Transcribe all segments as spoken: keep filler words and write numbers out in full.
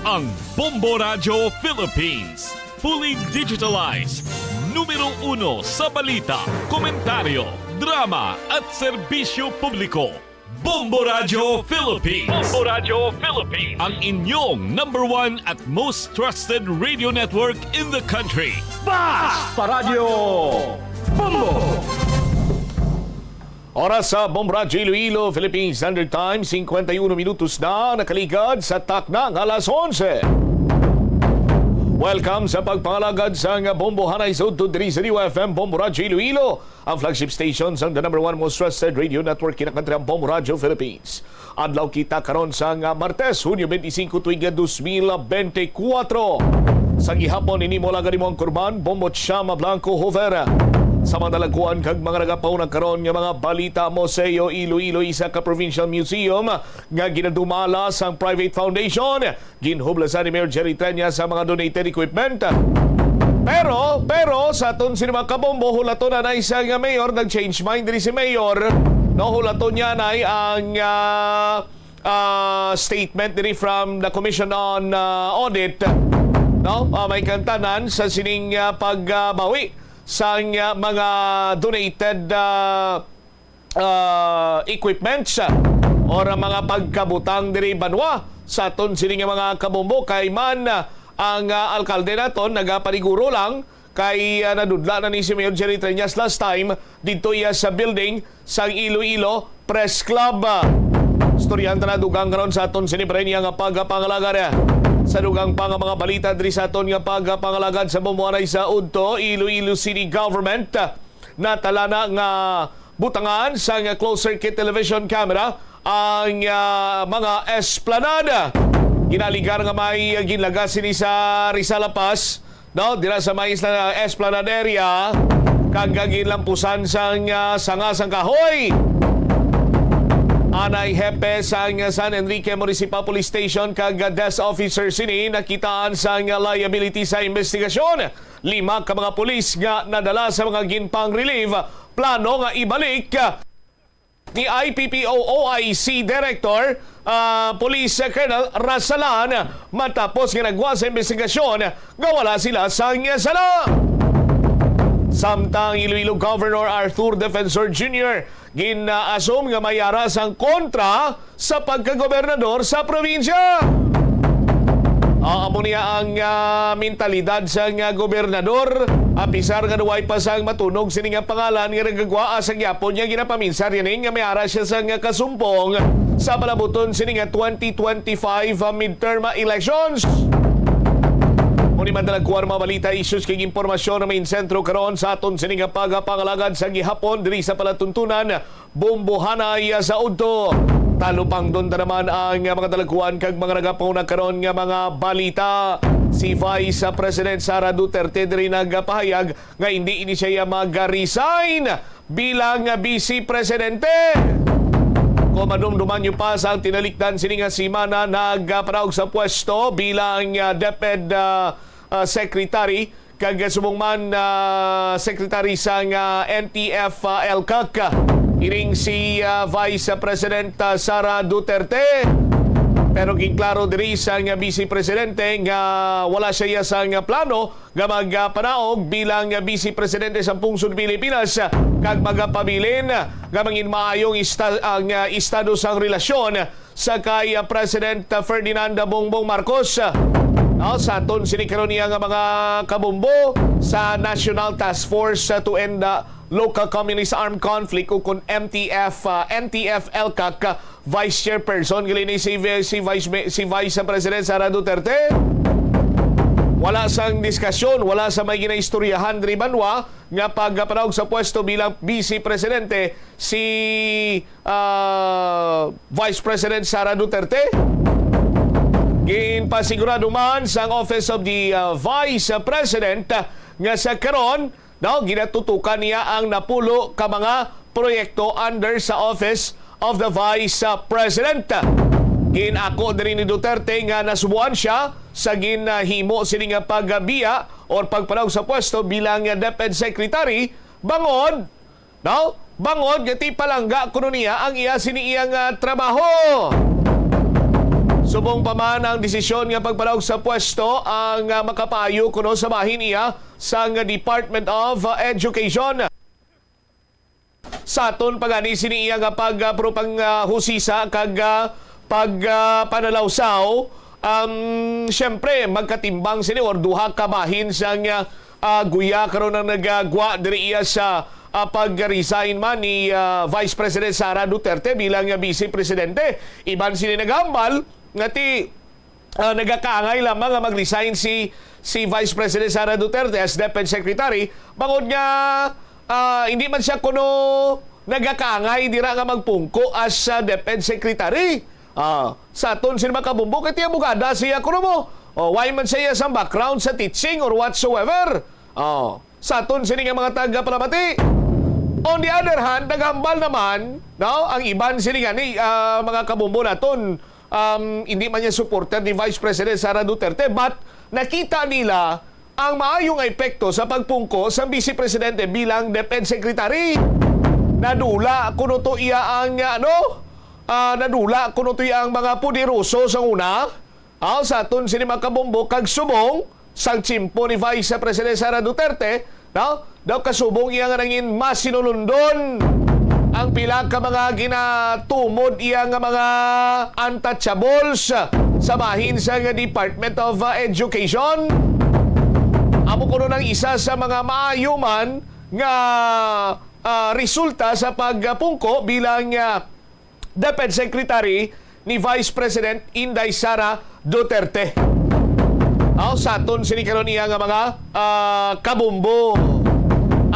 Ang Bombo Radyo Philippines, fully digitalized, numero uno sa balita, komentaryo, drama, at serbisyo publiko. Bombo Radyo Philippines. Bombo Radyo Philippines. Ang inyong number one at most trusted radio network in the country. Basta Radyo Bombo! Oras sa Bombo Radyo Iloilo, Philippine Standard Time, singkwenta y uno minutos na nakaligad sa takna nga alas onse. Welcome sa pagpangalagad sang Bombo Hanay sa udto diri sa D Y F M Bombo Radyo Iloilo, ang flagship station sang the number one most trusted radio network, kinakantriang Bombo Radyo Philippines. Adlaw kita karon sang Martes, Hunyo twenty-five, tuig nga dos mil benti kwatro. Sa gihapon, ini mo lang gani mo ang kurban, Bombo Chama Blanco Hover. Sa mga dalagkuan kag mga nagapauna karon nga mga balita, Museo Iloilo, isa ka provincial museum nga ginadumala sang private foundation, ginhublasan ni Mayor Jerry Treñas ang mga donated equipment. Pero, pero, sa aton sini mga kabombo, hulaton na na isa nga mayor, nag-change mind diri si mayor. No, hulaton niya na ang, ah, ah, statement diri from the Commission on, ah, Audit. No? Ah, may kantanan sa sining, ah, pagbawi sang, ah, mga donated, ah, ah, equipments, ah, or ang mga pagkabutang diri banwa sa aton sini nga mga kabombo, kay man, ah, ang, ah, alkalde naton nagapaniguro lang kay, ah, nadudla na ni si Mayor Jerry Treñas last time didto iya sa building sang Iloilo Press Club. Ah, istoryahan ta na dugang karon sa aton sini pa rin nga pagpangalagad, ah, sa dugang pa nga mga balita diri sa aton nga pagpangalagad sa Bombo Hanay sa udto, Iloilo City Government, ah, natalana nga butangan sang closed circuit television camera ang, ah, mga esplanada. Ginaligar nga may ginlagas sini sa Rizal La Paz, no, dira sa may isla, esplanade area, kag ginlampusan sang, ah, sanga sang kahoy. Anay hepe sang San Enrique Municipal Police Station kag desk officer sini nakitaan sang liability sa investigasyon. Lima ka mga pulis nga nadala sa mga ginpang-relieve, plano nga ibalik ni I P P O O I C Director, ah, Police Colonel Rasalan matapos nga nagwa sa investigasyon nga wala sila sang sala. Samtang Iloilo Governor Arthur Defensor Junior gin-assume nga may ara sang kontra sa pagkagobernador sa probinsya. Ah, amo niya ang, ah, mentalidad sang, ah, gobernador. Apisar nga duway pa sang matunog sini nga pangalan nga nagagwa, asa gyapon niya ginapaminsar ini nga may ara siya sang kasumpong sa palabuton sini nga twenty twenty-five midterm elections. Mao ni man dalagkuan mga balita, issues kag impormasyon nga main sentro karon sa aton sini nga pagpangalagad sa gihapon diri sa palatuntunan Bombo Hanay sa udto. Talupangdon ta naman ang mga dalagkuan kag mga nagapauna karon nga mga balita. Si Vice President Sara Duterte diri nagapahayag nga hindi ini siya mag-resign bilang Vice Presidente. Kung madumduman niyo pa, sa ang tinalikdan sini nga semana, nagpanaog sa pwesto bilang, ah, DepEd, ah, ah, Secretary kag subong man, ah, Secretary sang, ah, N T F, ah, ELCAC. Ining si, ah, Vice President, ah, Sara Duterte. Pero ginklaro diri sang Vice Presidente nga wala siya sang plano nga magpanaog bilang Vice Presidente sa pungsod Pilipinas kag magapabilin nga mangin maayong ista-, ang, ah, estado sang relasyon sa kay, ah, President, ah, Ferdinand Bongbong Marcos. Ah, sa aton sini karon niya nga mga kabombo sa National Task Force, ah, to End, ah, Local Communist Armed Conflict, o kon M T F, ah, N T F ELCAC, ah, Vice Chairperson gali ni si, si Vice, si Vice President Sara Duterte. Wala sang diskasyon, wala sa may ginaistoryahan diri banwa nga pagpanaog sa pwesto bilang Vice Presidente si, ah, Vice President Sara Duterte. Ginpasigurado man sang Office of the, ah, Vice President, ah, nga sa karon, no, ginatutukan niya ang napulo ka mga proyekto under sa Office of the Vice, ah, President. Ginako diri ni Duterte nga nasubuan siya sa ginahimo sini nga pagbiya or pagpanaog sa pwesto bilang DepEd Secretary, bangod, no? Bangod nga ti palangga kuno niya ang iya sini iyang, ah, trabaho. Subong pa man ang desisyon nga pagpadaog sa pwesto ang, ah, makapayo kuno sa bahin iya sang Department of, ah, Education. Sa aton pa gani sini iya nga pag, ah, pro-, pang, ah, husisa kag, ah, pag, ah, panalawsaw, um, siyempre, magkatimbang sini or duha ka bahin sang, ah, ah, guya karon ang nagagwa diri iya sa, ah, pag-resign man ni, ah, Vice President Sara Duterte bilang, ah, Vice Presidente. Iban sini nagahambal nga ti, ah, nagakaangay lamang nga mag-resign si, si Vice President Sara Duterte as DepEd Secretary, bangod nga, ah, hindi man siya kuno nagakaangay dira nga magpungko as, ah, DepEd Secretary. Ah, sa aton sini mga kabumbo, kay ti abogada siya kuno mo. O, why man siya sang background sa teaching or whatsoever. Oh, sa aton sini nga mga tagapalamati. On the other hand, nagahambal naman, no, ang iban sini gani, ah, mga kabumbo naton, um, hindi man niya supporter ni Vice President Sara Duterte, but nakita nila ang maayo nga epekto sa pagpungko sang Vice Presidente bilang DepEd Secretary. Nadula kuno to iya ang, ah, ano, ah, nadula kuno to iya ang mga poderoso sa una. Aw, sa aton sini mga kabumbo kag subong sang tiyempo ni Vice President Sara Duterte, no? Daw kasubong iya nga nangin masinulundon ang pila ka mga ginatumod iya nga mga untouchables sa bahin sa nga Department of, uh, Education. Amo kuno nang isa sa mga maayo man nga, ah, resulta sa pagpungko bilang, ah, DepEd Secretary ni Vice President Inday Sara Duterte. Aw, sa aton sini karon iya nga mga, ah, kabumbo.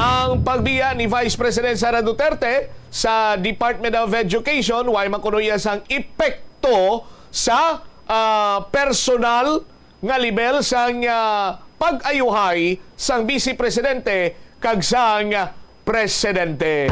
Ang pagbiya ni Vice President Sara Duterte sa Department of Education, way man kuno iya sang epekto sa, ah, personal nga lebel sang, ah, pag-ayuhay sang Vice Presidente kag sang Presidente.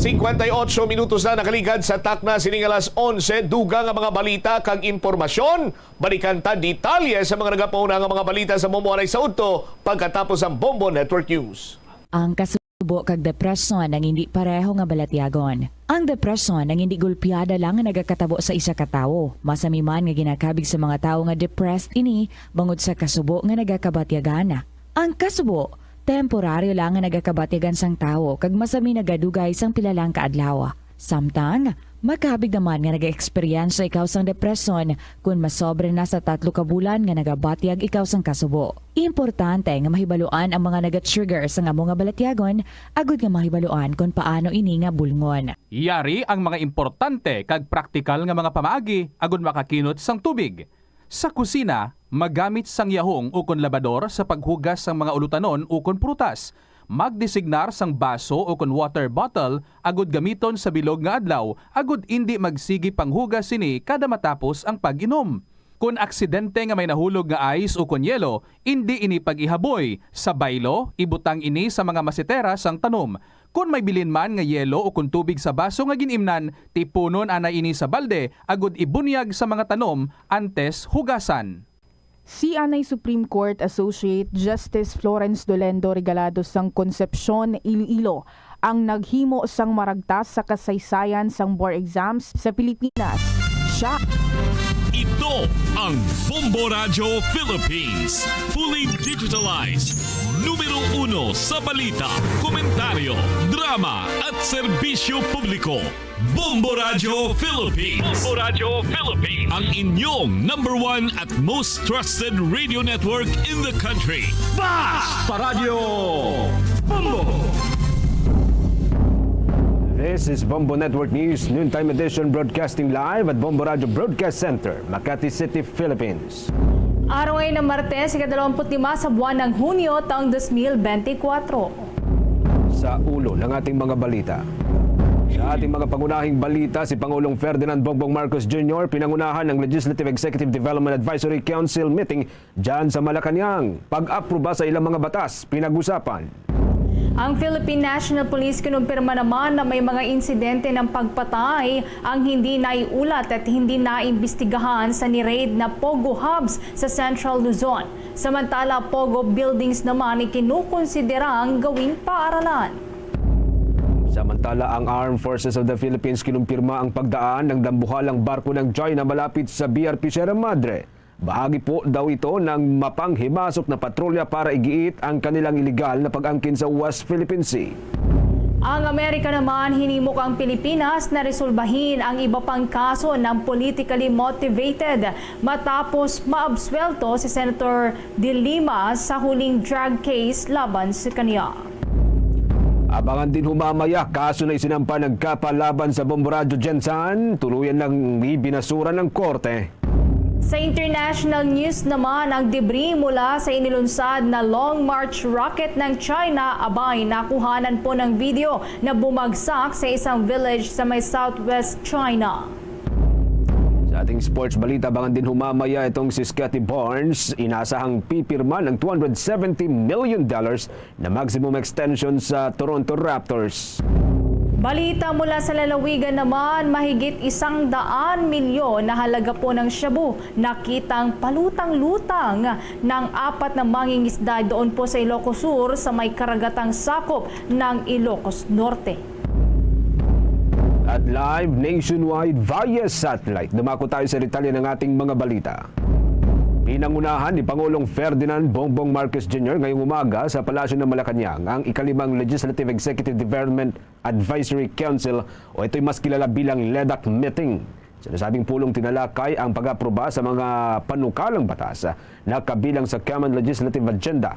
Cincuenta y ocho minutos na nakaligad sa takna sini nga alas onse. Dugang nga mga balita kag impormasyon. Balikan ta detalye sa mga nagapauna nga mga balita sa Bombo Anay sa udto pagkatapos ang Bombo Network News. Ang kasubo kag depresyon ang hindi pareho nga balatyagon. Ang depresyon ang hindi gulpiada lang nga nagakatabo sa isa ka tawo. Masami man nga ginakabig sa mga tawo nga depressed ini bangod sa kasubo nga nagakabatyagan. Ang kasubo, temporaryo lang nga nagakabatyagan sang tawo kag masami nagadugay sang pila lang ka adlaw. Samtang, makabig naman nga nag-eksperyensya ikaw sang depresyon kon masobra na sa tatlo ka bulan nga nagabatyag ikaw sang kasubo. Importante nga mahibaluan ang mga naga-trigger sang amo nga balatyagon agud nga mahibaluan kon paano ini nga bulngon. Yari ang mga importante kag praktikal nga mga pamaagi agud makakinot sang tubig. Sa kusina, magamit sang yahong ukon labador sa paghugas sang mga ulutanon ukon prutas. Magdesignar sang baso ukon water bottle agud gamiton sa bilog nga adlaw agud indi magsigi panghugas sini kada matapos ang pag-inom. Kon aksidente nga may nahulog nga ice ukon yelo, indi ini pag-ihaboy. Sa baylo, ibutang ini sa mga masetera sang tanom. Kon may bilin man nga yelo ukon tubig sa baso nga gin-imnan, tipunon anay ini sa balde agud ibunyag sa mga tanom antes hugasan. Si anay Supreme Court Associate Justice Florence Dolendo Regalado sang Concepcion, Iloilo ang naghimo sang maragtas sa kasaysayan sang bar exams sa Pilipinas. Siya Ito ang Bombo Radyo Philippines, fully digitalized. Numero uno sa balita, komentaryo, drama, at serbisyo publiko. Bombo Radyo Philippines. Bombo Radyo Philippines. Ang inyong number one at most trusted radio network in the country. Basta Radyo Bombo! This is Bombo Network News, noontime edition, broadcasting live at Bombo Radyo Broadcast Center, Makati City, Philippines. Araw ngayon na Martes, ikadalawamput lima sa buwan ng Hunyo, taong dos mil bente kwatro. Sa ulo ng ating mga balita. Sa ating mga pangunahing balita, si Pangulong Ferdinand Bongbong Marcos Junior pinangunahan ng Legislative Executive Development Advisory Council meeting dyan sa Malacañang. Pag-aproba sa ilang mga batas, pinag-usapan. Ang Philippine National Police kinumpirma naman na may mga insidente ng pagpatay ang hindi naiulat at hindi naimbestigahan sa ni-raid na Pogo Hubs sa Central Luzon. Samantala, Pogo Buildings naman ikinukonsiderang gawing paaralan. Samantala, Tala ang Armed Forces of the Philippines kinumpirma ang pagdaan ng dambuhalang barko ng China malapit sa B R P Sierra Madre. Bahagi po daw ito ng mapanghimasok na patrolya para igiit ang kanilang iligal na pag-angkin sa West Philippine Sea. Ang Amerika naman hinimok ang Pilipinas na resolbahin ang iba pang kaso ng politically motivated matapos maabsuwelto si Senator De Lima sa huling drug case laban sa kaniya. Abangan din humamaya kaso na isinampa ng CAPA laban sa Bombo Radyo Gensan, tuluyan lang ibinasura ng korte. Sa international news naman, ang debris mula sa inilunsad na Long March rocket ng China, abay, nakuhanan po ng video na bumagsak sa isang village sa may southwest China. Sa ating sports balita, abangan din humamaya itong si Scottie Barnes, inasahang pipirma ng two hundred seventy million dollars na maximum extension sa Toronto Raptors. Balita mula sa lalawigan naman, mahigit isang daan milyon na halaga po ng shabu nakitang palutang-lutang ng apat na mangingisda doon po sa Ilocos Sur sa may karagatang sakop ng Ilocos Norte. At live nationwide via satellite. Dumako tayo sa detalye ng ating mga balita. Pinangunahan ni Pangulong Ferdinand Bongbong Marcos Junior ngayong umaga sa Palasyo ng Malacañang ang ikalimang Legislative Executive Development Advisory Council, o ito'y mas kilala bilang LEDAC meeting. Sa nasabing pulong, tinalakay ang pag-aproba sa mga panukalang batas na kabilang sa Common Legislative Agenda.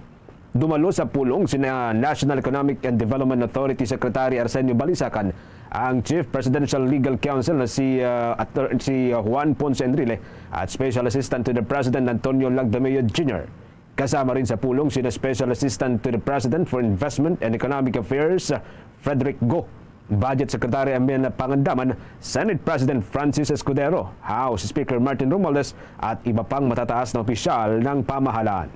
Dumalo sa pulong sina National Economic and Development Authority Secretary Arsenio Balisacan, ang Chief Presidential Legal Counsel na si, ah, Attor-, si, ah, Juan Ponce Enrile, at Special Assistant to the President Antonio Lagdameo Junior. Kasama rin sa pulong sina Special Assistant to the President for Investment and Economic Affairs Frederick Go, Budget Secretary Amin Pangandaman, Senate President Francis Escudero, House Speaker Martin Romualdez, at iba pang matataas na opisyal ng pamahalaan.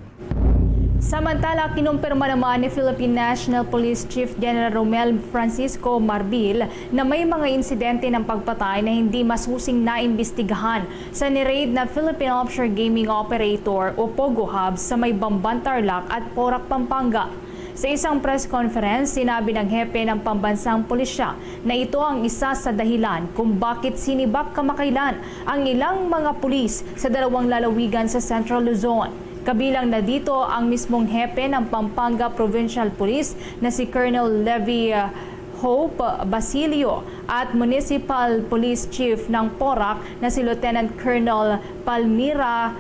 Samantala, kinumpirma naman ni Philippine National Police Chief General Romel Francisco Marbil na may mga insidente ng pagpatay na hindi masusing naimbestigahan sa ni-raid na Philippine Offshore Gaming Operator o POGO Hub sa may Bamban, Tarlac at Porac, Pampanga. Sa isang press conference, sinabi ng hepe ng pambansang pulisya na ito ang isa sa dahilan kung bakit sinibak kamakailan ang ilang mga pulis sa dalawang lalawigan sa Central Luzon. Kabilang na dito ang mismong hepe ng Pampanga Provincial Police na si Colonel Levi, uh, Hope Basilio at Municipal Police Chief ng Porac na si Lieutenant Colonel Palmira,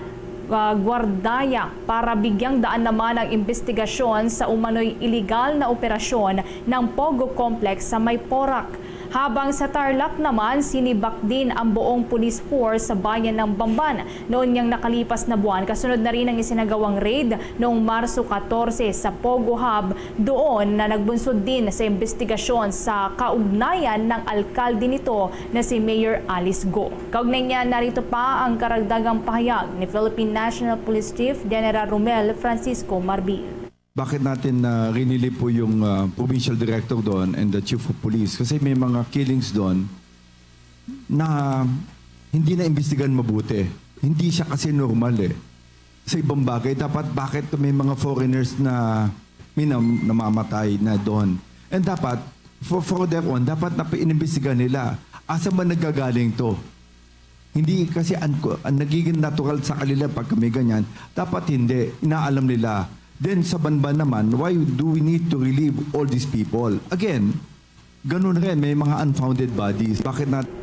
uh, Guardaya para bigyang daan naman ang imbestigasyon sa umano'y iligal na operasyon ng POGO Complex sa may Porac. Habang sa Tarlac naman, sinibak din ang buong police force sa bayan ng Bamban noon niyang nakalipas na buwan, kasunod na rin ang isinagawang raid noong Marso katorse sa POGO Hub, doon na nagbunsod din sa imbestigasyon sa kaugnayan ng alkalde nito na si Mayor Alice Go. Kaugnay niya, narito pa ang karagdagang pahayag ni Philippine National Police Chief General Romel Francisco Marbil. Bakit natin na rinili po yung, ah, provincial director doon and the chief of police? Kasi may mga killings doon na hindi na imbestigahan mabuti. Hindi siya kasi normal eh. Sa ibang bagay, dapat bakit may mga foreigners na may nam-, namamatay na doon? And dapat, for further on, dapat na inimbestigahan nila. Asa ba nagagaling to? Hindi kasi ang, ang nagiging natural sa kanila pag kami ganyan, dapat hindi, inaalam nila. Then sa banban naman, why do we need to relieve all these people? Again, ganun rin, may mga unfounded bodies. Bakit nat-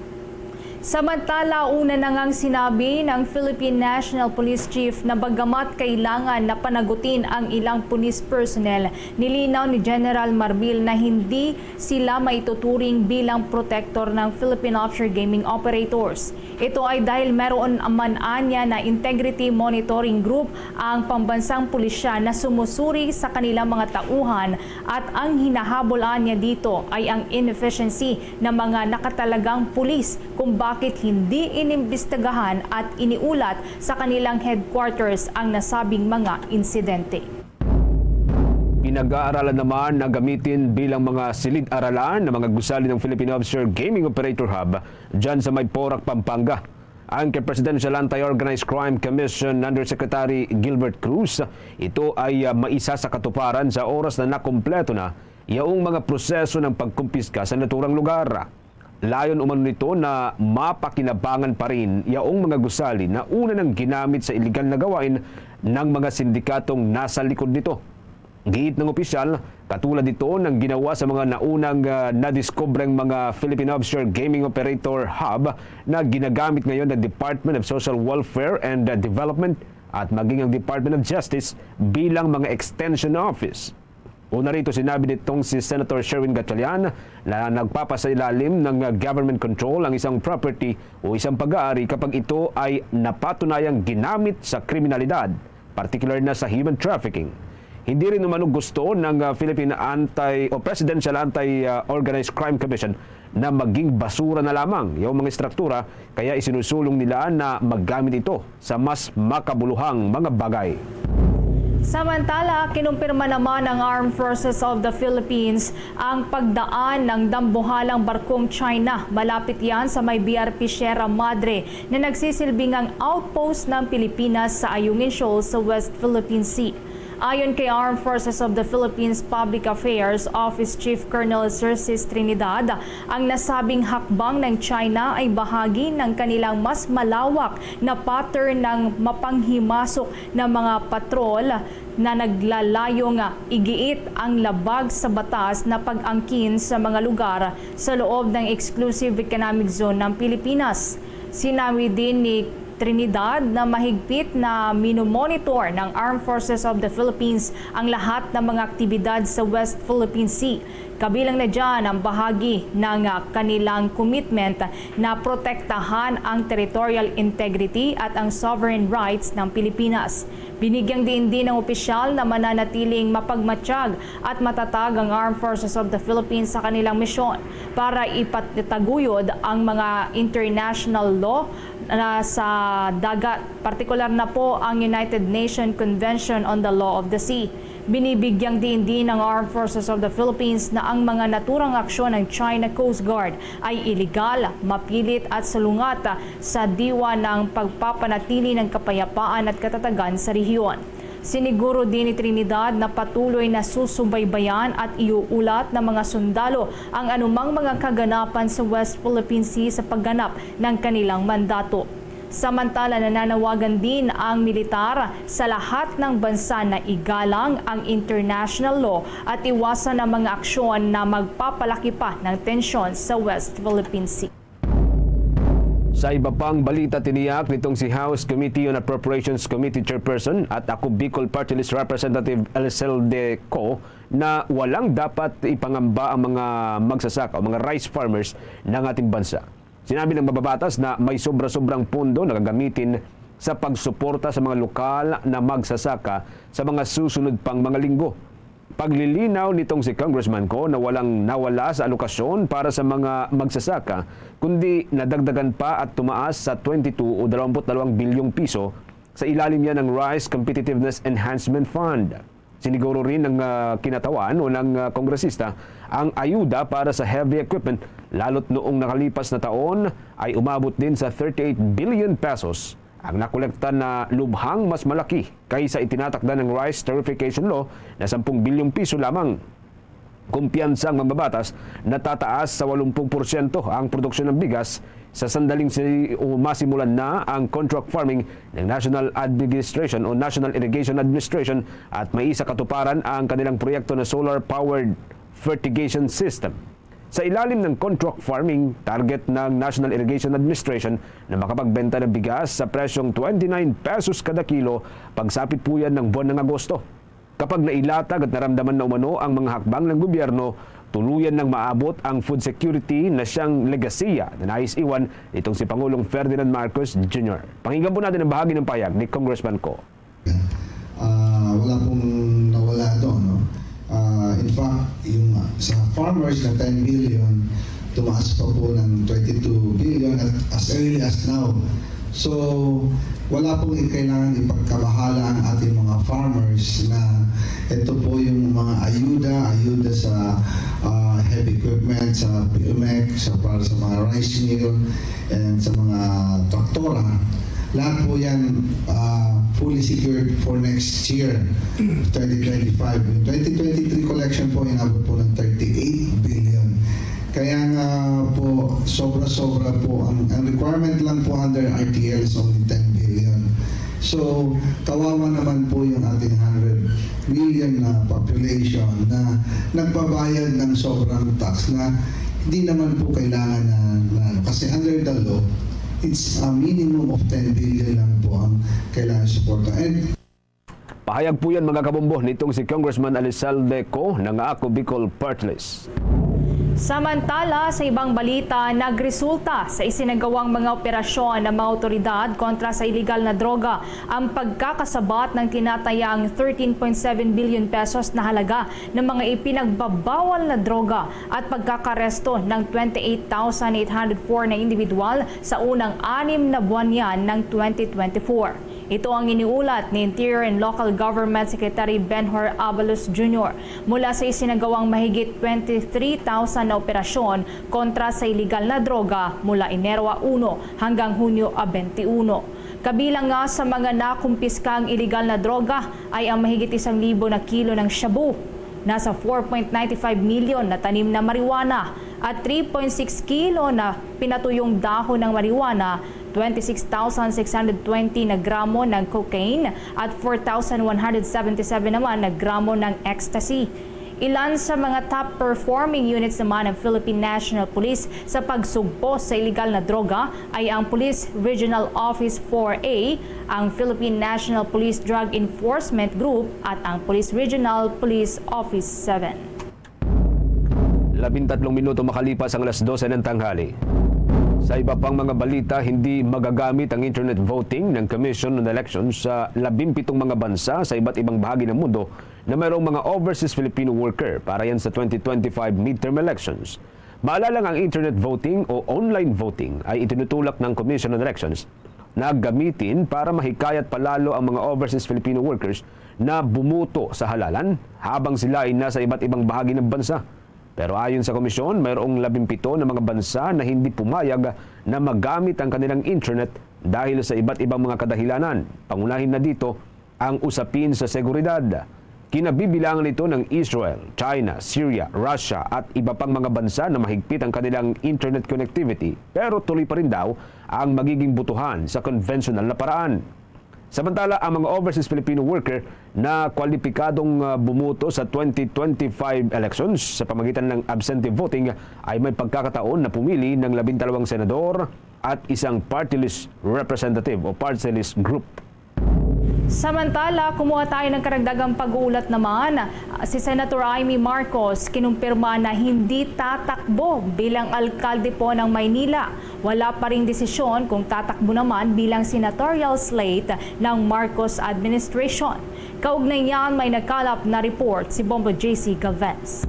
Samantala, una na ngang sinabi ng Philippine National Police Chief na bagamat kailangan na panagutin ang ilang police personnel, nilinaw ni General Marbil na hindi sila maituturing bilang protektor ng Philippine Offshore Gaming Operators. Ito ay dahil meron man anya na integrity monitoring group ang pambansang pulisya na sumusuri sa kanilang mga tauhan, at ang hinahabol anya dito ay ang inefficiency ng mga nakatalagang pulis kung bakit hindi inimbestigahan at iniulat sa kanilang headquarters ang nasabing mga insidente. Pinag-aaralan naman na gamitin bilang mga silid-aralan ng mga gusali ng Philippine Offshore Gaming Operator Hub dyan sa may Porac, Pampanga. Ayon kay Presidential Anti-Organized Crime Commission Undersecretary Gilbert Cruz, ito ay, ah, maisa sa katuparan sa oras na nakumpleto na yaong mga proseso ng pagkumpiska sa naturang lugar. Layon umano nito na mapakinabangan pa rin yaong mga gusali na una nang ginamit sa iligal na gawain ng mga sindikatong nasa likod nito. Giit ng opisyal, katulad ito ng ginawa sa mga naunang, ah, nadiskubreng mga Philippine Offshore Gaming Operator Hub na ginagamit ngayon ng Department of Social Welfare and, ah, Development at maging ang Department of Justice bilang mga extension office. Una rito, sinabi nitong si Senator Sherwin Gatchalian na nagpapasailalim ng government control ang isang property o isang pag-aari kapag ito ay napatunayang ginamit sa kriminalidad, partikular na sa human trafficking. Hindi rin umano gusto ng, ah, Philippine Anti o Presidential Anti, ah, Organized Crime Commission na maging basura na lamang yung mga estruktura, kaya isinusulong nila na magamit ito sa mas makabuluhang mga bagay. Samantala, kinumpirma naman ng Armed Forces of the Philippines ang pagdaan ng dambuhalang barkong China. Malapit yan sa may B R P Sierra Madre na nagsisilbing ang outpost ng Pilipinas sa Ayungin Shoal sa West Philippine Sea. Ayon kay Armed Forces of the Philippines Public Affairs Office Chief Colonel Xerxes Trinidad, ang nasabing hakbang ng China ay bahagi ng kanilang mas malawak na pattern ng mapanghimasok na mga patrol na naglalayong igiit ang labag sa batas na pag-angkin sa mga lugar sa loob ng Exclusive Economic Zone ng Pilipinas. Sinabi din ni Trinidad na mahigpit na minomonitor ng Armed Forces of the Philippines ang lahat ng mga aktibidad sa West Philippine Sea. Kabilang na dyan ang bahagi ng, ah, kanilang commitment na protektahan ang territorial integrity at ang sovereign rights ng Pilipinas. Binigyang diin din ng opisyal na mananatiling mapagmatyag at matatag ang Armed Forces of the Philippines sa kanilang misyon para ipataguyod ang mga international law na sa dagat, partikular na po ang United Nations Convention on the Law of the Sea. Binibigyang diin din ng Armed Forces of the Philippines na ang mga naturang aksyon ng China Coast Guard ay iligal, mapilit at salungat sa diwa ng pagpapanatili ng kapayapaan at katatagan sa rehiyon. Siniguro din ni Trinidad na patuloy na susubaybayan at iuulat ng mga sundalo ang anumang mga kaganapan sa West Philippine Sea sa pagganap ng kanilang mandato. Samantala, nananawagan din ang militar sa lahat ng bansa na igalang ang international law at iwasan ang mga aksyon na magpapalaki pa ng tensyon sa West Philippine Sea. Sa iba pang balita, tiniyak nitong si House Committee on Appropriations Committee Chairperson at Ako Bicol Party List Representative Eliselde Co na walang dapat ipangamba ang mga magsasaka o mga rice farmers ng ating bansa. Sinabi ng mababatas na may sobra-sobrang pondo na gagamitin sa pagsuporta sa mga lokal na magsasaka sa mga susunod pang mga linggo. Paglilinaw nitong si Congressman Co na walang nawala sa alokasyon para sa mga magsasaka, kundi nadagdagan pa at tumaas sa twenty-two o dalawampu't dalawang bilyong piso sa ilalim niya ng Rice Competitiveness Enhancement Fund. Siniguro rin ng, ah, kinatawan o ng, ah, kongresista ang ayuda para sa heavy equipment, lalo't noong nakalipas na taon ay umabot din sa thirty-eight billion pesos ang nakolekta na lubhang mas malaki kaysa itinatakda ng Rice Tariffication Law na sampung bilyong piso lamang. Kumpiyansa ang mambabatas na tataas sa walumpung porsyento ang produksyon ng bigas sa sandaling si, o masimulan na ang contract farming ng National Administration o National Irrigation Administration at maisa katuparan ang kanilang proyekto na solar-powered fertigation system. Sa ilalim ng contract farming, target ng National Irrigation Administration na makapagbenta ng bigas sa presyong twenty-nine pesos kada kilo pagsapit po yan ng buwan ng Agosto. Kapag nailatag at naramdaman na umano ang mga hakbang ng gobyerno, tuluyan nang maabot ang food security na siyang legasiya na nais iwan nitong si Pangulong Ferdinand Marcos Junior. Pakinggan po natin ang bahagi ng pahayag ni Congressman Co. Ah, wala pong nawala doon, no? Ah, in fact, yung sa farmers na ten billion, tumaas pa po ng twenty-two billion at as early as now. So, wala pong kailangan ipagkabahala ang ating mga farmers na ito po yung mga ayuda, ayuda sa ah, heavy equipment, sa Pilmec, sa, para sa mga rice mill, and sa mga traktora. Lahat po yan, ah, fully secured for next year, twenty twenty-five. Yung twenty twenty-three collection po, inabot po ng thirty-eight billion. Kaya nga po, sobra-sobra po. Ang, ang requirement lang po under R T L is only ten billion. So, kawawa naman po yung ating hundred million na population na nagbabayad ng sobrang tax na hindi naman po kailangan na, na kasi under the law, it's a minimum of ten billion lang po ang kailangan suporta. And Pahayag po yan, mga kabombo, nitong si Congressman Elizalde Co ng Ako Bicol Party List. Samantala, sa ibang balita, nagresulta sa isinagawang mga operasyon ng mga awtoridad kontra sa iligal na droga ang pagkakasabat ng tinatayang thirteen point seven billion pesos na halaga ng mga ipinagbabawal na droga at pagkakaresto ng twenty-eight thousand eight hundred four na individual sa unang anim na buwan niyan ng twenty twenty-four. Ito ang iniulat ni Interior and Local Government Secretary Benhur Abalos Junior mula sa isinagawang mahigit twenty-three thousand na operasyon kontra sa iligal na droga mula Enero uno hanggang Hunyo twenty-one. Kabilang nga sa mga nakumpiskang iligal na droga ay ang mahigit isang libo na kilo ng shabu, nasa four point nine five million na tanim na marijuana, at three point six kilo na pinatuyong dahon ng marijuana, twenty-six thousand six hundred twenty na gramo ng cocaine at four thousand one hundred seventy-seven naman na gramo ng ecstasy. Ilan sa mga top performing units naman ng Philippine National Police sa pagsugpo sa iligal na droga ay ang Police Regional Office four A, ang Philippine National Police Drug Enforcement Group at ang Police Regional Police Office seven. Labintatlong minuto makalipas ang alas dose ng tanghali. Sa iba pang mga balita, hindi magagamit ang internet voting ng Commission on Elections sa labimpitong mga bansa sa iba't ibang bahagi ng mundo na mayroong mga overseas Filipino worker para yan sa twenty twenty-five midterm elections. Maalala nga ang internet voting o online voting ay itinutulak ng Commission on Elections na gamitin para mahikayat pa lalo ang mga overseas Filipino workers na bumuto sa halalan habang sila ay nasa iba't ibang bahagi ng bansa. Pero ayon sa komisyon, mayroong labimpito na mga bansa na hindi pumayag na magamit ang kanilang internet dahil sa iba't ibang mga kadahilanan. Pangunahin na dito ang usapin sa seguridad. Kinabibilangan ito ng Israel, China, Syria, Russia at iba pang mga bansa na mahigpit ang kanilang internet connectivity, pero tuloy pa rin daw ang magiging butuhan sa konbensyonal na paraan. Samantala, ang mga overseas Filipino worker na kwalipikadong, ah, bumuto sa twenty twenty-five elections sa pamagitan ng absentee voting ay may pagkakataon na pumili ng labindalawang senador at isang party list representative o party list group. Samantala, kumuha tayo ng karagdagang pag-uulat naman. Si Senator Imee Marcos kinumpirma na hindi tatakbo bilang alkalde po ng Maynila. Wala pa ring desisyon kung tatakbo naman bilang senatorial slate ng Marcos administration. Kaugnay niyan, may nakalap na report si Bombo J C Galvez.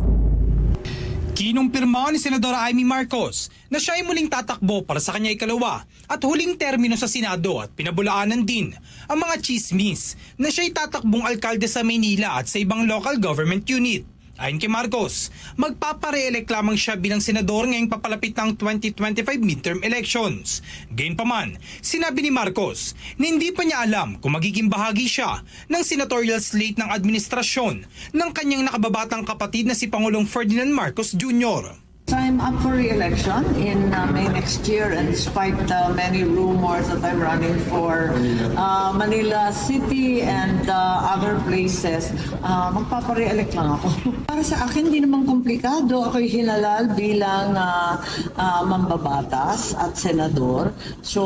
Kinumpirma ni Senadora Imee Marcos na siya ay muling tatakbo para sa kanya ikalawa at huling termino sa Senado at pinabulaanan din ang mga chismis na siya'y tatakbong alkalde sa Maynila at sa ibang local government unit. Ayon kay Marcos, magpapa-re-elect lamang siya bilang senador ngayong papalapit na ang twenty twenty-five midterm elections. Gayunpaman, sinabi ni Marcos na hindi pa niya alam kung magiging bahagi siya ng senatorial slate ng administrasyon ng kanyang nakababatang kapatid na si Pangulong Ferdinand Marcos Junior. I'm up for re-election in uh, May next year, and despite the many rumors that I'm running for uh, Manila City and uh, other places, uh, magpapa-re-elect lang ako. Para sa akin, di naman komplikado. Ako'y hinalal bilang uh, uh, mambabatas at senador. So,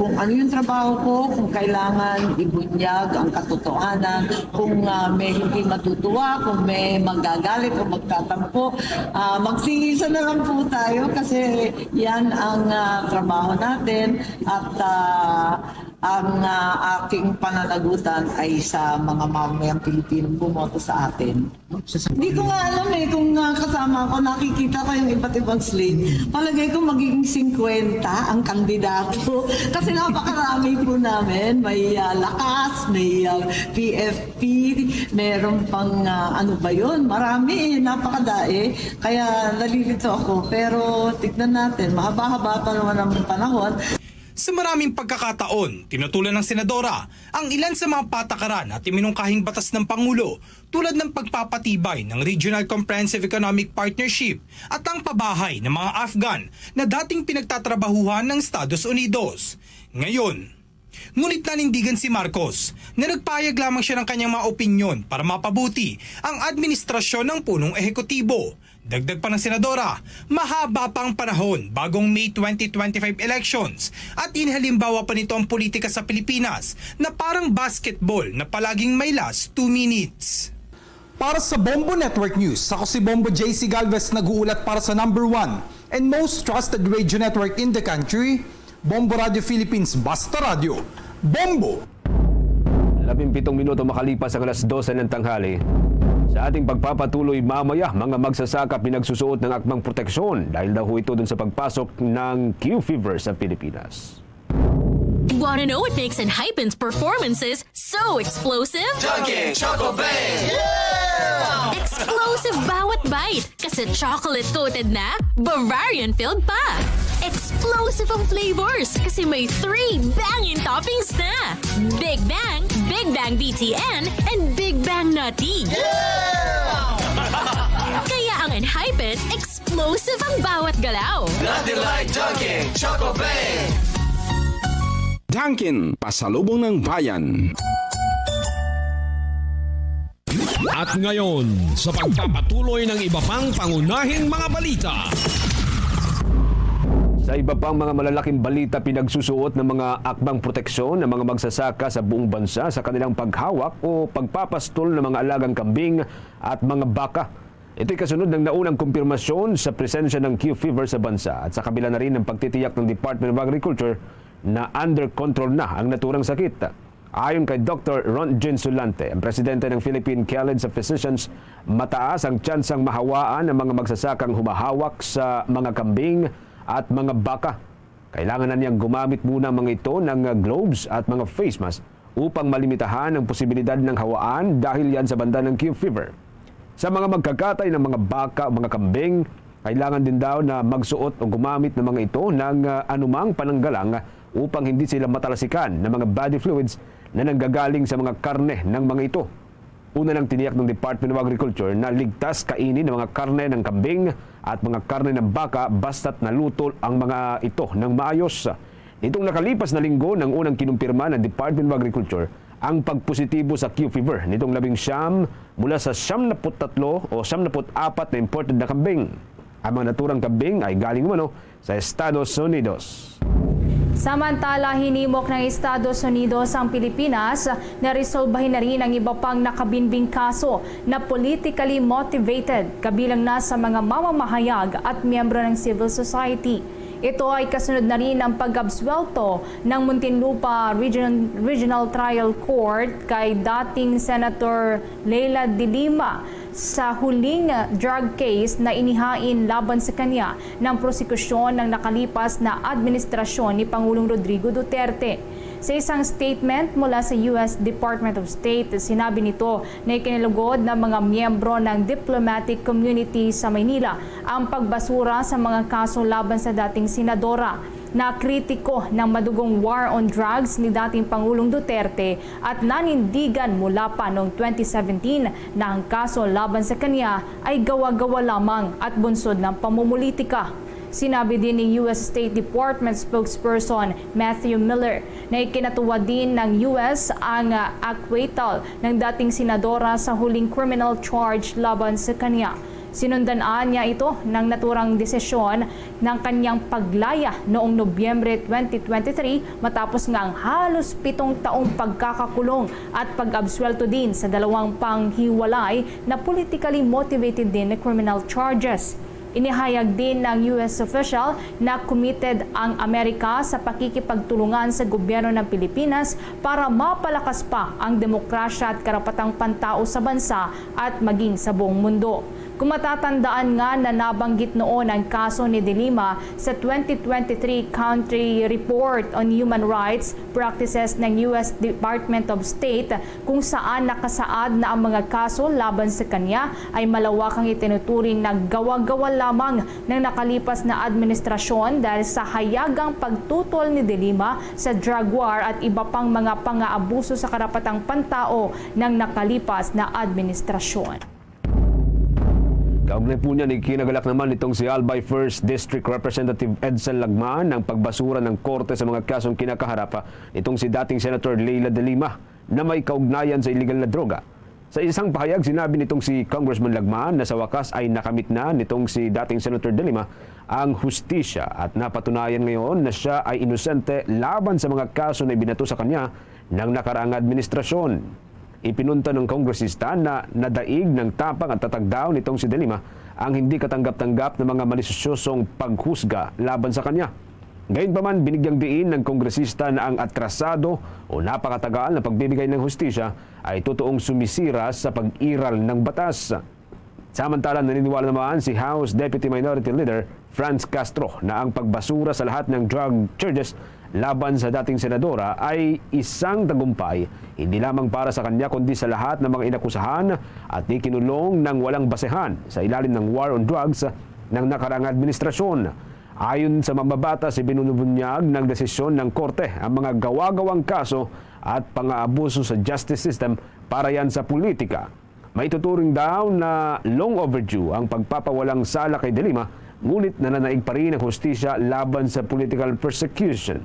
kung ano yung trabaho ko, kung kailangan ibunyag ang katotohanan, kung uh, may hindi matutuwa, kung may magagalit o magtatampo, uh, magsingisan na lang po tayo kasi yan ang uh, trabaho natin at uh, ang uh, aking pananagutan ay sa mga mamamayang Pilipinong bumoto sa atin. Hindi ko nga alam eh kung uh, kasama ako, nakikita ko yung iba't ibang slate. Palagay ko magiging singkwenta ang kandidato. Kasi napakarami po namin. May uh, Lakas, may uh, P F P, meron pang uh, ano ba yun? Marami eh, napakadai. Kaya nalilito ako. Pero tignan natin, mahaba-haba pa naman ang panahon. Sa maraming pagkakataon, tinutulan ng senadora ang ilan sa mga patakaran at iminungkahing batas ng Pangulo, tulad ng pagpapatibay ng Regional Comprehensive Economic Partnership at ang pabahay ng mga Afghan na dating pinagtatrabahuhan ng Estados Unidos. Ngayon, ngunit nanindigan si Marcos na nagpahayag lamang siya ng kanyang mga opinyon para mapabuti ang administrasyon ng punong ehekutibo. Dagdag pa ng senadora, mahaba pa ang panahon bago ang May twenty twenty-five elections at inihalimbawa pa nito ang politika sa Pilipinas na parang basketball na palaging may last two minutes. Para sa Bombo Network News, ako si Bombo J C Galvez, nag-uulat para sa number one and most trusted radio network in the country, Bombo Radio Philippines, Basta Radyo, Bombo! Labing pitong minuto makalipas ang alas dose ng tanghali. Sa ating pagpapatuloy mamaya, mga magsasaka pinagsusuot ng akmang proteksyon dahil daw ho ito dun sa pagpasok ng Q fever sa Pilipinas. Want to know what makes Enhypen's performances so explosive? Dunkin' Choco Bang! Explosive bawat bite kasi chocolate-coated na, Bavarian-filled pa. Explosive ang flavors kasi may three banging toppings na. Big Bang, Big Bang B T N, and Big Bang Nutty. Kaya ang Enhypen, explosive ang bawat galaw. Nothing like Dunkin' Choco Bang! Dunkin', pasalubong ng bayan. At ngayon, sa pagpapatuloy ng iba pang pangunahing mga balita. Sa iba pang mga malalaking balita, pinagsusuot ng mga akmang proteksyon ng mga magsasaka sa buong bansa sa kanilang paghawak o pagpapastol ng mga alagang kambing at mga baka. Ito'y kasunod ng naunang kumpirmasyon sa presensya ng Q fever sa bansa at sa kabila na rin ng pagtitiyak ng Department of Agriculture na under control na ang naturang sakit. Ayon kay Doktor Ron Jean Sulante, ang presidente ng Philippine College of Physicians, mataas ang tsansang mahawaan ng mga magsasakang humahawak sa mga kambing at mga baka. Kailangan na niyang gumamit muna ang mga ito ng gloves at mga face mask upang malimitahan ang posibilidad ng hawaan dahil yan sa banta ng Q fever. Sa mga magkakatay ng mga baka o mga kambing, kailangan din daw na magsuot o gumamit ng mga ito ng ah, anumang pananggalang upang hindi sila matalasikan ng mga body fluids na nanggagaling sa mga karne ng mga ito. Una nang tiniyak ng Department of Agriculture na ligtas kainin ang mga karne ng kambing at mga karne ng baka basta't naluto ang mga ito ng maayos. Nitong nakalipas na linggo nang unang kinumpirma ng Department of Agriculture ang pagpositibo sa Q fever nitong labing siyam mula sa siyam na put tatlo o siyam na put apat na imported na kambing. Ang mga naturang kambing ay galing umano sa Estados Unidos. Samantala, hinimok ng Estados Unidos ang Pilipinas na resolbahin na rin ang iba pang nakabinbing kaso na politically motivated, kabilang na sa mga mamamahayag at miyembro ng civil society. Ito ay kasunod na rin ng pag-absuwelto ng Muntinlupa Region, Regional Trial Court kay dating Senator Leila de Lima sa huling drug case na inihain laban sa kanya ng prosekusyon ng nakalipas na administrasyon ni Pangulong Rodrigo Duterte. Sa isang statement mula sa U S Department of State, sinabi nito na ikinalugod ng mga miyembro ng diplomatic community sa Maynila ang pagbasura sa mga kaso laban sa dating senadora. Nakritiko ng madugong war on drugs ni dating Pangulong Duterte at nanindigan mula pa noong twenty seventeen na ang kaso laban sa kanya ay gawa-gawa lamang at bunsod ng pamumulitika. Sinabi din ni U S State Department Spokesperson Matthew Miller na ikinatuwa din ng U S ang ah, acquittal ng dating senadora sa huling criminal charge laban sa kanya. Sinundan-an niya ito ng naturang desisyon ng kanyang paglaya noong Nobyembre twenty twenty-three matapos nga ang halos pitong taong pagkakakulong at pag-absuwelto din sa dalawang panghiwalay na politically motivated din na criminal charges. Inihayag din ng U S official na committed ang Amerika sa pakikipagtulungan sa gobyerno ng Pilipinas para mapalakas pa ang demokrasya at karapatang pantao sa bansa at maging sa buong mundo. Kung matatandaan nga na nabanggit noon ang kaso ni De Lima sa twenty twenty-three Country Report on Human Rights Practices ng U S Department of State, kung saan nakasaad na ang mga kaso laban sa kanya ay malawakang itinuturing na gawa-gawa lamang ng nakalipas na administrasyon dahil sa hayagang pagtutol ni De Lima sa drug war at iba pang mga pangaabuso sa karapatang pantao ng nakalipas na administrasyon. Kaugnay po niyan, ikinagalak naman nitong si Albay First District Representative Edsel Lagman ang pagbasura ng korte sa mga kasong kinakaharap nitong si dating Senator Leila de Lima na may kaugnayan sa iligal na droga. Sa isang pahayag, sinabi nitong si Congressman Lagman na sa wakas ay nakamit na nitong si dating Senator de Lima ang hustisya at napatunayan ngayon na siya ay inosente laban sa mga kaso na ibinato sa kanya ng nakaraang administrasyon. Ipinunto ng kongresista na nadaig ng tapang at tatag daw nitong si De Lima ang hindi katanggap-tanggap na mga malisyosong paghusga laban sa kanya. Gayunpaman, binigyang diin ng kongresista na ang atrasado o napakatagal na pagbibigay ng hustisya ay totoong sumisira sa pag-iral ng batas. Samantala, naniniwala naman si House Deputy Minority Leader Franz Castro na ang pagbasura sa lahat ng drug charges laban sa dating senadora ay isang tagumpay, hindi lamang para sa kanya kundi sa lahat ng mga inakusahan at ikinulong ng walang basehan sa ilalim ng war on drugs ng nakaraang administrasyon. Ayon sa mambabatas, ibinubunyag ng desisyon ng korte ang mga gawa-gawang kaso at pangaabuso sa justice system para yan sa politika. Maituturing daw na long overdue ang pagpapawalang sala kay De Lima, ngunit nananaig pa rin ang hustisya laban sa political persecution.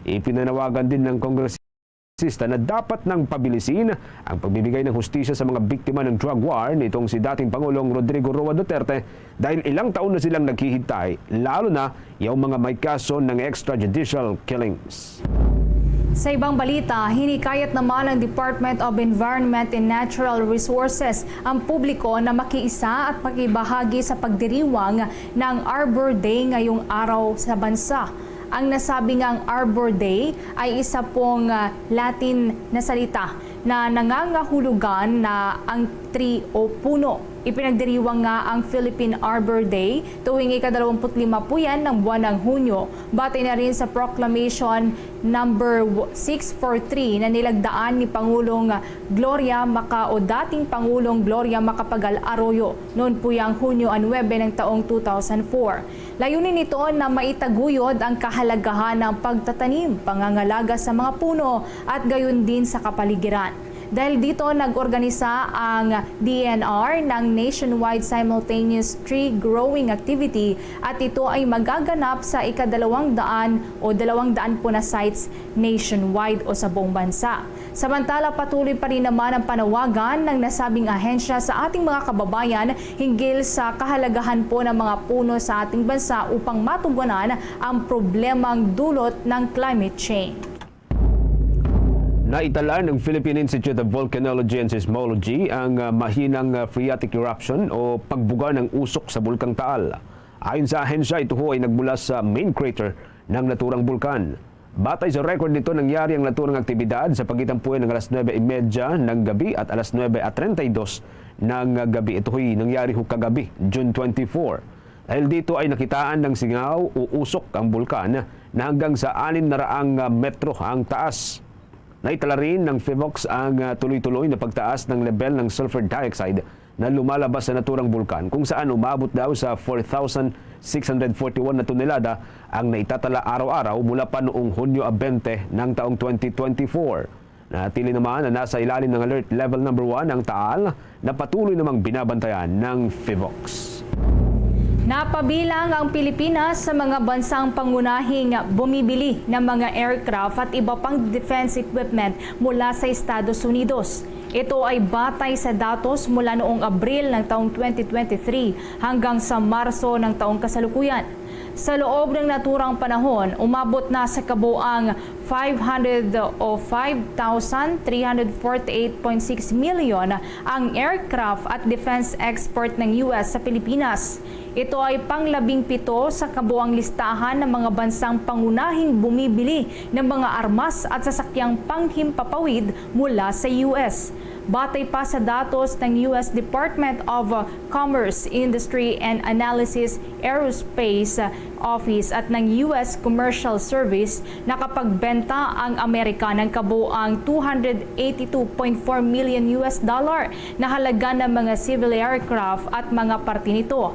Ipinanawagan din ng kongresista na dapat nang pabilisin ang pagbibigay ng hustisya sa mga biktima ng drug war nitong si dating Pangulong Rodrigo Roa Duterte dahil ilang taon na silang naghihintay, lalo na yung mga may kaso ng extrajudicial killings. Sa ibang balita, hinikayat naman ng Department of Environment and Natural Resources ang publiko na makiisa at makibahagi sa pagdiriwang ng Arbor Day ngayong araw sa bansa. Ang nasabi ngang Arbor Day ay isa pong, ah, Latin na salita na nangangahulugan na ang tree o puno. Ipinagdiriwang nga ang Philippine Arbor Day tuwing ikadalawamput lima po yan ng buwan ng Hunyo, batay na rin sa Proclamation Number six four three na nilagdaan ni Pangulong Gloria Maca o dating Pangulong Gloria Macapagal Arroyo noon po yang Hunyo a nuebe ng taong two thousand four. Layunin nito na maitaguyod ang kahalagahan ng pagtatanim, pangangalaga sa mga puno at gayon din sa kapaligiran. Dahil dito, nag-organisa ang D E N R ng Nationwide Simultaneous Tree Growing Activity at ito ay magaganap sa ikadalawang daan o dalawang daan po na sites nationwide o sa buong bansa. Samantala, patuloy pa rin naman ang panawagan ng nasabing ahensya sa ating mga kababayan hinggil sa kahalagahan po ng mga puno sa ating bansa upang matugunan ang problemang dulot ng climate change. Naitala ng Philippine Institute of Volcanology and Seismology ang, ah, mahinang, ah, phreatic eruption o pagbuga ng usok sa Bulkang Taal. Ayon sa ahensya, ito ho ay nagmula sa main crater ng naturang bulkan. Batay sa record nito, nangyari ang naturang aktibidad sa pagitan po ng alas nuebe y media ng gabi at alas nuebe at treinta y dos ng gabi. Ito ho'y nangyari ho kagabi, June twenty-four. Dahil dito ay nakitaan ng singaw o usok ang bulkan na hanggang sa anim na raang metro ang taas. Naitala rin ng PHIVOLCS ang, ah, tuloy-tuloy na pagtaas ng level ng sulfur dioxide na lumalabas sa naturang bulkan, kung saan umabot daw sa four thousand six hundred forty-one na tonelada ang naitatala araw-araw mula pa noong Hunyo a twenty ng taong twenty twenty-four. Natili naman na nasa ilalim ng Alert Level Number One ang Taal na patuloy namang binabantayan ng PHIVOLCS. Napabilang ang Pilipinas sa mga bansang pangunahing bumibili ng mga aircraft at iba pang defense equipment mula sa Estados Unidos. Ito ay batay sa datos mula noong Abril ng taong twenty twenty-three hanggang sa Marso ng taong kasalukuyan. Sa loob ng naturang panahon, umabot na sa kabuang five hundred o five thousand three hundred forty-eight point six million ang aircraft at defense export ng U S sa Pilipinas. Ito ay panglabing pito sa kabuang listahan ng mga bansang pangunahing bumibili ng mga armas at sasakyang panghimpapawid mula sa U S. Batay pa sa datos ng U S Department of Commerce, Industry and Analysis Aerospace Office at ng U S Commercial Service, nakapagbenta ang Amerika ng kabuang two hundred eighty two point four million U S dollar na halaga ng mga civil aircraft at mga parte nito.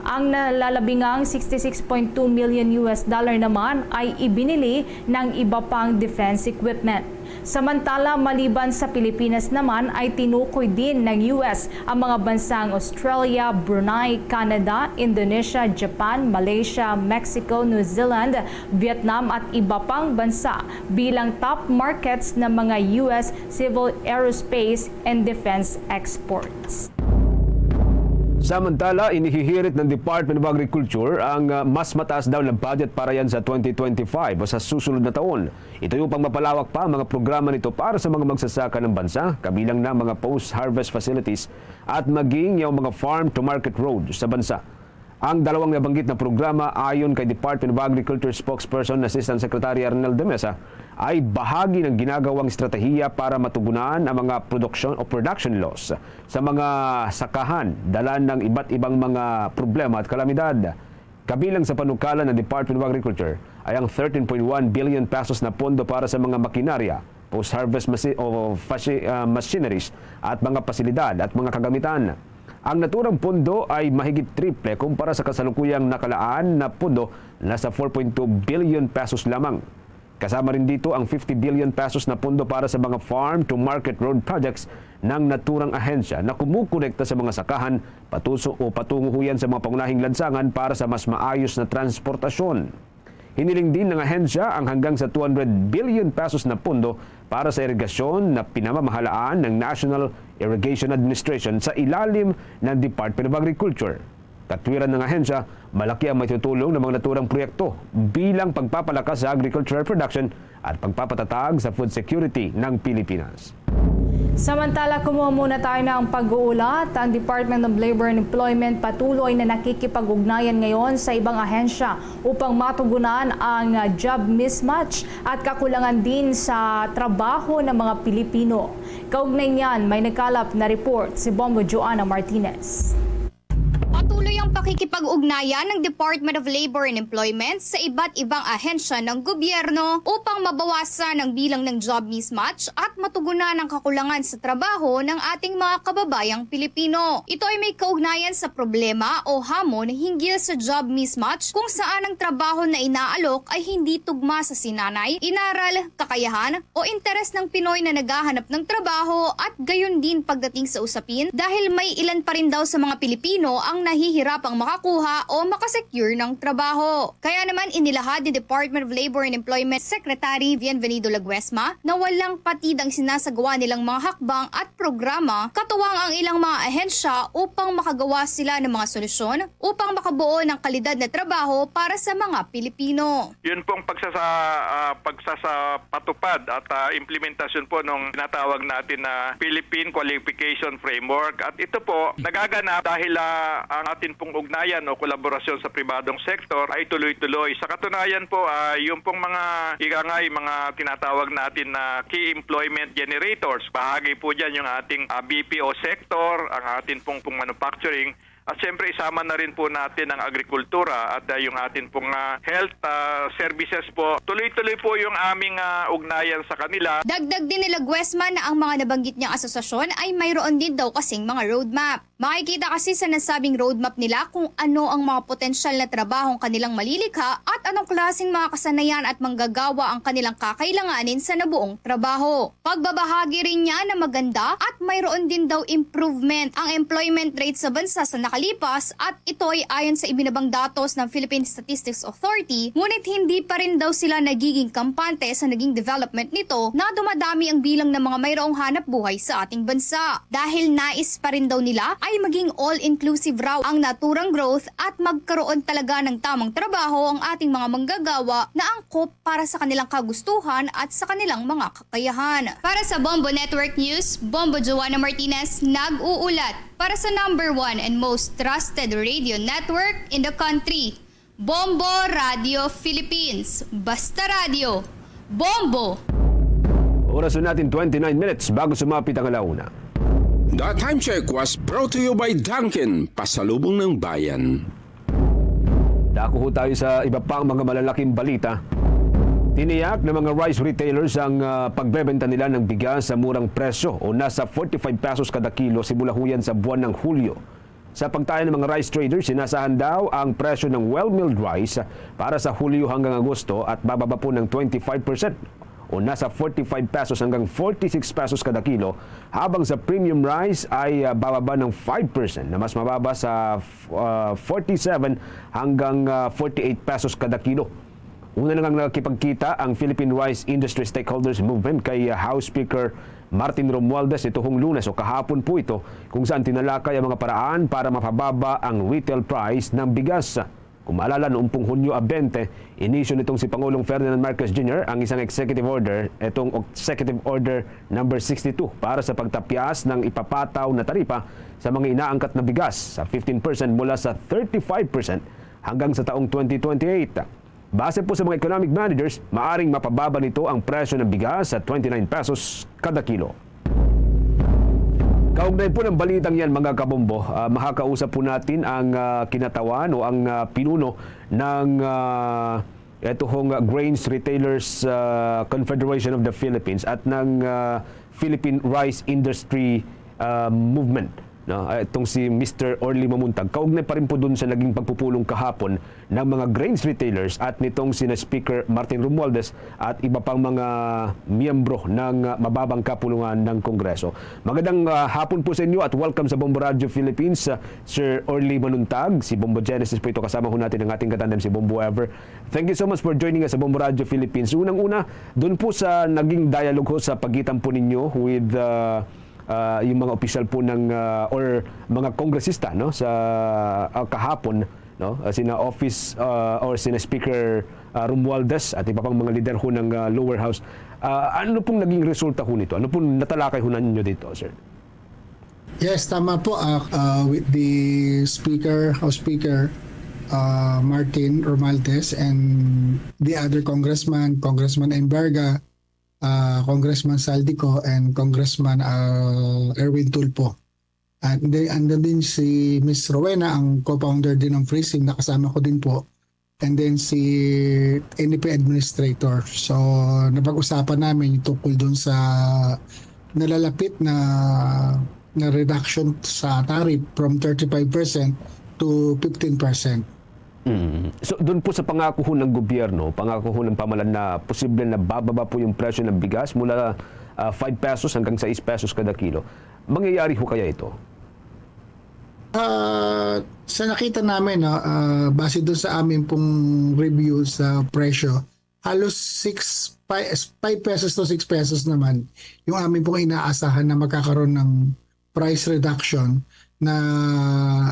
Ang nalalabingang sixty six point two million U S dollar naman ay ibinili ng iba pang defense equipment. Samantala, maliban sa Pilipinas naman, ay tinukoy din ng U S ang mga bansang Australia, Brunei, Canada, Indonesia, Japan, Malaysia, Mexico, New Zealand, Vietnam at iba pang bansa bilang top markets ng mga U S civil aerospace and defense exports. Samantala, inihihirit ng Department of Agriculture ang ah, mas mataas daw na budget para yan sa twenty twenty-five o sa susunod na taon. Ito upang mapalawak pa ang mga programa nito para sa mga magsasaka ng bansa, kabilang na mga post-harvest facilities at maging yung mga farm-to-market road sa bansa. Ang dalawang nabanggit na programa, ayon kay Department of Agriculture spokesperson Assistant Secretary Arnel de Mesa, ay bahagi ng ginagawang estratehiya para matugunan ang mga production o production loss sa mga sakahan, dala ng iba't ibang mga problema at kalamidad. Kabilang sa panukala ng Department of Agriculture ay ang thirteen point one billion pesos na pondo para sa mga makinarya, post-harvest machi- o faci- ah, machineries at mga pasilidad at mga kagamitan. Ang naturang pondo ay mahigit triple kumpara sa kasalukuyang nakalaan na pondo na sa four point two billion pesos lamang. Kasama rin dito ang fifty billion pesos na pondo para sa mga farm-to-market road projects ng naturang ahensya na kumukonekta sa mga sakahan patuso o patungo huyan sa mga pangunahing lansangan para sa mas maayos na transportasyon. Hiniling din ng ahensya ang hanggang sa two hundred billion pesos na pondo para sa irigasyon na pinamamahalaan ng National Irrigation Administration sa ilalim ng Department of Agriculture. Katwiran ng ahensya, malaki ang maitutulong ng mga naturang proyekto bilang pagpapalakas sa agricultural production at pagpapatatag sa food security ng Pilipinas. Samantala, kumuha muna tayo ng pag-uulat. Ang Department of Labor and Employment patuloy na nakikipag-ugnayan ngayon sa ibang ahensya upang matugunan ang job mismatch at kakulangan din sa trabaho ng mga Pilipino. Kaugnay niyan, may nakalap na report si Bombo Joanna Martinez. Patuloy ang pakikipag-ugnayan ng Department of Labor and Employment sa iba't ibang ahensya ng gobyerno upang mabawasan ang bilang ng job mismatch at matugunan ang kakulangan sa trabaho ng ating mga kababayang Pilipino. Ito ay may kaugnayan sa problema o hamon hinggil sa job mismatch, kung saan ang trabaho na inaalok ay hindi tugma sa sinanay, inaral, kakayahan, o interes ng Pinoy na naghahanap ng trabaho at gayon din pagdating sa usapin, dahil may ilan pa rin daw sa mga Pilipino ang nahihirapang makakuha o makasecure ng trabaho. Kaya naman, inilahad ni Department of Labor and Employment Secretary Bienvenido Laguesma na walang patid ang sinasagawa nilang mga hakbang at programa katuwang ang ilang mga ahensya upang makagawa sila ng mga solusyon upang makabuo ng kalidad na trabaho para sa mga Pilipino. Yun pong pagsasa, ah, pagsasapatupad at, ah, implementasyon po nung tinatawag natin na Philippine Qualification Framework. At ito po nagaganap dahil, ah, ang atin pong ugnayan o kolaborasyon sa pribadong sektor ay tuloy-tuloy. Sa katunayan po, ah, yung pong mga ikangay, mga tinatawag natin na key employment generators, bahagi po dyan yung ating, ah, B P O sector, ang atin pong, pong manufacturing, at siyempre, isama na rin po natin ang agrikultura at, ah, yung atin pong, ah, health, ah, services po. Tuloy-tuloy po yung aming, ah, ugnayan sa kanila. Dagdag din ni Laguesma na ang mga nabanggit niyang asosasyon ay mayroon din daw kasing mga roadmap. Makikita kasi sa nasabing roadmap nila kung ano ang mga potensyal na trabaho ang kanilang malilikha at anong klaseng mga kasanayan at manggagawa ang kanilang kakailanganin sa nabuong trabaho. Pagbabahagi rin niya na maganda at mayroon din daw improvement ang employment rate sa bansa sa nakalipas, at ito ay ayon sa ibinabang datos ng Philippine Statistics Authority, ngunit hindi pa rin daw sila nagiging kampante sa naging development nito na dumadami ang bilang ng mga mayroong hanap buhay sa ating bansa. Dahil nais pa rin daw nila ay maging all-inclusive raw ang naturang growth at magkaroon talaga ng tamang trabaho ang ating mga manggagawa na angkop para sa kanilang kagustuhan at sa kanilang mga kakayahan. Para sa Bombo Network News, Bombo Joanna Martinez nag-uulat para sa number one and most trusted radio network in the country, Bombo Radio Philippines. Basta radyo, Bombo! Oras na natin, twenty-nine minutes bago sumapit ang alauna. The Time Check was brought to you by Dunkin, Pasalubong ng Bayan. Dako ho tayo sa iba pang mga malalaking balita. Tiniyak ng mga rice retailers ang, ah, pagbebenta nila ng bigas sa murang presyo o nasa forty-five pesos kada kilo simula ho yan sa buwan ng Hulyo. Sa pagtaya ng mga rice traders, sinasahan daw ang presyo ng well-milled rice para sa Hulyo hanggang Agosto at bababa po ng twenty-five percent o nasa forty-five pesos hanggang forty-six pesos kada kilo, habang sa premium rice ay, ah, bababa ng five percent na mas mababa sa, ah, forty-seven hanggang, ah, forty-eight pesos kada kilo. Una na ngang nakipagkita ang Philippine Rice Industry Stakeholders Movement kay, ah, House Speaker Martin Romualdez nitong Lunes o kahapon po ito, kung saan tinalakay ang mga paraan para mapababa ang retail price ng bigas. Kung maalala, noong pong Hunyo a twenty, inisyu nitong si Pangulong Ferdinand Marcos Junior ang isang executive order, itong Executive Order number sixty-two, para sa pagtapyas ng ipapataw na taripa sa mga inaangkat na bigas sa fifteen percent mula sa thirty-five percent hanggang sa taong twenty twenty-eight. Base po sa mga economic managers, maaring mapababa nito ang presyo ng bigas sa twenty-nine pesos kada kilo. Kaugnay po ng balitang yan, mga kabombo, ah, makakausap po natin ang, ah, kinatawan o ang, ah, pinuno ng, ah, eto hong, ah, Grains Retailers, ah, Confederation of the Philippines at ng, ah, Philippine Rice Industry, ah, Movement, no? Ah, itong si Mister Orly Mamuntag. Kaugnay pa rin po dun sa naging pagpupulong kahapon ng mga grains retailers at nitong sina Speaker Martin Romualdez at iba pang mga miyembro ng, ah, mababang kapulungan ng Kongreso. Magandang, ah, hapon po sa inyo at welcome sa Bombo Radio Philippines, ah, Sir Orly Manuntag. Si Bombo Genesis po ito. Kasama ho natin ang ating katandem, si Bombo Ever. Thank you so much for joining us sa Bombo Radio Philippines. Unang-una, dun po sa naging dialogue ho sa pagitan po ninyo with, ah, ah, yung mga opisyal po ng, ah, or mga kongresista, no, sa, ah, kahapon, no, ah, sina office, ah, or sina Speaker, ah, Romualdez at iba pang mga lider ho ng, ah, lower house. Ah, ano pong naging resulta ho nito? Ano pong natalakay ho ninyo dito, sir? Yes, tama po. Ah, ah, with the speaker, House Speaker, ah, Martin Romualdez, and the other congressman, Congressman Embarga, ah, Congressman Saldico, and Congressman, ah, Erwin Tulfo. And then, andun din si Miss Rowena, ang co-founder din ng Freezing, nakasama ko din po. And then si N E P administrator. So, napag-usapan namin yung tungkol dun sa nalalapit na, na reduction sa tariff from thirty-five percent to fifteen percent. Mm. So, dun po sa pangako ho ng gobyerno, pangako ho ng pamalan na posible na bababa po yung presyo ng bigas mula, ah, five pesos hanggang sais pesos kada kilo. Mangyayari ho kaya ito? Ah, sa nakita namin, no, ah, base dun sa amin pong review sa presyo, halos six, pi-, five pesos to six pesos naman yung amin pong inaasahan na magkakaroon ng price reduction na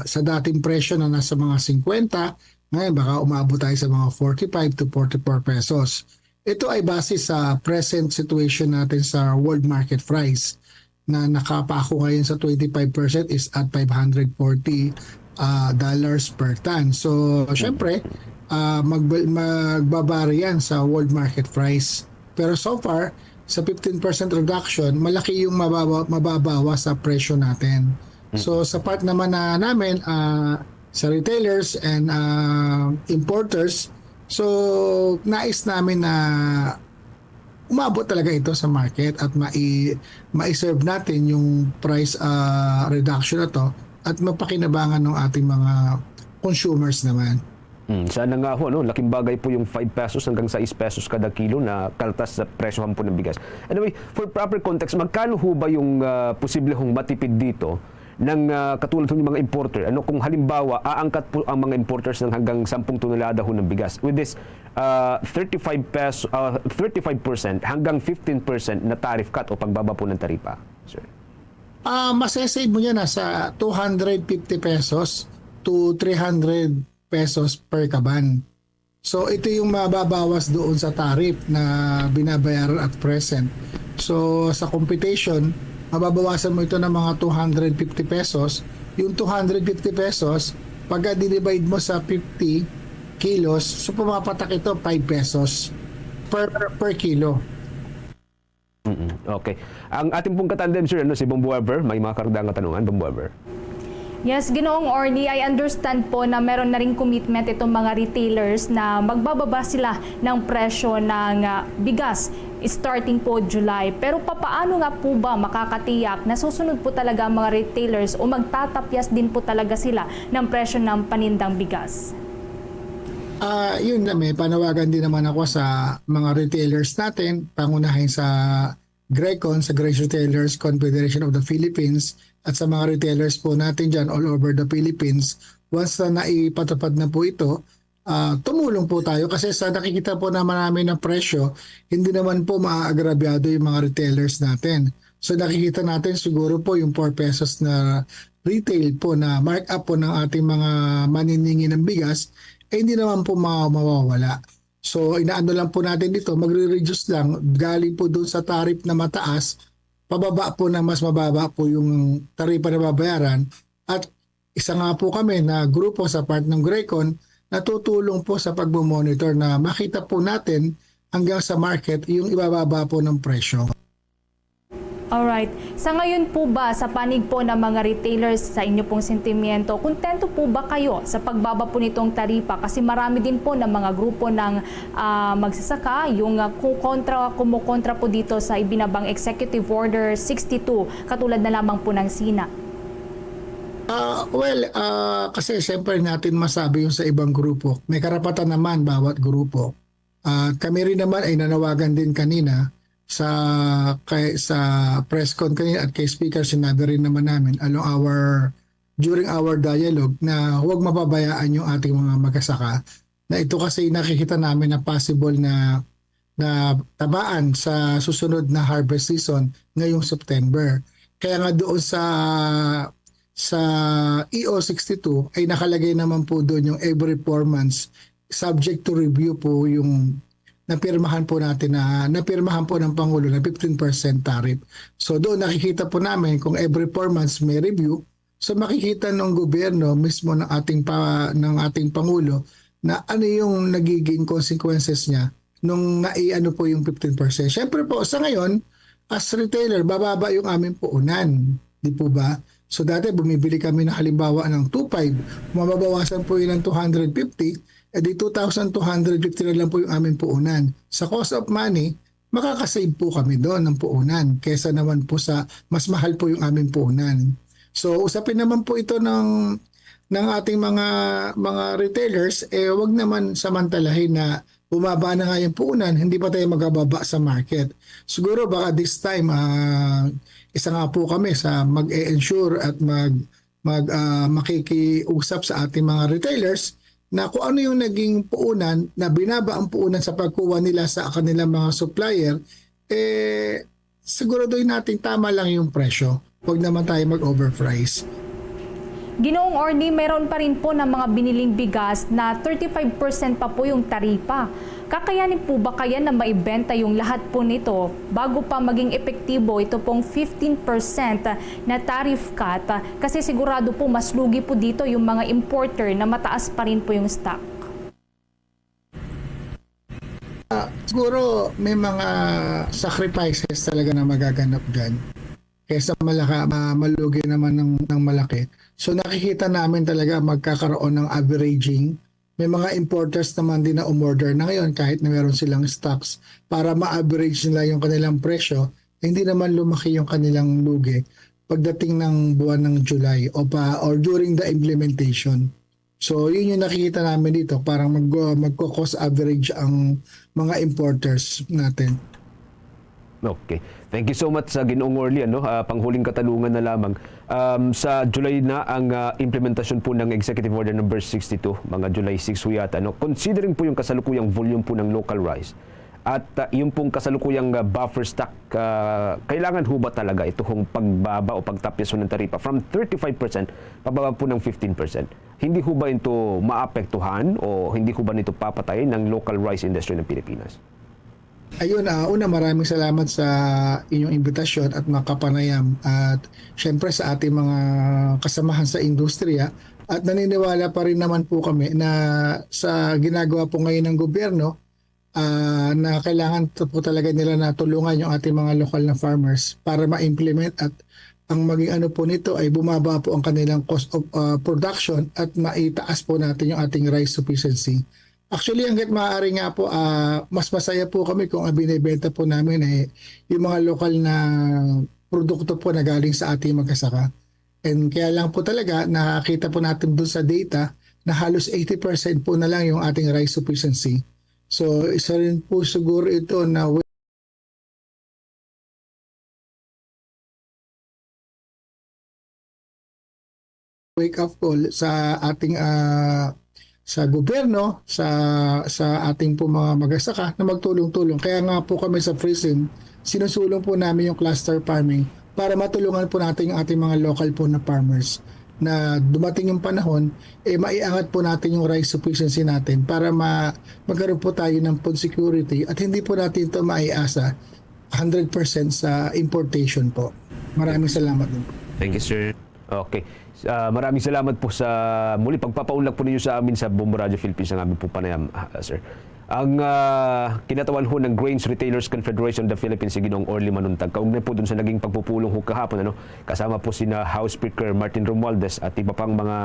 sa dating presyo na nasa mga fifty, ngayon baka umabot tayo sa mga forty-five to forty-four pesos. Ito ay base sa present situation natin sa world market price na nakapako ngayon sa twenty-five percent is at five hundred forty, ah, dollars per ton. So, syempre, ah, magba-, magbabari yan sa world market price. Pero so far, sa fifteen percent reduction, malaki yung mababa-, mababawas sa presyo natin. So, sa part naman na namin, ah, sa retailers and, ah, importers, so, nais namin na umabot talaga ito sa market at mai-, mai-serve natin yung price, ah, reduction na to at mapakinabangan ng ating mga consumers naman. Hmm, sana nga ho, no? Laking bagay po yung five pesos hanggang sais pesos kada kilo na kaltas sa presyohan po ng bigas. Anyway, for proper context, magkano ho ba yung, ah, posible hong matipid dito ng, ah, katulad ho ng mga importer? Ano kung halimbawa, aangkat po ang mga importers ng hanggang sampung tonelada ho ng bigas? With this, ah, thirty-five peso, ah, thirty-five percent hanggang fifteen percent na tariff cut o pagbaba po ng taripa, sir? Ah, masesave mo yan, ah, sa two hundred fifty pesos to three hundred pesos per kaban. So, ito yung mababawas doon sa tariff na binabayaran at present. So, sa computation, mababawasan mo ito ng mga two hundred fifty pesos. Yung two hundred fifty pesos, pagka dinivide mo sa fifty kilos, so pumapatak ito five pesos per, per kilo. Mm-mm. Okay. Ang ating pong katandem, sir, ano, si Bombo Ever, may mga karagdagang katanungan, Bombo Ever. Yes, Ginoong Orly, I understand po na meron na ring commitment itong mga retailers na magbababa sila ng presyo ng ah, bigas starting po July. Pero papaano nga po ba makakatiyak na susunod po talaga ang mga retailers o magtatapyas din po talaga sila ng presyo ng panindang bigas? Ah, yun na, may panawagan din naman ako sa mga retailers natin, pangunahin sa GRECON, sa Grace Retailers Confederation of the Philippines, at sa mga retailers po natin dyan all over the Philippines. Once na naipatupad na po ito, ah, tumulong po tayo kasi sa nakikita po naman namin ng presyo, hindi naman po maaagrabyado yung mga retailers natin. So nakikita natin siguro po yung four pesos na retail po na markup po ng ating mga maniningi ng bigas, eh hindi naman po ma- mawawala. So inaano lang po natin dito, magre-reduce lang galing po doon sa tariff na mataas, pababa po na mas mababa po yung taripa na babayaran. At isa nga po kami na grupo sa part ng GRECON, natutulong po sa pagmo-monitor na makita po natin hanggang sa market yung ibababa po ng presyo. Alright. Sa ngayon po ba, sa panig po ng mga retailers, sa inyo pong sentimiento, kontento po ba kayo sa pagbaba po nitong taripa? Kasi marami din po ng mga grupo ng ah, magsasaka, yung ah, kukontra, kumukontra po dito sa ibinabang Executive Order sixty-two, katulad na lamang po ng SINA. Ah, well, ah, kasi siyempre natin masabi yung sa ibang grupo. May karapatan naman bawat grupo. At kami rin naman ay nanawagan din kanina sa kay, sa press con kanina at kay speaker, sinabi rin naman namin along our during our dialogue na huwag mapabayaan yung ating mga magsasaka na ito kasi nakikita namin na possible na na tamaan sa susunod na harvest season ngayong September. Kaya nga doon sa sa E O sixty-two ay nakalagay naman po doon yung every four months subject to review po yung napirmahan po natin na napirmahan po ng Pangulo na fifteen percent tariff. So doon nakikita po namin kung every four months may review. So makikita ng gobyerno mismo ng ating pa, ng ating Pangulo na ano yung nagiging consequences niya nung naiano po yung fifteen percent. Siyempre po, sa ngayon, as retailer, bababa yung aming puunan. Di po ba? So dati bumibili kami na halimbawa ng two five, mababawasan po yun ng two hundred fifty, eh di two thousand two hundred fifty na lang po yung aming puunan. Sa cost of money, makakasave po kami doon ng puunan kesa naman po sa mas mahal po yung aming puunan. So usapin naman po ito ng ng ating mga mga retailers, eh wag naman samantalahin na bumaba na nga yung puunan, hindi pa tayo magababa sa market. Siguro baka this time, ah, isa nga po kami sa mag-e-ensure at mag mag ah, makikiusap sa ating mga retailers na kung ano yung naging puunan, na binaba ang puunan sa pagkuha nila sa kanilang mga supplier, eh siguraduhin natin tama lang yung presyo. Huwag naman tayo mag-overprice. Ginoong Orly, mayroon pa rin po ng mga biniling bigas na thirty-five percent pa po yung taripa. Kakayanin po ba kaya na maibenta yung lahat po nito bago pa maging epektibo ito pong fifteen percent na tariff cut? Kasi sigurado po mas lugi po dito yung mga importer na mataas pa rin po yung stock. Ah, siguro may mga sacrifices talaga na magaganap dyan kaysa malaka, ma- malugi naman ng, ng malaki. So nakikita namin talaga magkakaroon ng averaging. May mga importers naman din na umorder na ngayon kahit na meron silang stocks para ma-average nila yung kanilang presyo, hindi naman lumaki yung kanilang lugi pagdating ng buwan ng July o pa or during the implementation. So yun yung nakikita namin dito, parang mag, magko-cost average ang mga importers natin. Okay. Thank you so much sa Ginoong Orly, ano? Ah, panghuling katanungan na lamang. Um, sa July na ang ah, implementasyon po ng Executive Order number sixty-two, mga July six po yata, no? Considering po yung kasalukuyang volume po ng local rice at ah, yung pong kasalukuyang ah, buffer stock, ah, kailangan ho ba talaga ito hong pagbaba o pagtapyas ho ng taripa from thirty-five percent pababa po ng fifteen percent? Hindi ho ba ito maapektuhan o hindi ho ba nito papatayin ng local rice industry ng Pilipinas? Ayun, ah, una, maraming salamat sa inyong imbitasyon at makapanayam at syempre sa ating mga kasamahan sa industriya. At naniniwala pa rin naman po kami na sa ginagawa po ngayon ng gobyerno, ah, na kailangan to po talaga nila na tulungan yung ating mga lokal na farmers para ma-implement, at ang maging ano po nito ay bumaba po ang kanilang cost of, ah, production at maitaas po natin yung ating rice sufficiency. Actually, hangga't maaari nga po, ah, mas masaya po kami kung ang binibenta po namin ay yung mga lokal na produkto po na galing sa ating magsasaka. And kaya lang po talaga, nakakita po natin dun sa data na halos eighty percent po na lang yung ating rice sufficiency. So, isa rin po siguro ito na wake-up call sa ating, ah, sa gobyerno, sa, sa ating po mga magsasaka na magtulong-tulong. Kaya nga po kami sa PRISM, sinusulong po namin yung cluster farming para matulungan po natin yung ating mga local po na farmers na dumating yung panahon, eh, maiangat po natin yung rice sufficiency natin para ma-, magkaroon po tayo ng food security at hindi po natin ito maiasa hundred percent sa importation po. Maraming salamat din. Thank you, sir. Okay. Ah, maraming salamat po sa muli pagpapaunlak po ninyo sa amin sa Bombo Radio Philippines, ang aming po panayam, ah, sir. Ang ah, kinatawan ho ng Grains Retailers Confederation of the Philippines, si Ginoong Orly Manuntag, kaugnay po dun sa naging pagpupulong ho kahapon, ano, kasama po sina House Speaker Martin Romualdez at iba pang mga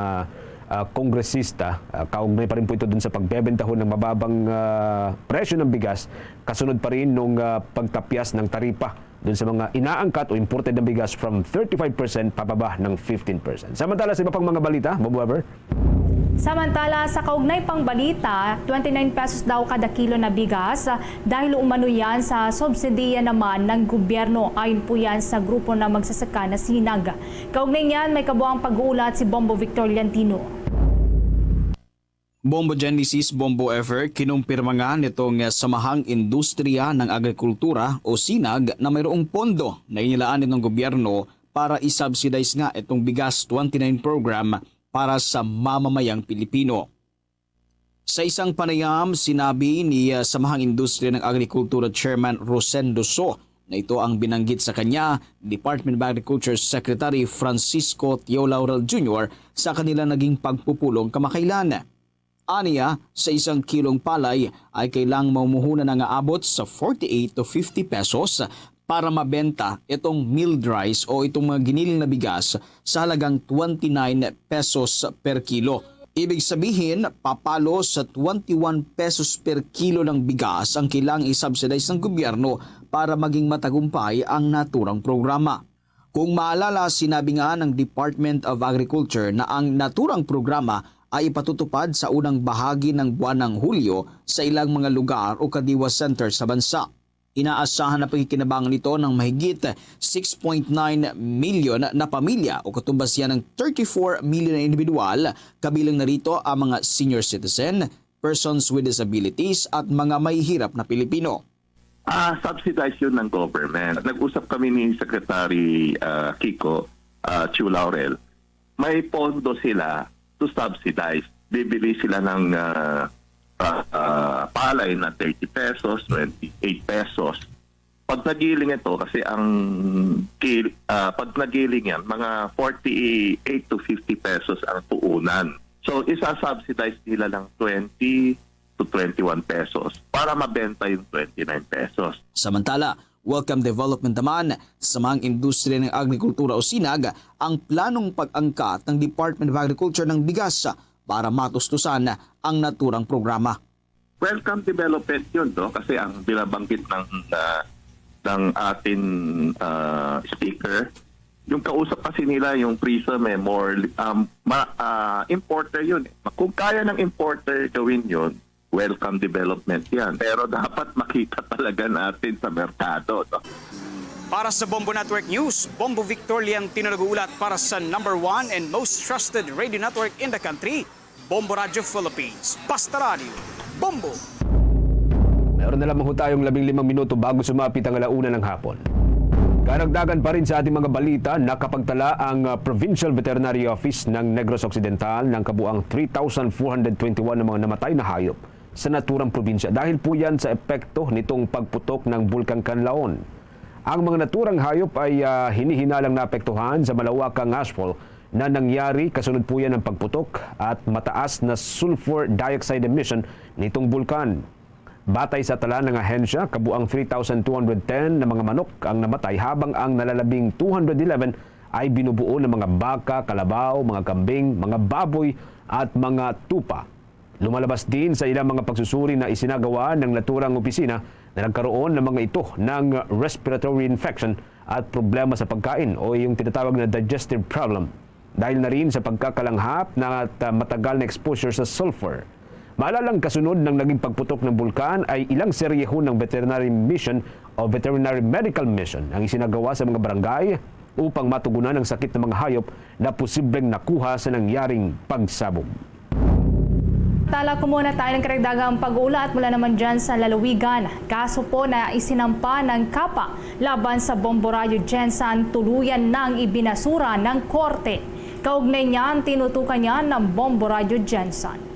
ah, kongresista, ah, kaugnay pa rin po ito dun sa pagbebenta ho ng mababang ah, presyo ng bigas, kasunod pa rin nung ah, pagtapyas ng taripa dun sa mga inaangkat o imported na bigas from thirty-five percent pababa ng fifteen percent. Samantala, sa iba pang mga balita, Bob Weber. Samantala, sa kaugnay pang balita, twenty-nine pesos daw kada kilo na bigas dahil umano yan sa subsidiya naman ng gobyerno, ayon po yan sa grupo na magsasaka na Sinag. Kaugnay niyan, may kabuang pag-uulat si Bombo Victor Liantino. Bombo Genesis, Bombo Ever, kinumpirma nga nitong Samahang Industriya ng Agrikultura o Sinag na mayroong pondo na inilaan nitong gobyerno para i-subsidize nga itong bigas twenty-nine program para sa mamamayang Pilipino. Sa isang panayam, sinabi ni ah, Samahang Industriya ng Agrikultura Chairman Rosendo So na ito ang binanggit sa kanya Department of Agriculture Secretary Francisco Teo Laurel Junior sa kanila naging pagpupulong kamakailan. Aniya, sa isang kilong palay ay kailang mamuhunan na nga abot sa forty-eight to fifty pesos para mabenta itong milled rice o itong mga giniling na bigas sa halagang twenty-nine pesos per kilo. Ibig sabihin, papalo sa twenty-one pesos per kilo ng bigas ang kailangang i-subsidize ng gobyerno para maging matagumpay ang naturang programa. Kung maalala, sinabi nga ng Department of Agriculture na ang naturang programa ay ipatutupad sa unang bahagi ng buwan ng Hulyo sa ilang mga lugar o kadiwa center sa bansa. Inaasahan na pakikinabangan nito ng mahigit six point nine million na pamilya o katumbas yan ng thirty-four million na individual, kabilang na rito ang mga senior citizen, persons with disabilities at mga mahihirap na Pilipino. Ah, subsidized yun ng government. Nag-usap kami ni Secretary ah, Kiko ah, Chu Laurel. May pondo sila to subsidize. Bibili sila ng ah, ah, ah, palay na thirty pesos, twenty-eight pesos. Pag nagiling ito, kasi ang kil- ah, pag nagiling yan, mga forty-eight to fifty pesos ang puunan. So, isa-subsidize nila ng twenty to twenty-one pesos para mabenta yung twenty-nine pesos. Samantala, Welcome Development naman sa mga industriya ng agrikultura o sinag ang planong pag-angkat ng Department of Agriculture ng bigas para matustusan ang naturang programa. Welcome development yun, no? Kasi ang binabanggit ng ah, ng ating ah, speaker, yung kausap kasi nila yung PRISM eh, more um, ma, ah, importer yun eh. Kung kaya ng importer gawin yun, welcome development yan. Pero dapat makita talaga natin sa merkado, no? Para sa Bombo Network News, Bombo Victor Liantino nag-uulat para sa number one and most trusted radio network in the country, Bombo Radio Philippines. Basta Radio, Bombo! Meron na lamang ho tayong labing limang minuto bago sumapit ang alauna ng hapon. Karagdagan pa rin sa ating mga balita, nakapagtala ang ah, Provincial Veterinary Office ng Negros Occidental ng kabuang three thousand four hundred twenty-one na mga namatay na hayop sa naturang probinsya dahil po yan sa epekto nitong pagputok ng Bulkang Kanlaon. Ang mga naturang hayop ay ah, hinihinalang naapektuhan sa malawakang ashfall na nangyari kasunod po yan ng pagputok at mataas na sulfur dioxide emission nitong bulkan. Batay sa talan ng ahensya, kabuang three thousand two hundred ten na mga manok ang namatay, habang ang nalalabing two hundred eleven ay binubuo ng mga baka, kalabaw, mga kambing, mga baboy, at mga tupa. Lumalabas din sa ilang mga pagsusuri na isinagawa ng naturang opisina na nagkaroon ng mga ito ng respiratory infection at problema sa pagkain o yung tinatawag na digestive problem, dahil na rin sa pagkakalanghap na at, ah, matagal na exposure sa sulfur. Maalalang kasunod ng naging pagputok ng bulkan ay ilang serye ho ng veterinary mission o veterinary medical mission ang isinagawa sa mga barangay upang matugunan ang sakit ng mga hayop na posibleng nakuha sa nangyaring pagsabog. Tala ko muna tayo ng karagdagang pag-uulat mula naman dyan sa lalawigan. Kaso po na isinampa ng kapa laban sa Bombo Radyo Gensan, tuluyan nang ibinasura ng korte. Kaugnay niyan, tinutukan niya ng Bombo Radyo Gensan.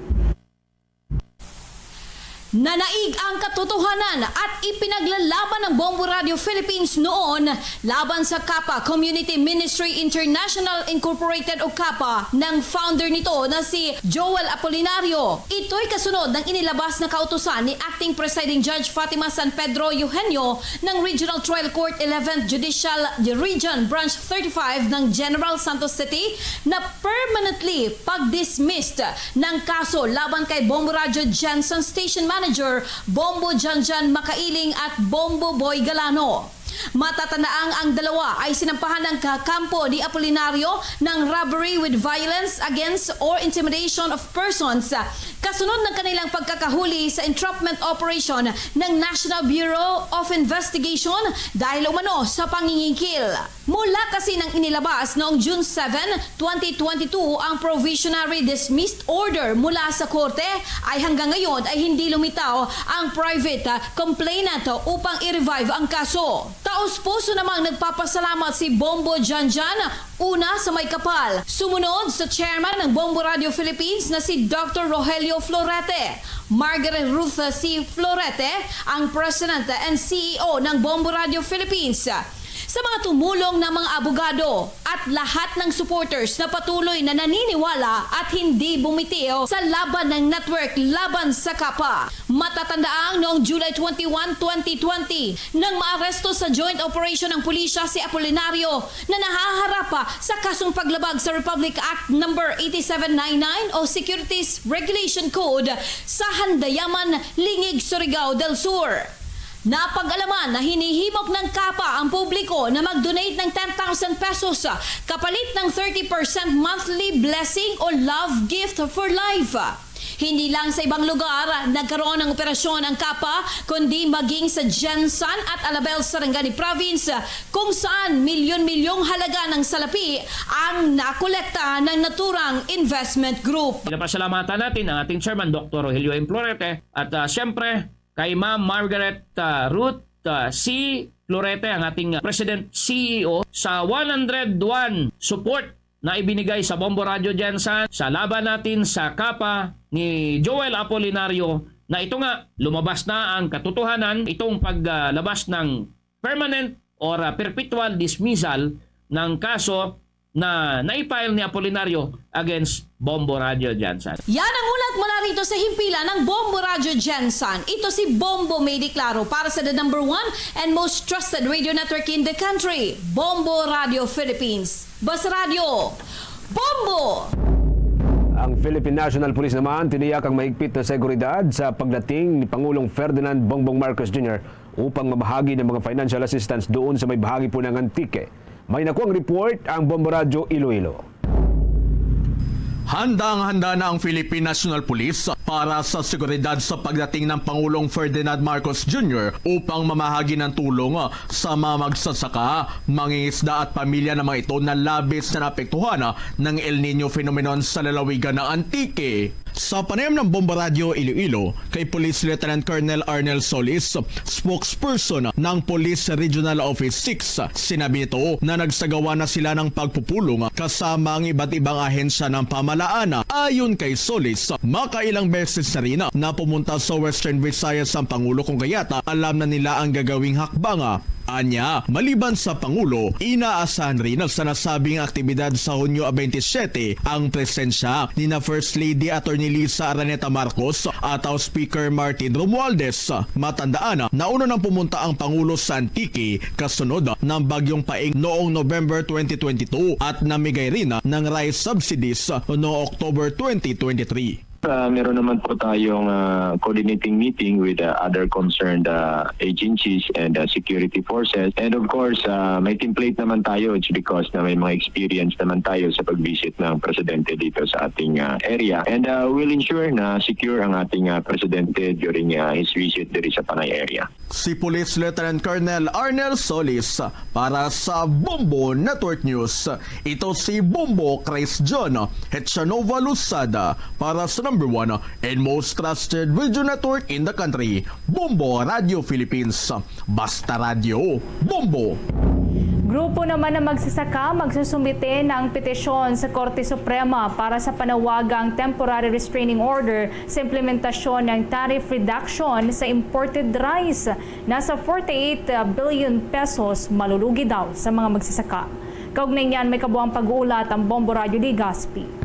Nanaig ang katotohanan at ipinaglalaban ng Bombo Radio Philippines noon laban sa kapa Community Ministry International Incorporated o kapa ng founder nito na si Joel Apolinario. Ito'y kasunod ng inilabas na kautusan ni Acting Presiding Judge Fatima San Pedro Eugenio ng Regional Trial Court eleventh Judicial Region Branch thirty-five ng General Santos City na permanently pag-dismissed ng kaso laban kay Bombo Radyo Gensan Station Manager Bombo Janjan Makailing at Bombo Boy Galano. Matatandaang ang dalawa ay sinampahan ng kakampo ni Apolinario ng robbery with violence against or intimidation of persons, kasunod ng kanilang pagkakahuli sa entrapment operation ng National Bureau of Investigation dahil umano sa pangingikil. Mula kasi nang inilabas noong June seven, twenty twenty-two ang provisionary dismissed order mula sa korte, ay hanggang ngayon ay hindi lumitaw ang private, ah, complainant upang i-revive ang kaso. Taos-puso namang nagpapasalamat si Bombo Janjan, una sa may kapal, sumunod sa chairman ng Bombo Radio Philippines na si Doctor Rogelio Florete, Margaret Ruth C. Florete, ang president and C E O ng Bombo Radio Philippines, sa mga tumulong na mga abogado at lahat ng supporters na patuloy na naniniwala at hindi bumitiw sa laban ng network laban sa kapa. Matatandaang noong July twenty-one, twenty twenty, nang maaresto sa joint operation ng pulisya si Apolinario na nahaharap pa sa kasong paglabag sa Republic Act Number eighty-seven nine nine o Securities Regulation Code sa Handayaman, Lingig, Surigao del Sur. Napag-alaman na hinihimok ng kapa ang publiko na mag-donate ng ten thousand pesos kapalit ng thirty percent monthly blessing o love gift for life. Hindi lang sa ibang lugar nagkaroon ng operasyon ang kapa, kundi maging sa Gensan at Alabel, Sarangani Province, kung saan milyon-milyong halaga ng salapi ang nakolekta ng naturang investment group. Pinapasalamatan natin ang ating chairman, Doctor Rogelio M. Florete, at, ah, siyempre, kay Ma'am Margaret, ah, Ruth, ah, C. Florete, ang ating, ah, President C E O, sa one hundred one support na ibinigay sa Bombo Radyo Gensan sa laban natin sa kapa ni Joel Apolinario, na ito nga, lumabas na ang katotohanan, itong paglabas ng permanent or, ah, perpetual dismissal ng kaso na naipile ni Apolinario against Bombo Radyo Gensan. Yan ang ulat mula rito sa himpilan ng Bombo Radyo Gensan. Ito si Bombo May Di Claro para sa the number one and most trusted radio network in the country, Bombo Radio Philippines. Basta Radyo, Bombo! Ang Philippine National Police naman tiniyak ang mahigpit na seguridad sa pagdating ni Pangulong Ferdinand Bongbong Marcos Junior upang mamahagi ng mga financial assistance doon sa may bahagi po ng Antique. May nakuang report ang Bombo Radyo Iloilo. Handang-handa na ang Philippine National Police para sa seguridad sa pagdating ng Pangulong Ferdinand Marcos Junior upang mamahagi ng tulong sa mga magsasaka, mangingisda at pamilya ng mga ito na labis na naapektuhan ng El Niño phenomenon sa lalawigan ng Antique. Sa panayam ng Bombo Radyo Iloilo kay Police Lieutenant Colonel Arnel Solis, spokesperson ng Police Regional Office six, sinabi nito na nagsagawa na sila ng pagpupulong kasama ang iba't ibang ahensya ng pamahalaan. Ayon kay Solis, makailang beses na rin na pumunta sa Western Visayas ang Pangulo, kung kaya't alam na nila ang gagawing hakbang. Anya, maliban sa Pangulo, inaasahan rin sa nasabing aktibidad sa Hunyo twenty-seven ang presensya ni na First Lady Attorney Lisa Araneta Marcos at House Speaker Martin Romualdez. Matandaan, nauna nang pumunta ang Pangulo sa Antique kasunod ng Bagyong Paeng noong November twenty twenty-two at namigay rin ng rice subsidies noong October twenty twenty-three. Ah, meron naman po tayong, ah, coordinating meeting with, ah, other concerned, ah, agencies and, ah, security forces. And of course, ah, may template naman tayo. It's because na may mga experience naman tayo sa pag-visit ng presidente dito sa ating, ah, area. And, ah, we'll ensure na secure ang ating, ah, presidente during, ah, his visit diri sa Panay area. Si Police Lieutenant Colonel Arnel Solis para sa Bombo Network News. Ito si Bombo Chris John Hetchanova Luzada para sa number one and most trusted radio network in the country, Bombo Radio Philippines. Basta Radio, Bombo! Grupo naman ng magsasaka magsusumite ng petisyon sa Korte Suprema para sa panawagang temporary restraining order sa implementasyon ng tariff reduction sa imported rice. Nasa forty-eight billion pesos malulugi daw sa mga magsasaka. Kaugnay niyan, may kabuang pag-uulat ang Bombo Radio Legazpi.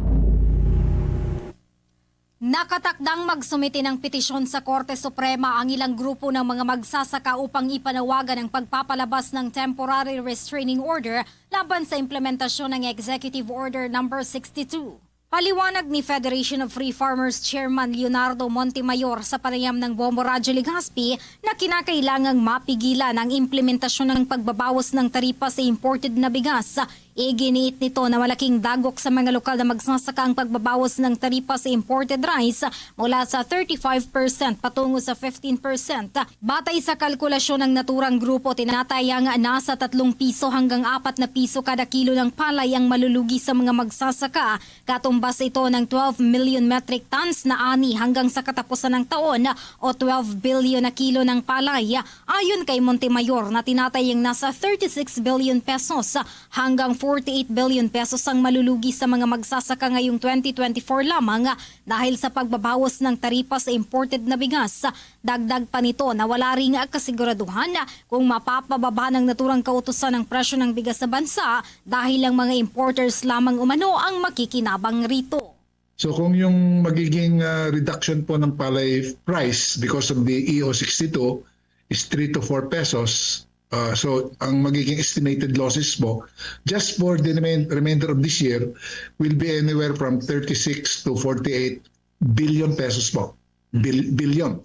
Nakatakdang magsumite ng petisyon sa Korte Suprema ang ilang grupo ng mga magsasaka upang ipanawagan ang pagpapalabas ng temporary restraining order laban sa implementasyon ng Executive Order Number sixty-two. Paliwanag ni Federation of Free Farmers Chairman Leonardo Montemayor sa panayam ng Bombo Radyo Legazpi na kinakailangang mapigilan ang implementasyon ng pagbabawas ng taripa sa imported na bigas. Iginiit nito na malaking dagok sa mga lokal na magsasaka ang pagbabawas ng taripa sa imported rice mula sa thirty-five percent patungo sa fifteen percent. Batay sa kalkulasyon ng naturang grupo, tinatayang nasa tatlong piso hanggang apat na piso kada kilo ng palay ang malulugi sa mga magsasaka. Katumbas ito ng twelve million metric tons na ani hanggang sa katapusan ng taon o twelve billion na kilo ng palay. Ayon kay Montemayor na tinatayang nasa thirty-six billion pesos hanggang forty-eight billion pesos ang malulugi sa mga magsasaka ngayong twenty twenty-four lamang dahil sa pagbabawas ng taripa sa imported na bigas. Dagdag pa nito na wala ring kasiguraduhan kung mapapababa ng naturang kautusan ang presyo ng bigas sa bansa dahil ang mga importers lamang umano ang makikinabang rito. So kung yung magiging, ah, reduction po ng palay price because of the E O sixty-two is three to four pesos, ah, so ang magiging estimated losses po just for the remain-, remainder of this year will be anywhere from thirty-six to forty-eight billion pesos po. Bil-, billion.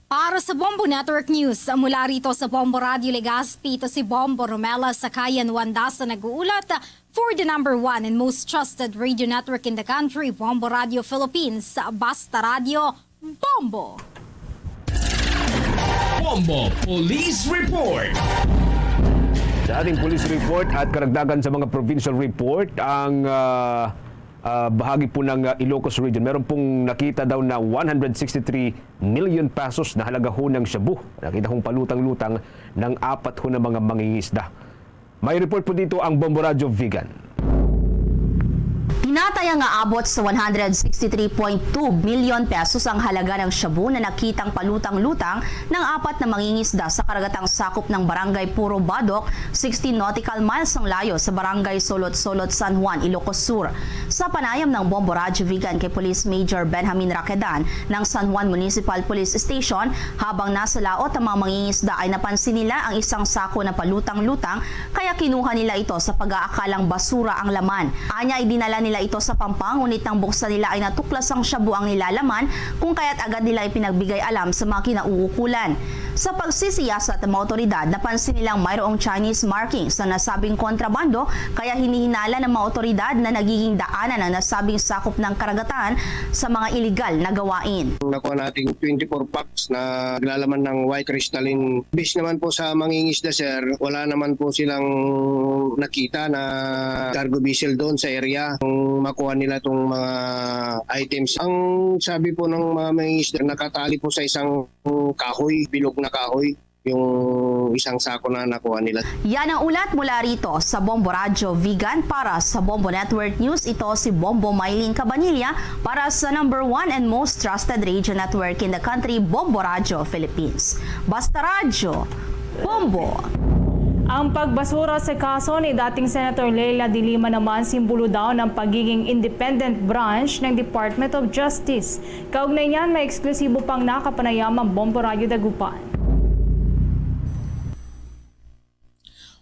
Para sa Bombo Network News, mula rito sa Bombo Radio Legazpi, ito si Bombo Romela Sakayan Wandasa nag-uulat for the number one and most trusted radio network in the country, Bombo Radio Philippines. Basta Radio, Bombo! Bombo Police Report. Sa ating police report at karagdagan sa mga provincial report, ang, ah, ah, bahagi po ng, ah, Ilocos Region, meron pong nakita daw na one hundred sixty-three million pesos na halaga ho ng shabu. Nakita hong palutang-lutang ng apat ho na mga mangingisda. May report po dito ang Bombo Radyo Vigan. Tinataya nga abot sa one hundred sixty-three point two million pesos ang halaga ng shabu na nakitang palutang-lutang ng apat na mangingisda sa karagatang sakop ng Barangay Puro Badok, sixteen nautical miles ang layo sa Barangay Solot-Solot, San Juan, Ilocos Sur. Sa panayam ng Bombo Radyo Vigan kay Police Major Benjamin Raquedan ng San Juan Municipal Police Station, habang nasa laot ang mga mangingisda ay napansin nila ang isang sako na palutang-lutang, kaya kinuha nila ito sa pag-aakalang basura ang laman. Anya, idinala nila ito sa Pampang, ngunit nang buksan nila ay natuklas ang shabu ang nilalaman, kung kaya't agad nila ipinagbigay alam sa mga kinauukulan. Sa pagsisiyasat ng mga otoridad, napansin nilang mayroong Chinese markings ang nasabing kontrabando, kaya hinihinala ng mga otoridad na nagiging daanan ang nasabing sakop ng karagatan sa mga iligal na gawain. Nakuha natin twenty-four packs na naglalaman ng white crystalline. Base naman po sa mangingisda, sir, wala naman po silang nakita na cargo vessel doon sa area. Kung makuha nila itong mga items, ang sabi po ng mga mangingisda, nakatali po sa isang kahoy, bilog na kahoy, yung isang sako na nakuha nila. Yan ang ulat mula rito sa Bombo Radyo Vigan. Para sa Bombo Network News, ito si Bombo Mylene Cabanilla para sa number one and most trusted radio network in the country, Bombo Radyo Philippines. Basta Radyo, Bombo! Ang pagbasura sa kaso ni dating Senator Leila de Lima naman simbolo daw ng pagiging independent branch ng Department of Justice. Kaugnay niyan, may eksklusibo pang nakapanayam ang Bombo Radyo Dagupan.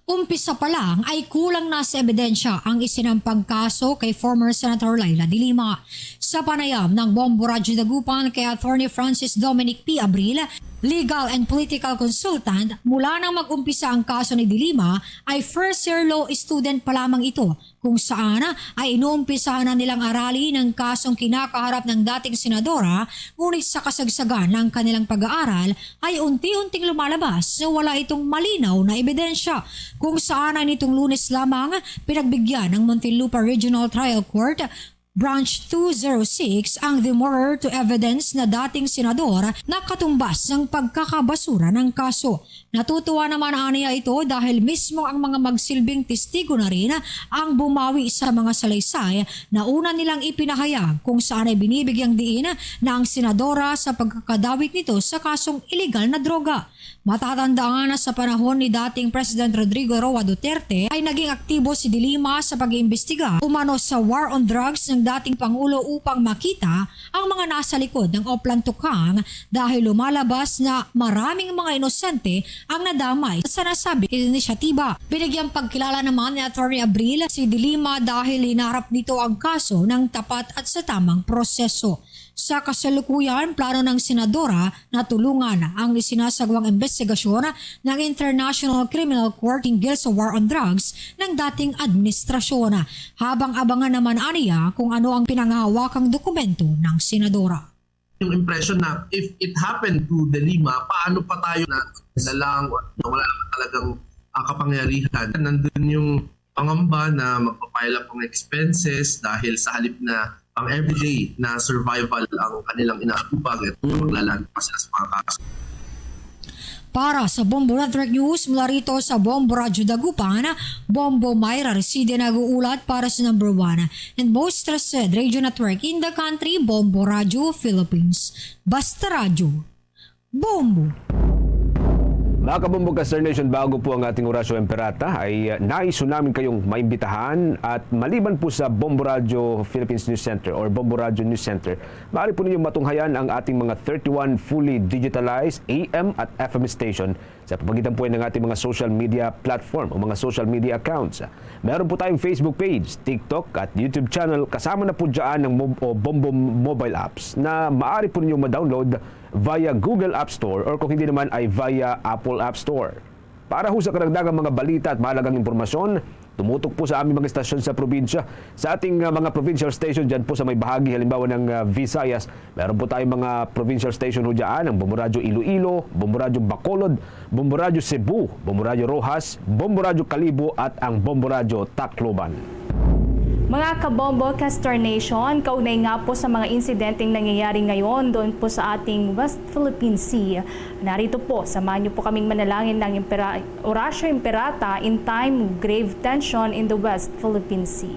Umpisa pa lang ay kulang na sa ebidensya ang isinampang kaso kay former Senator Leila de Lima. Sa panayam ng Bombo Radyo Dagupan kay Attorney Francis Dominic P. Abril, legal and political consultant, mula nang mag-umpisa ang kaso ni de Lima ay first year law student pa lamang ito, kung saan ay inuumpisahan na nilang aralin ang kasong kinakaharap ng dating senadora, ngunit sa kasagsagan ng kanilang pag-aaral ay unti-unting lumalabas na wala itong malinaw na ebidensya, kung saan ay nitong Lunes lamang pinagbigyan ng Muntinlupa Regional Trial Court Branch two zero six ang demurrer to evidence na dating senador nakatumbas ng pagkakabasura ng kaso. Natutuwa naman aniya ito dahil mismo ang mga magsilbing testigo na rin ang bumawi sa mga salaysay na una nilang ipinahayag, kung saan ay binibigyang diin na ang senadora sa pagkakadawit nito sa kasong iligal na droga. Matatandaan na sa panahon ni dating President Rodrigo Roa Duterte ay naging aktibo si de Lima sa pag-iimbestiga umano sa war on drugs ng dating Pangulo upang makita ang mga nasa likod ng Oplan Tukang, dahil lumalabas na maraming mga inosente ang nadamay sa nasabing inisyatiba. Binigyang pagkilala naman ni Attorney Abril si de Lima dahil hinarap nito ang kaso ng tapat at sa tamang proseso. Sa kasalukuyan, plano ng senadora na tulungan ang isinasagwang investigasyon ng International Criminal Court hinggil sa war on drugs ng dating administrasyon, habang abangan naman aniya kung ano ang pinanghahawakang dokumento ng senadora. Yung impression na if it happened to de Lima, paano pa tayo na, na lang, na wala naman talagang uh, kapangyarihan. Nandun yung pangamba na magpa-pile up ang expenses dahil sa halip na pang everyday na survival ang kanilang inaatupag at maglalaan pa sila sa mga kaso. Para sa Bombo Network News, mula rito sa Bombo Radyo Dagupan, Bombo Myra Reside nag-uulat para sa number one and most trusted radio network in the country, Bombo Radyo Philippines. Basta Radyo, Bombo! Mga kabombo ka Star Nation, bago po ang ating Orasyo Imperata, ay uh, nais namin kayong maimbitahan at maliban po sa Bombo Radyo Philippines News Center or Bombo Radyo News Center, maaari po ninyong matunghayan ang ating mga thirty-one fully digitalized A M at F M station sa pamagitan po ng ating mga social media platform o mga social media accounts. Meron po tayong Facebook page, TikTok at YouTube channel, kasama na po dyan ang mob- o Bombo mobile apps na maaari po ninyong ma-download via Google App Store or kung hindi naman ay via Apple App Store. Para ho sa karagdagang mga balita at mahalagang impormasyon, tumutok po sa aming mga estasyon sa probinsya, sa ating uh, mga provincial station dyan po sa may bahagi halimbawa ng uh, Visayas. Meron po tayong mga provincial station ho dyan, ang Bombo Radyo Iloilo, Bombo Radyo Bacolod, Bombo Radyo Cebu, Bombo Radyo Roxas, Bombo Radyo Kalibo at ang Bombo Radyo Tacloban. Mga kabombo ka Star Nation, kaugnay nga po sa mga insidenteng nangyayari ngayon doon po sa ating West Philippine Sea, narito po, samahan niyo po kaming manalangin ng impera- Orasyo Imperata in time of grave tension in the West Philippine Sea.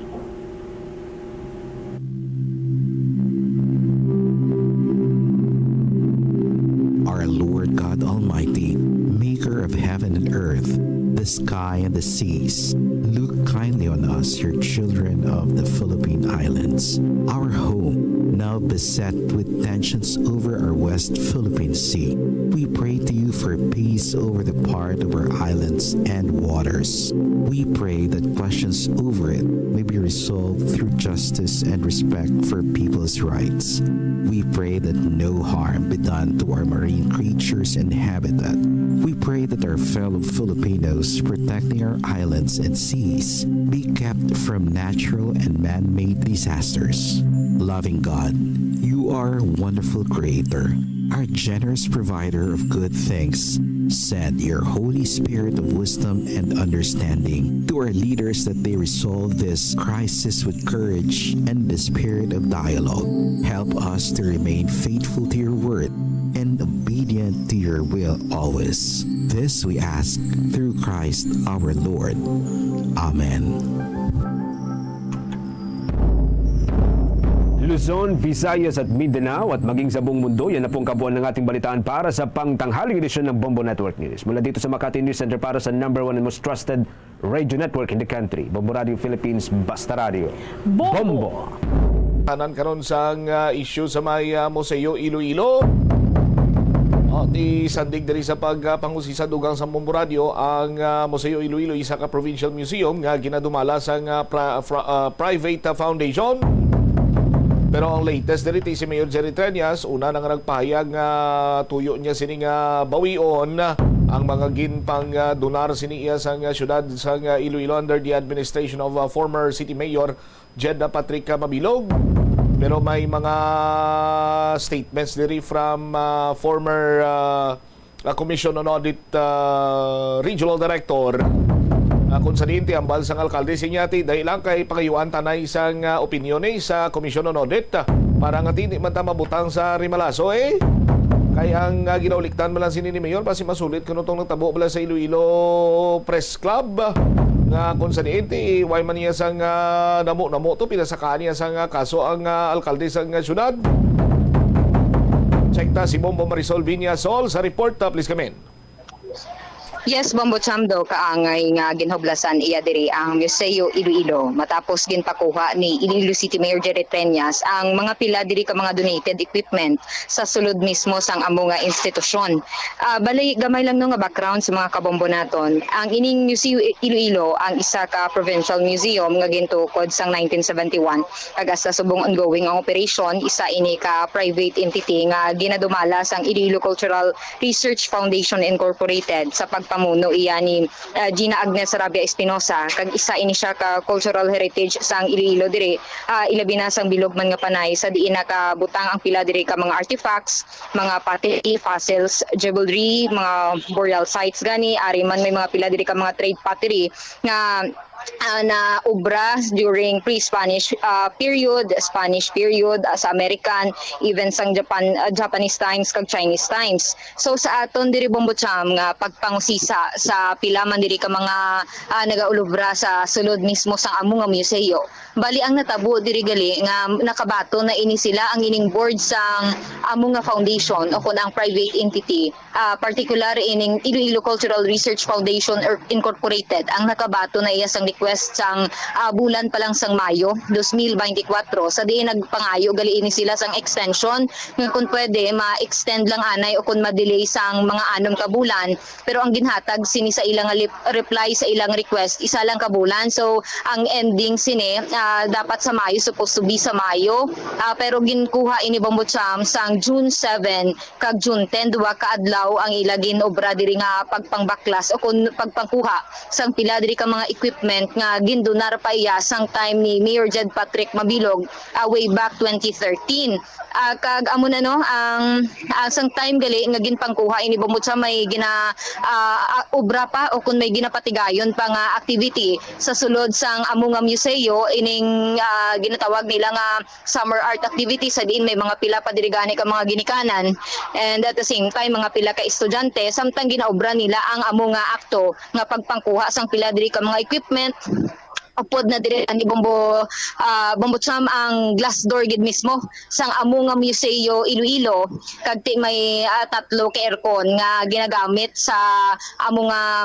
Our Lord God Almighty, maker of heaven and earth, the sky and the seas, look kindly on us, your children of the Philippine Islands. Our home, now beset with tensions over our West Philippine Sea. We pray to you for peace over the part of our islands and waters. We pray that questions over it may be resolved through justice and respect for people's rights. We pray that no harm be done to our marine creatures and habitat. We pray that our fellow Filipinos protecting our islands and seas be kept from natural and man-made disasters. Loving God, you are a wonderful creator, our generous provider of good things. Send your Holy Spirit of wisdom and understanding to our leaders that they resolve this crisis with courage and the spirit of dialogue. Help us to remain faithful to your word and obedient to your will always. This we ask through Christ our Lord. Amen. Luzon, Visayas at Mindanao at maging sa buong mundo. Yan na pong kabuuan ng ating balitaan para sa pangtanghaling edisyon ng Bombo Network News. Mula dito sa Makati News Center para sa number one and most trusted radio network in the country, Bombo Radio Philippines, Basta Radio. Bombo! Tanan karon sang, ah, issue sa may, ah, Museo Iloilo. Oh, ti sandig diri sa pag, ah, pangusisa dugang sa Bombo Radio ang, ah, Museo Iloilo, isa ka provincial museum nga ginadumala sang, ah, pra-, fra-, ah, private, ah, foundation. Pero ang latest diri ti si Mayor Jerry Treñas, una na nga nagpahayag nga tuyo niya sini nga bawion ang mga ginpang, ah, donar sini iya sang, ah, syudad sang, ah, Iloilo under the administration of, ah, former City Mayor Jed Patrick Mabilog. Pero may mga statements diri from, ah, former, ah, ah, Commission on Audit, ah, Regional Director, ah, kung sa diin ti hambal sang alkalde, sinya ti dali lang kay pangayuan tanay sang, ah, opinyon, eh, sa Commission on Audit, ah, para nga ti di man ta mabutang sa rimalaso, eh. Kay ang, ah, ginauliktan man lang sini ni Mayor, basi masulit kuno tong nagtabo bala sa Iloilo Press Club, ah, nga kung sa diin ti way man niya sang, ah, namo-namo to, pinasakaan niya sang, ah, kaso ang, ah, alkalde sang, ah, syudad. Check ta si Bombo Marisol Viñasol sa report, ah, please come in. Yes, Bombo Cham, daw kaangay nga ginhuplasan iya diri ang Museo Iloilo matapos ginpakuha ni Iloilo City Mayor Jerry Treñas ang mga pila diri ka mga donated equipment sa sulod mismo sang amo nga institusyon. Ah, bali, gamay lang, no, nga background sa mga kabombo naton. Ang ining Museo I-, Iloilo ang isa ka provincial museum nga gintukod sang nineteen seventy-one, kag hasta subong ongoing ang operation, isa ini ka private entity nga ginadumala sang Iloilo Cultural Research Foundation Incorporated sa pagpamuno iya ni, ah, Gina Agnes Sarabia Espinosa, kag isa ini siya ka cultural heritage sang Iloilo diri, ah, ilabi na sang bilog man nga panay sa diin nakabutang ang pila diri ka mga artifacts, mga pottery, fossils, jewelry, mga burial sites gani, ari man may mga pila diri ka mga trade pottery nga, ah, na obra during pre-Spanish, ah, period, Spanish period, ah, sa American, even sang Japan, ah, Japanese times kag Chinese times. So sa aton diri, Bombo Cham, nga pagpangusisa sa pila man diri ka mga, ah, nagaulobra sa sulod mismo sang amo nga museo. Bali ang natabo diri gali nga nakabaton na ini sila ang ining board sang amo nga foundation o kun ang private entity, ah, particular ining Iloilo Cultural Research Foundation or Incorporated, ang nakabaton na iya sang request sang, ah, bulan pa lang sang Mayo dos mil beintikwatro, sa diin nagpangayo gali ini sila sang extension nga kun pwede ma-extend lang anay o kun ma-delay sang mga anom ka bulan. Pero ang ginhatag sini sa ilang lip-, reply sa ilang request, isa lang ka bulan. So ang ending sini, ah, dapat sa Mayo, supposed to be sa Mayo. Ah, pero ginkuha ini, Bombo Cham, sang June seven kag June ten, duha ka adlaw ang ila ginobra diri nga pagpangbaklas o kun pagpangkuha sang pila diri ka mga equipment nga gindonar pa iya sang time ni Mayor Jed Patrick Mabilog, ah, way back twenty thirteen. Ah, kag amo na, no, ang, ah, sang time gali nga ginpangkuha ini, Bombo Cham, may gina-, ah, ah, obra pa o kun may ginapatigayon pa nga activity sa sulod sang amo nga museo, ining, ah, ginatawag nila nga summer art activity, sa diin may mga pila pa diri gani ka mga ginikanan, and at the same time mga pila ka estudyante, samtang ginaobra nila ang amo nga akto nga pagpangkuha sang pila diri ka mga equipment. Upod na diri ni Bombo, ah, Bombo Cham, ang glass door gid mismo sang amo nga museo Iloilo, kag ti may, ah, tatlo ka aircon nga ginagamit sa amo nga,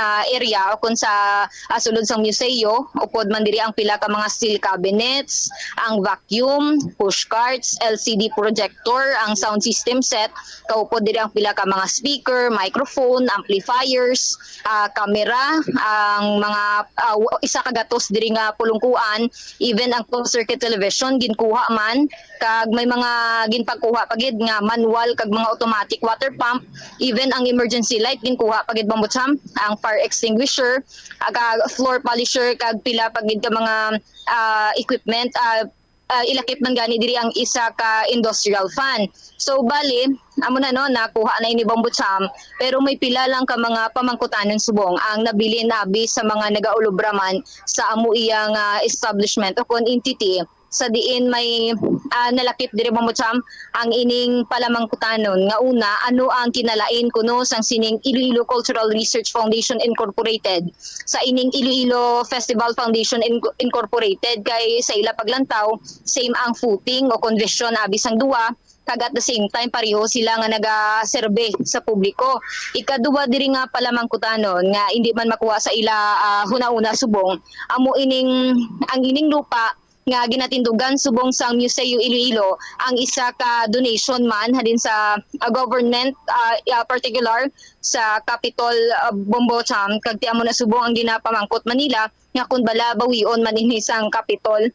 ah, area o kun sa, ah, sulod sang museo. Upod man diri ang pila ka mga steel cabinets, ang vacuum, push carts, L C D projector, ang sound system set, kaupod diri ang pila ka mga speaker, microphone, amplifiers, ah, camera, ang mga, ah, w-, isa ka gatos diri nga pulungkuan, even ang closed circuit television ginkuha man, kag may mga ginpagkuha pa gid nga manual kag mga automatic water pump, even ang emergency light ginkuha pa gid, Bombo Cham, ang fire extinguisher, aga floor polisher kag pila pa gid ka mga, ah, equipment, ah, ah, ilakip man gani diri ang isa ka industrial fan. So bali, amo na, no, nakuha na ini, Bombo Cham, pero may pila lang ka mga pamangkutanon subong ang nabilin abi sa mga nagaulobra man sa amo iya nga establishment o kon entity, sa diin may, ah, nalakip diri, Bombo Cham, ang ining palamangkutanon nga una, ano ang kinalain kuno sang sining Iloilo Cultural Research Foundation Incorporated sa ining Iloilo Festival Foundation Inc-, Incorporated, kay sa ila paglantaw, same ang footing o condition abi sang duwa, kag at the same time pareho sila nga nagaserbe sa publiko. Ikaduha diri nga palamangkutanon nga indi man makuha sa ila, ah, hunahuna subong, amo ining, ang ining lupa nga ginatindugan subong sang Museo Iloilo ang isa ka donation man halin sa, ah, government, ah, ah, particular sa Capitol, ah, Bombo Cham, kag ti amo na subong ang ginapamangkot man nila nga kun bala bawion man ini sang Capitol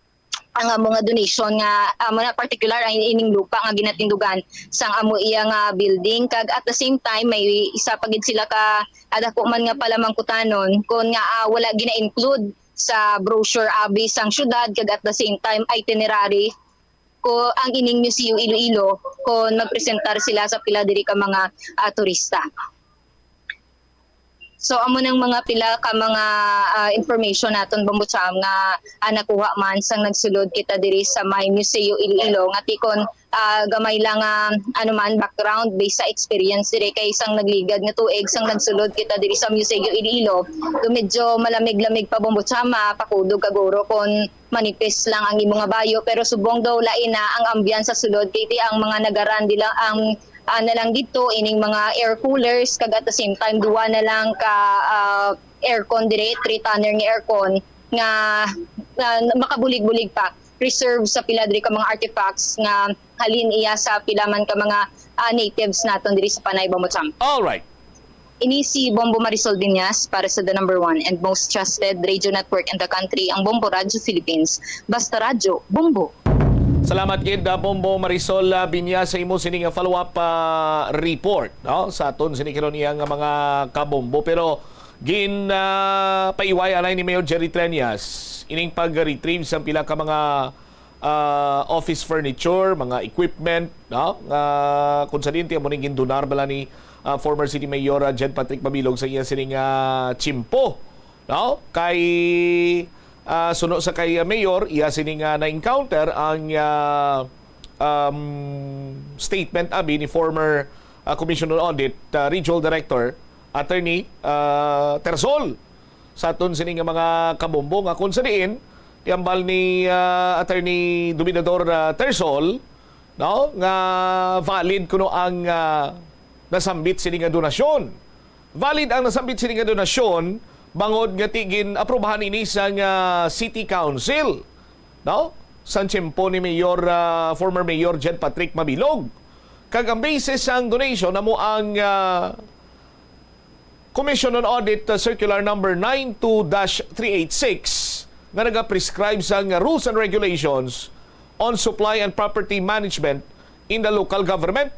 ang amo nga donation nga amo na particular ang ining lupa nga ginatindugan sang amo iya nga building, kag at the same time may isa pa gid sila ka, ah, dako man nga palamangkutanon kon nga, ah, wala gina-include sa brochure abi sang syudad, kag at the same time itinerary ko ang ining Museo Iloilo kon magpresentar sila sa pila diri ka mga, ah, turista. So, amo nang mga pila ka mga, ah, information naton, Bombo Cham, nga, ah, nakuha man sang nagsulod kita diri sa may Museo Iloilo, nga tikon, ah, gamay lang nga, ano man, background based sa experience diri kay sang nagligad nga tuig sang nagsulod kita diri sa Museo Iloilo. Do medyo malamig-lamig pa, Bombo Cham, mapakudog kaguro kon manipis lang ang imo nga bayo, pero subong daw lain na ang ambiance sa sulod kay ti ang mga nagaran dila ang, ah, na lang dito ining mga air coolers, kag at the same time duwa na lang ka, ah, aircon dire, three tonner nga aircon nga, nga makabulig-bulig pa, preserve sa pila diri ka mga artifacts nga halin iya sa pila man ka mga, ah, natives naton diri sa Panay, Bombo Cham. All right. Ini si Bombo Marisol Viñas para sa the number one and most trusted radio network in the country, ang Bombo Radyo Philippines. Basta Radyo, Bombo! Salamat gid, ah, Bombo Marisol, ah, Viñas, sa imo sini nga follow-up, ah, report, no? Sa aton sini karon iya nga mga kabombo. Pero gin, ah, paiway anay ni Mayor Jerry Treñas ining pag-retrieve sa pila ka mga, ah, office furniture, mga equipment, no? Nga kung sa dinti amo ning gindonar bala ni, ah, former City Mayor, ah, Jed Patrick Mabilog sa iya sining, ah, tiyempo, no? Kay, ah, suno sa kay, ah, Mayor, iya sini nga na-encounter ang, ah, um, statement abi ni former, ah, Commission on Audit, ah, Regional Director Attorney, ah, Tersol sa aton sini nga mga kabombo nga kung sa diin, tiambal ni, ah, Attorney Dominador, ah, Tersol, no, nga valid kuno ang, ah, nasambit sini nga donasyon. Valid ang nasambit sini nga donasyon bangod nga ti gin-aprobahan ini sang, ah, City Council, no, sang tiyempo ni Mayor, ah, former Mayor Jed Patrick Mabilog. Kag ang basis sang donation amo ang, ah, Commission on Audit, uh, Circular Number nine two dash three eight six nga nagaprescribe sang rules and regulations on supply and property management in the local government.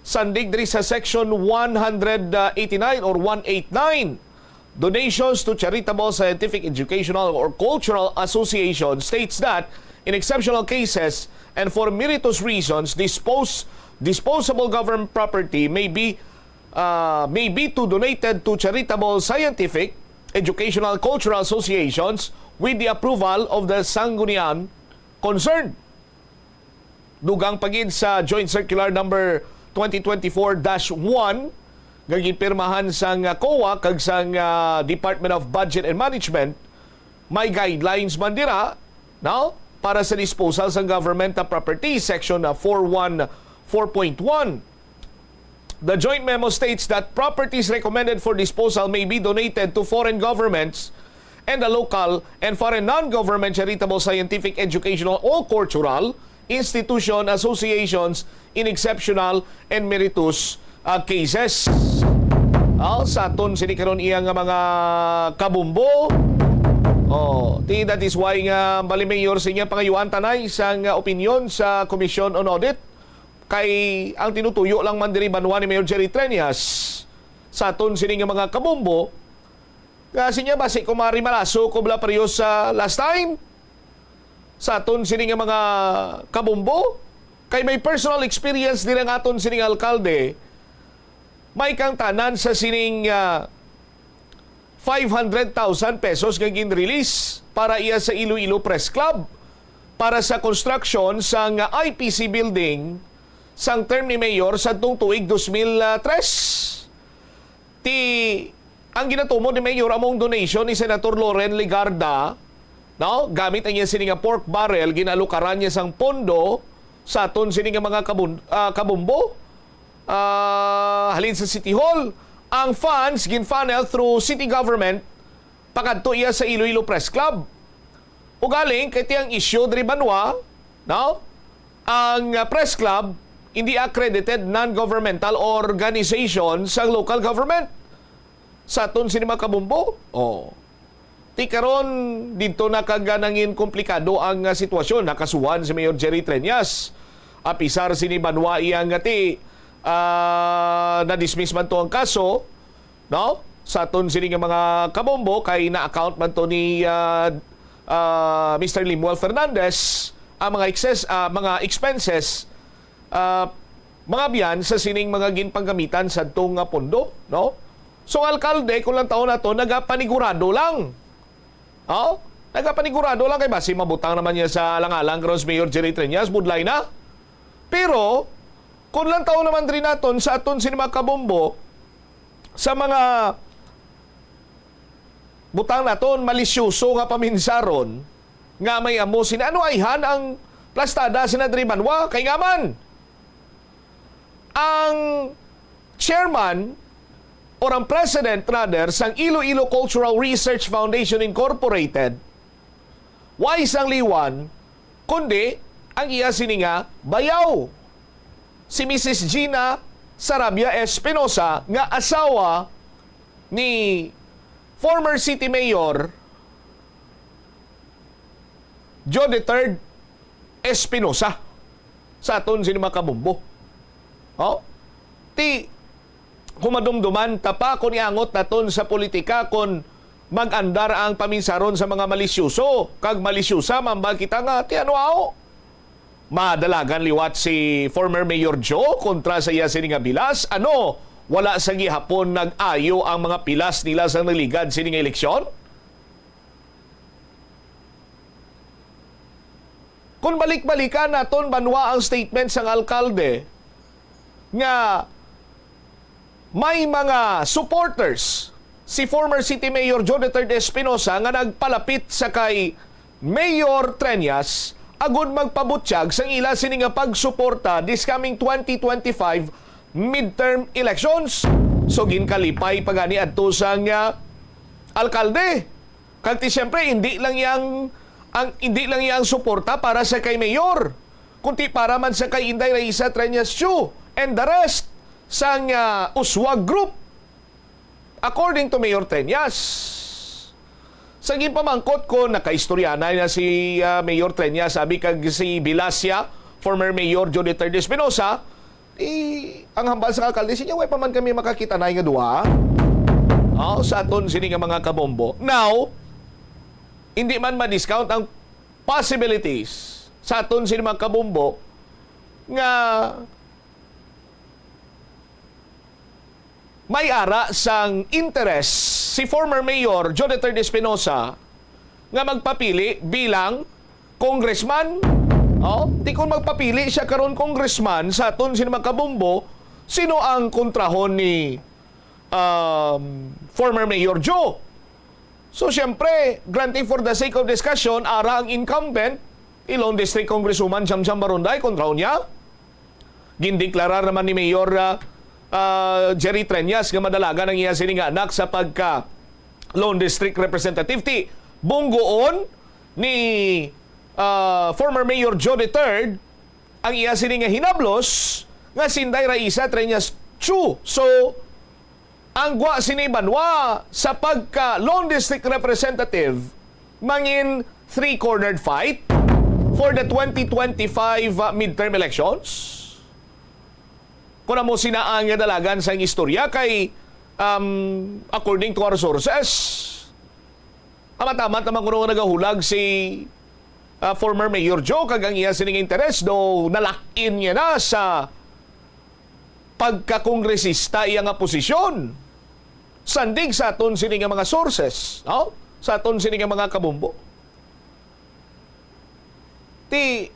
Sandig diri sa Section one hundred eighty-nine or one eight nine, donations to charitable, scientific, educational, or cultural association states that in exceptional cases and for meritorious reasons, dispose disposable government property may be uh, may be to donated to charitable, scientific, educational, cultural associations with the approval of the Sangguniang concerned. Dugang pa gid sa Joint Circular Number twenty twenty-four dash one nga ginpirmahan sang, uh, COA kag sang, uh, Department of Budget and Management, may guidelines man dira, no, para sa disposal sang government property, Section, uh, four one four point one. The joint memo states that properties recommended for disposal may be donated to foreign governments and the local and foreign non-government charitable, scientific, educational, or cultural institution, associations in exceptional and meritorious, uh, cases. Ah, sa aton sini karon iya nga mga kabumbo. Oh, ti that is why nga bali mayor sa inyo pangayuan tanay sang, uh, opinion sa Commission on Audit. Kay ang tinutuyo lang man diri banwa ni Mayor Jerry Treñas sa aton sini nga mga kabombo, nga sinya basi kumari malaso ko bala pareho sa last time sa aton sini nga mga kabombo. Kay may personal experience diri ang aton sini nga alkalde. May kangtanan sa sining, ah, five hundred thousand pesos nga gin-release para iya sa Iloilo Press Club. para sa construction sang I P C building sang term ni Mayor sadtong tuig dos mil tres. Ti, ang ginatumod ni Mayor amo ang donation ni Senator Loren Legarda, no? Gamit ang iya sini nga pork barrel, ginalukaran niya sang pondo sa aton sini nga mga kabun-, ah, kabombo, ah, halin sa City Hall. Ang funds gin-funnel through city government pakadto iya sa Iloilo Press Club. Ugaling, kay ti ang issue diri banwa, no? Ang, ah, press club, hindi accredited non-governmental organization sa local government. Sa aton sini mga kabombo, oh. Ti karon, dito na kag, ah, nangin komplikado ang, ah, sitwasyon. Nakasuhan si Mayor Jerry Treñas. Apisar sini banwa iya nga ti, ah, na-dismiss man to ang kaso, no? Sa aton sini nga mga kabombo, kay na-account man to ni, ah, ah, Mister Lemuel Fernandez ang mga excess, ah, mga expenses, ah, mga biyan sa sining mga ginpanggamitan sadto nga pondo, no? So, ang alkalde, kung lang taon na to, nagapanigurado lang. Oh? Nagapanigurado lang kay basi mabutang naman niya sa alang-alang karon si Mayor Jerry Treñas, budlay na. Pero, kung lang taon naman diri naton sa aton sini mga kabombo, sa mga butang naton, malisyoso nga paminsaron nga may amo sini. Ano ayhan ang plastada sina diri banwa? Kay nga man, ang chairman or ang president, rather, sang Iloilo Cultural Research Foundation Incorporated, way sang liwan, kundi ang iya sini nga bayaw, si Missus Gina Sarabia Espinosa, nga asawa ni former city mayor Joe the third Espinosa, sa aton sini mga kabombo. Oh? Ti, kung madumduman ta pa, kung iangot naton sa politika, kung mag-andar ang paminsaron sa mga malisyoso kag malisyosa, mambal kita nga, ti ano, aw? Madalagan liwat si former Mayor Joe kontra sa iya sini nga bilas. Ano, wala sa gihapon nag-ayo ang mga pilas nila sa naligad sini nga eleksyon? Kung balik-balikan naton banwa ang statement sang alkalde nga may mga supporters si former City Mayor Joe the third Espinosa nga nagpalapit sa kay Mayor Treñas agud magpabutyag sang ila sini nga pagsuporta this coming twenty twenty-five midterm elections. So, ginkalipay pa gani adto sang, ah, alkalde. Kag ti siyempre, hindi lang yang, ang, hindi lang yang suporta para sa kay Mayor, kundi para man sa kay Inday Raisa Treñas Chu and the rest sang, ah, Uswag Group, according to Mayor Treñas. Sa ginpamangkot ko, nakaistorya na, na si, ah, Mayor Treñas, sabi kag si Bilasia, former Mayor Joe the third Espinosa, eh, ang hambal sa alkalde, siya, "Way pa man kami makakita na nga duha." Oh, sa aton sini nga mga kabombo. Now, hindi man ma-discount ang possibilities sa aton sini mga kabombo nga may ara sang interes si former Mayor Joe the third Espinosa nga magpapili bilang congressman. Oh, di kung magpapili siya karon congressman sa aton sini mga kabombo, sino ang kontrahon ni, um, former Mayor Joe? So, siyempre, granting for the sake of discussion, ara ang incumbent, i-Lone District Congresswoman Cham Cham Barunday, kontrahon niya. Gindeklarar naman ni Mayor, ah, ah, Jerry Treñas nga madalagan ang iya sini nga anak sa pagka Lone District Representative. Ti, bunggoon ni, ah, former Mayor Joe the third ang iya sini nga hinablos nga si Inday Raisa Treñas Chu. So, ang gwa sini banwa sa pagka Lone District Representative mangin three-cornered fight for the twenty twenty-five, uh, midterm elections? Kung amo sina ang dalagan sang istorya kay, um, according to our sources, amat-amat naman kuno nga nagahulag si, uh, former Mayor Joe kag ang iya sining interes, do nalakin niya na sa pagkakongresista iya nga posisyon. Sandig sa aton sini nga mga sources, no? Sa aton sini nga mga kabombo. Ti,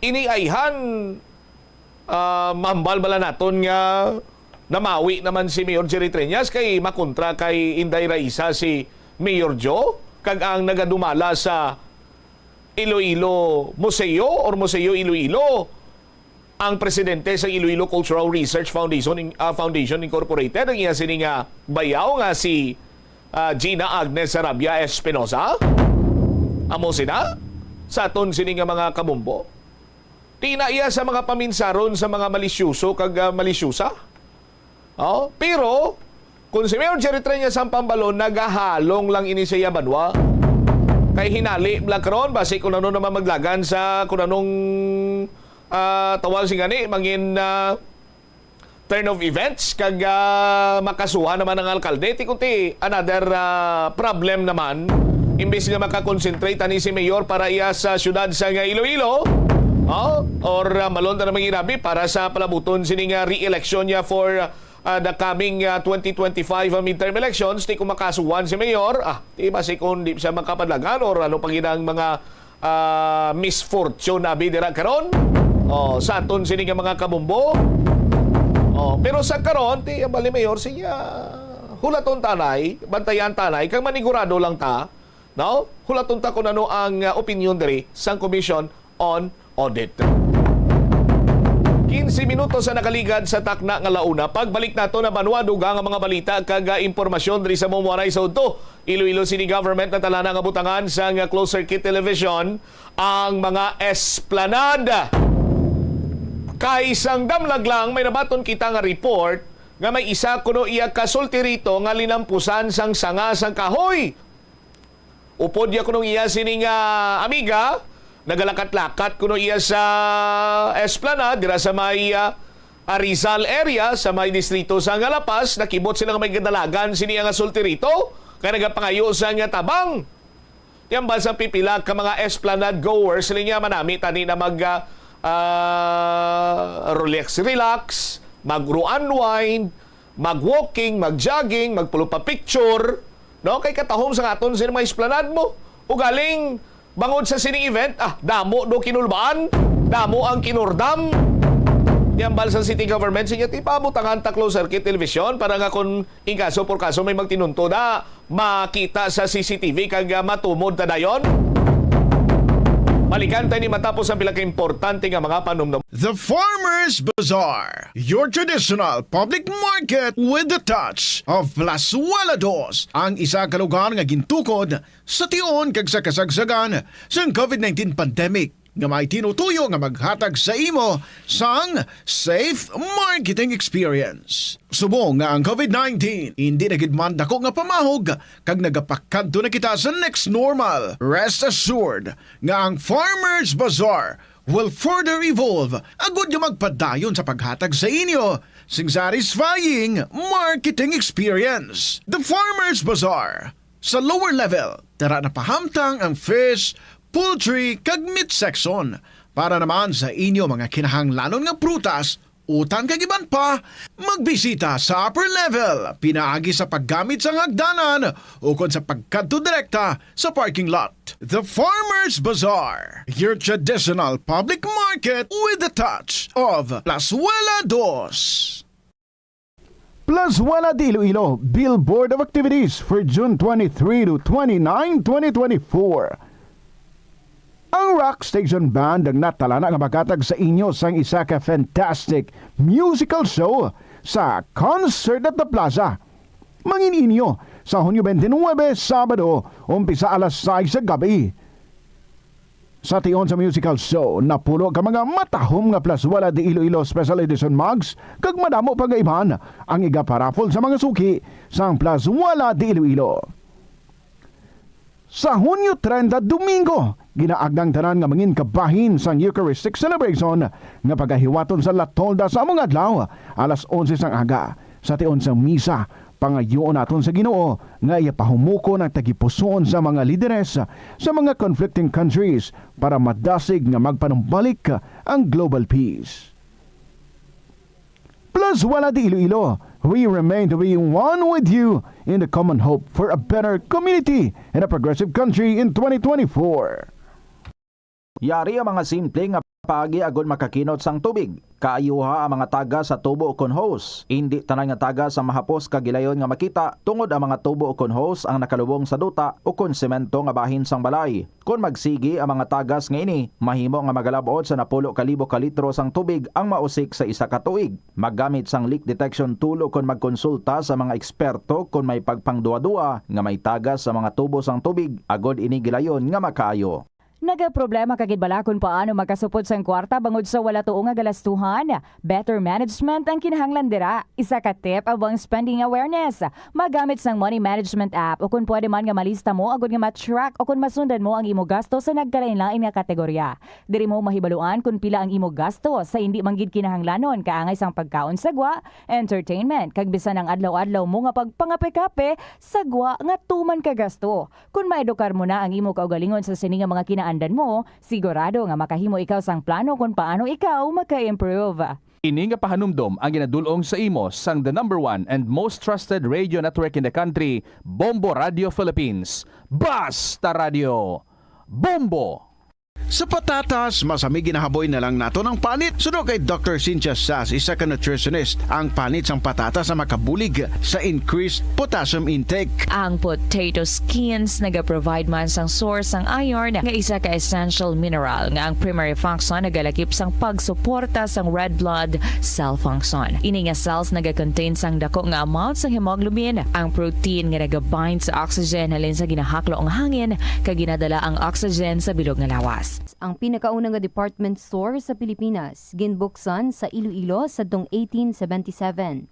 ini ayhan, ah, mahambal bala naton nga namawi naman si Mayor Jerry Treñas kay makontra kay Inday Raisa si Mayor Joe, kag ang nagadumala sa Iloilo Museo or Museo Iloilo, ang presidente sa Iloilo Cultural Research Foundation, ah, Foundation Incorporated, ang iya sini nga bayaw nga si, ah, Gina Agnes Sarabia Espinosa. Amo sina sa aton sini nga mga kabumbo. Ti na iya sa mga paminsaron sa mga malisyoso kag, ah, malisyosa. Oh, pero kung si Mayor Jerry Treñas ang pambalon, nagahalong lang ini sa iya banwa. Kay hinali bala karon, basi kung ano naman maglagan sa kung anong, ah, tawag sing ani, mangin, ah, turn of events, kag, ah, makasuhan naman ang alkalde. Ti kunti, another, ah, problem naman. Imbis nga makakonsentrate ani si Mayor para iya sa syudad sa nga Iloilo, oh, or, ah, malon na naman ginabi para sa palabuton sini nga re-election niya for, ah, the coming, ah, twenty twenty-five, ah, midterm elections, ti kung makasuhan si Mayor, ah, ti basi kung di siya makapadlagan or ano pa gid ang mga, ah, misfortune abi dira karon. Oh, sa aton sini nga mga kabumbo. Oh, pero sa karon, ti, ang bali, Mayor, siya, hulaton tanay, bantayan tanay, kag manigurado lang ta, no? Hulaton ta kung ano ang, ah, opinion diri sang Commission on Audit. Quince minutos sa nakaligad sa takna nga launa. Pagbalik nato na banwa, dugang ang mga balita kag, ah, impormasyon diri sa Mumuaray sa Udto. Iloilo City Government natala na nga butangan sang closed circuit television ang mga esplanade. Kay sang damlag lang, may nabaton kita nga report nga may isa kuno iya ka solterito nga linampusan sang sanga sang kahoy. Upod niya kuno iya sini nga amiga, nagalakat-lakat kuno iya sa esplanade dira sa may, ah, Rizal area, sa may distrito sa nga La Paz. Nakibot sila nga may gadalagan sini nga solterito kay nagapangayo sa nga tabang. Ti hambal sang pipila ka mga esplanade goers, sila niya manami tani na mag, ah, ah, relax, relax, mag-unwind, mag-walking, mag-jogging, magpulo pa picture, no? Kay katahom sa aton sini mga esplanade mo. Ugaling, bangod sa sining event, ah, damo do kinulbaan, damo ang kinurdam. Ti hambal sa city government, sige, ti pabutangan ta closed circuit television para nga kung in kaso por kaso may magtinunto na, makita sa C C T V kag, ah, matumod ta dayon. Balikan ta ini matapos ang pila ka importante nga mga panumdum. The Farmers Bazaar, your traditional public market with the touch of Plazuela Dos, ang isa ka lugar nga gintukod sa tion kag sa kasagsagan sang COVID nineteen pandemic, nga may tinutuyo nga maghatag sa imo sang safe marketing experience. Subong nga ang COVID nineteen indi na gid man dako nga pamahog kag nagapakadto na kita sa next normal, rest assured nga ang Farmers Bazaar will further evolve agud nga magpadayon sa paghatag sa inyo sing satisfying marketing experience. The Farmers Bazaar, sa lower level, tara na pahamtang ang fish, poultry, kag meat section. Para naman sa inyo mga kinahanglanon nga prutas, utan kag iban pa, magbisita sa upper level pinaagi sa paggamit sang hagdanan ukon sa pagkadto direkta sa parking lot. The Farmers Bazaar, your traditional public market with the touch of Plazuela Dos. Plazuela de Iloilo, billboard of activities for June twenty-three to twenty-nine, twenty twenty-four. Ang Rock Station Band ang natalana nga maghatag sa inyo sang isa ka fantastic musical show sa Concert at the Plaza. Mangin-inyo sa Hunyo twenty-nine, Sabado, umpisa alas sais sa gabi. Sa tion sa musical show, napulo ka mga matahom nga Plazuela de Iloilo Special Edition mugs kag madamo pa nga iban ang igaparaffle sa mga suki sang Plazuela de Iloilo. Sa Hunyo treinta, Domingo, ginaagda ang tanan nga mangin kabahin sang Eucharistic celebration nga pagahiwaton sa La Tolda sa among adlaw, alas onse sang aga. Sa tion sang misa, pangayoon naton sa Ginoo nga iya pahumukon ang tagipusoon sa mga lideres sa mga conflicting countries para madasig nga magpanumbalik ang global peace. Plazuela de Iloilo, we remain to be one with you in the common hope for a better community and a progressive country in twenty twenty-four. Yari ang mga simple nga paagi agod makakinot sang tubig. Kaayuha ang mga tagas sa tubo ukon hose. Indi tanan nga tagas ang mahapos kag gilayon nga makita, tungod ang mga tubo ukon hose ang nakalubong sa duta ukon semento nga bahin sang balay. Kon magsigi ang mga tagas nga ini, mahimo nga magalab-ot sa napulo ka libo ka litro sang tubig ang mausik sa isa ka tuig. Maggamit sang leak detection tool ukon magkonsulta sa mga eksperto kon may pagpangduwa-duwa nga may tagas sa mga tubo sang tubig, agod ini gilayon nga makaayo. Nagaproblema ka gid bala kon paano makasupod sang kwarta bangod sa wala tuo nga galastuhan? Better management ang kinahanglan dira. Isa ka tip amo ang spending awareness. Magamit sang money management app, o kon pwede man nga malista mo agud nga ma-track o kon masundan mo ang imo gasto sa nagkalain-lain nga kategorya. Diri mo mahibaluan kon pila ang imo gasto sa indi man gid kinahanglanon, kaangay sang pagkaon sa gwa, entertainment, kag bisan ang adlaw-adlaw mo nga pagpangape-kape sa gwa nga tuman ka gasto. Kon maedukar mo na ang imo kaugalingon sa sini nga mga kinaandan mo, sigurado nga makahimo ikaw sang plano kon paano ikaw maka-improve. Ini nga pahanumdom ang ginadul-ong sa imo sang the number one and most trusted radio network in the country, Bombo Radio Philippines. Basta Radio, Bombo! Sa patatas, masami ginahaboy na lang nato ang panit. Suno kay Doctor Cynthia Sas, isa ka nutritionist, ang panit sang patatas ang makabulig sa increased potassium intake. Ang potato skins nagaprovide man sang source sang iron, nga isa ka essential mineral nga ang primary function nagalakip sang pagsuporta sang red blood cell function. Ini nga cells nagakontain sang dako nga amount sang hemoglobin, ang protein nga nagabind sa oxygen halin sa ginahaklo nga hangin kag ginadala ang oxygen sa bilog nga lawas. Ang pinakauna nga department store sa Pilipinas ginbuksan sa Iloilo sadtong eighteen seventy-seven.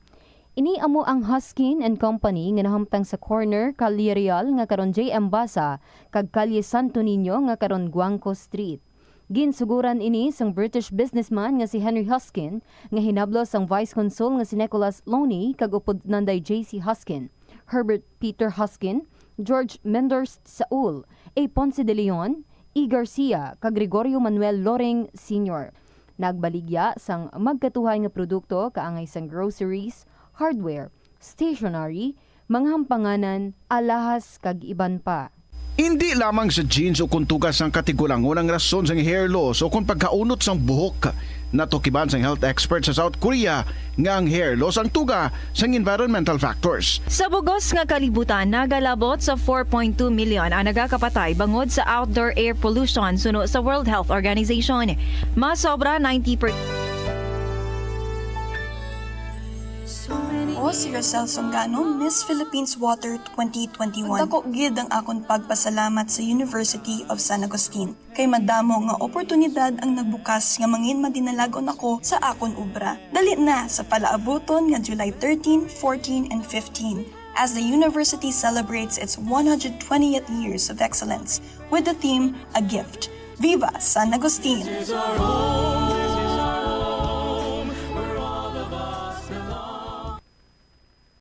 Ini amo ang Huskin and Company nga nahamtang sa corner Calle Real nga karon J M Basa kag Calle Santo Niño nga karon Guangco Street. Ginsuguran ini sang British businessman nga si Henry Huskin, nga hinablos sang Vice Consul nga si Nicholas Loney kag upod nanday J C Huskin, Herbert Peter Huskin, George Menders Saul, A. Ponce de Leon, E. Garcia, kag Gregorio Manuel Loring Senior. Nagbaligya sang magkatuhay nga produkto kaangay sang groceries, hardware, stationery, mga hampanganan, alahas, kag iban pa. Indi lamang sa jeans o kon tugas sang katigulangon ang rason sang hair loss o kon pagkaunot sang buhok. Natukiban sang health expert sa South Korea nga ang hair loss ang tuga sang environmental factors. Sa bugos nga kalibutan, nagalabot sa four point two million ang nagakapatay bangod sa outdoor air pollution suno sa World Health Organization. Masobra ninety per- Ako si Rosel Songano, Miss Philippines Water twenty twenty-one. Dako gid ang akon pagpasalamat sa University of San Agustin, kay madamo nga oportunidad ang nagbukas nga mangin madinalag-on ako sa akon obra. Dali na sa palaabuton nga July thirteen, fourteen, and fifteen, as the university celebrates its one hundred twentieth years of excellence with the theme, A Gift. Viva San Agustin!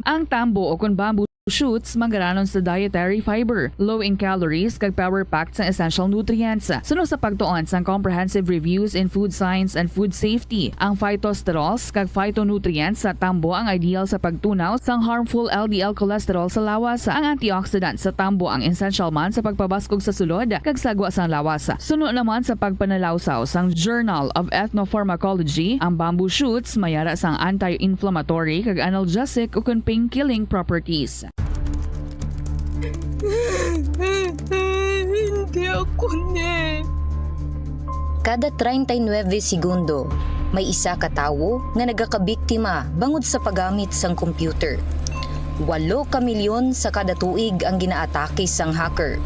Ang tambo o kon bamboo shoots manggaranon sa dietary fiber, low in calories, kag power-packed sang essential nutrients. Suno sa pagtuon sang Comprehensive Reviews in Food Science and Food Safety, ang phytosterols kag phytonutrients sa tambo ang ideal sa pagtunaw sang harmful L D L cholesterol sa lawas. Ang antioxidant sa tambo ang essential man sa pagpabaskog sa sulod kag sagwa sang lawas. Suno naman sa pagpanalawsaw sang Journal of Ethnopharmacology, ang bamboo shoots may ara sang anti-inflammatory kag analgesic ukon pain-killing properties. Hindi ako ni. Kada treinta y nueve segundo, may isa ka tawo nga nagakabiktima bangod sa paggamit sang computer. Walo ka milyon sa kada tuig ang ginaatake sang hacker.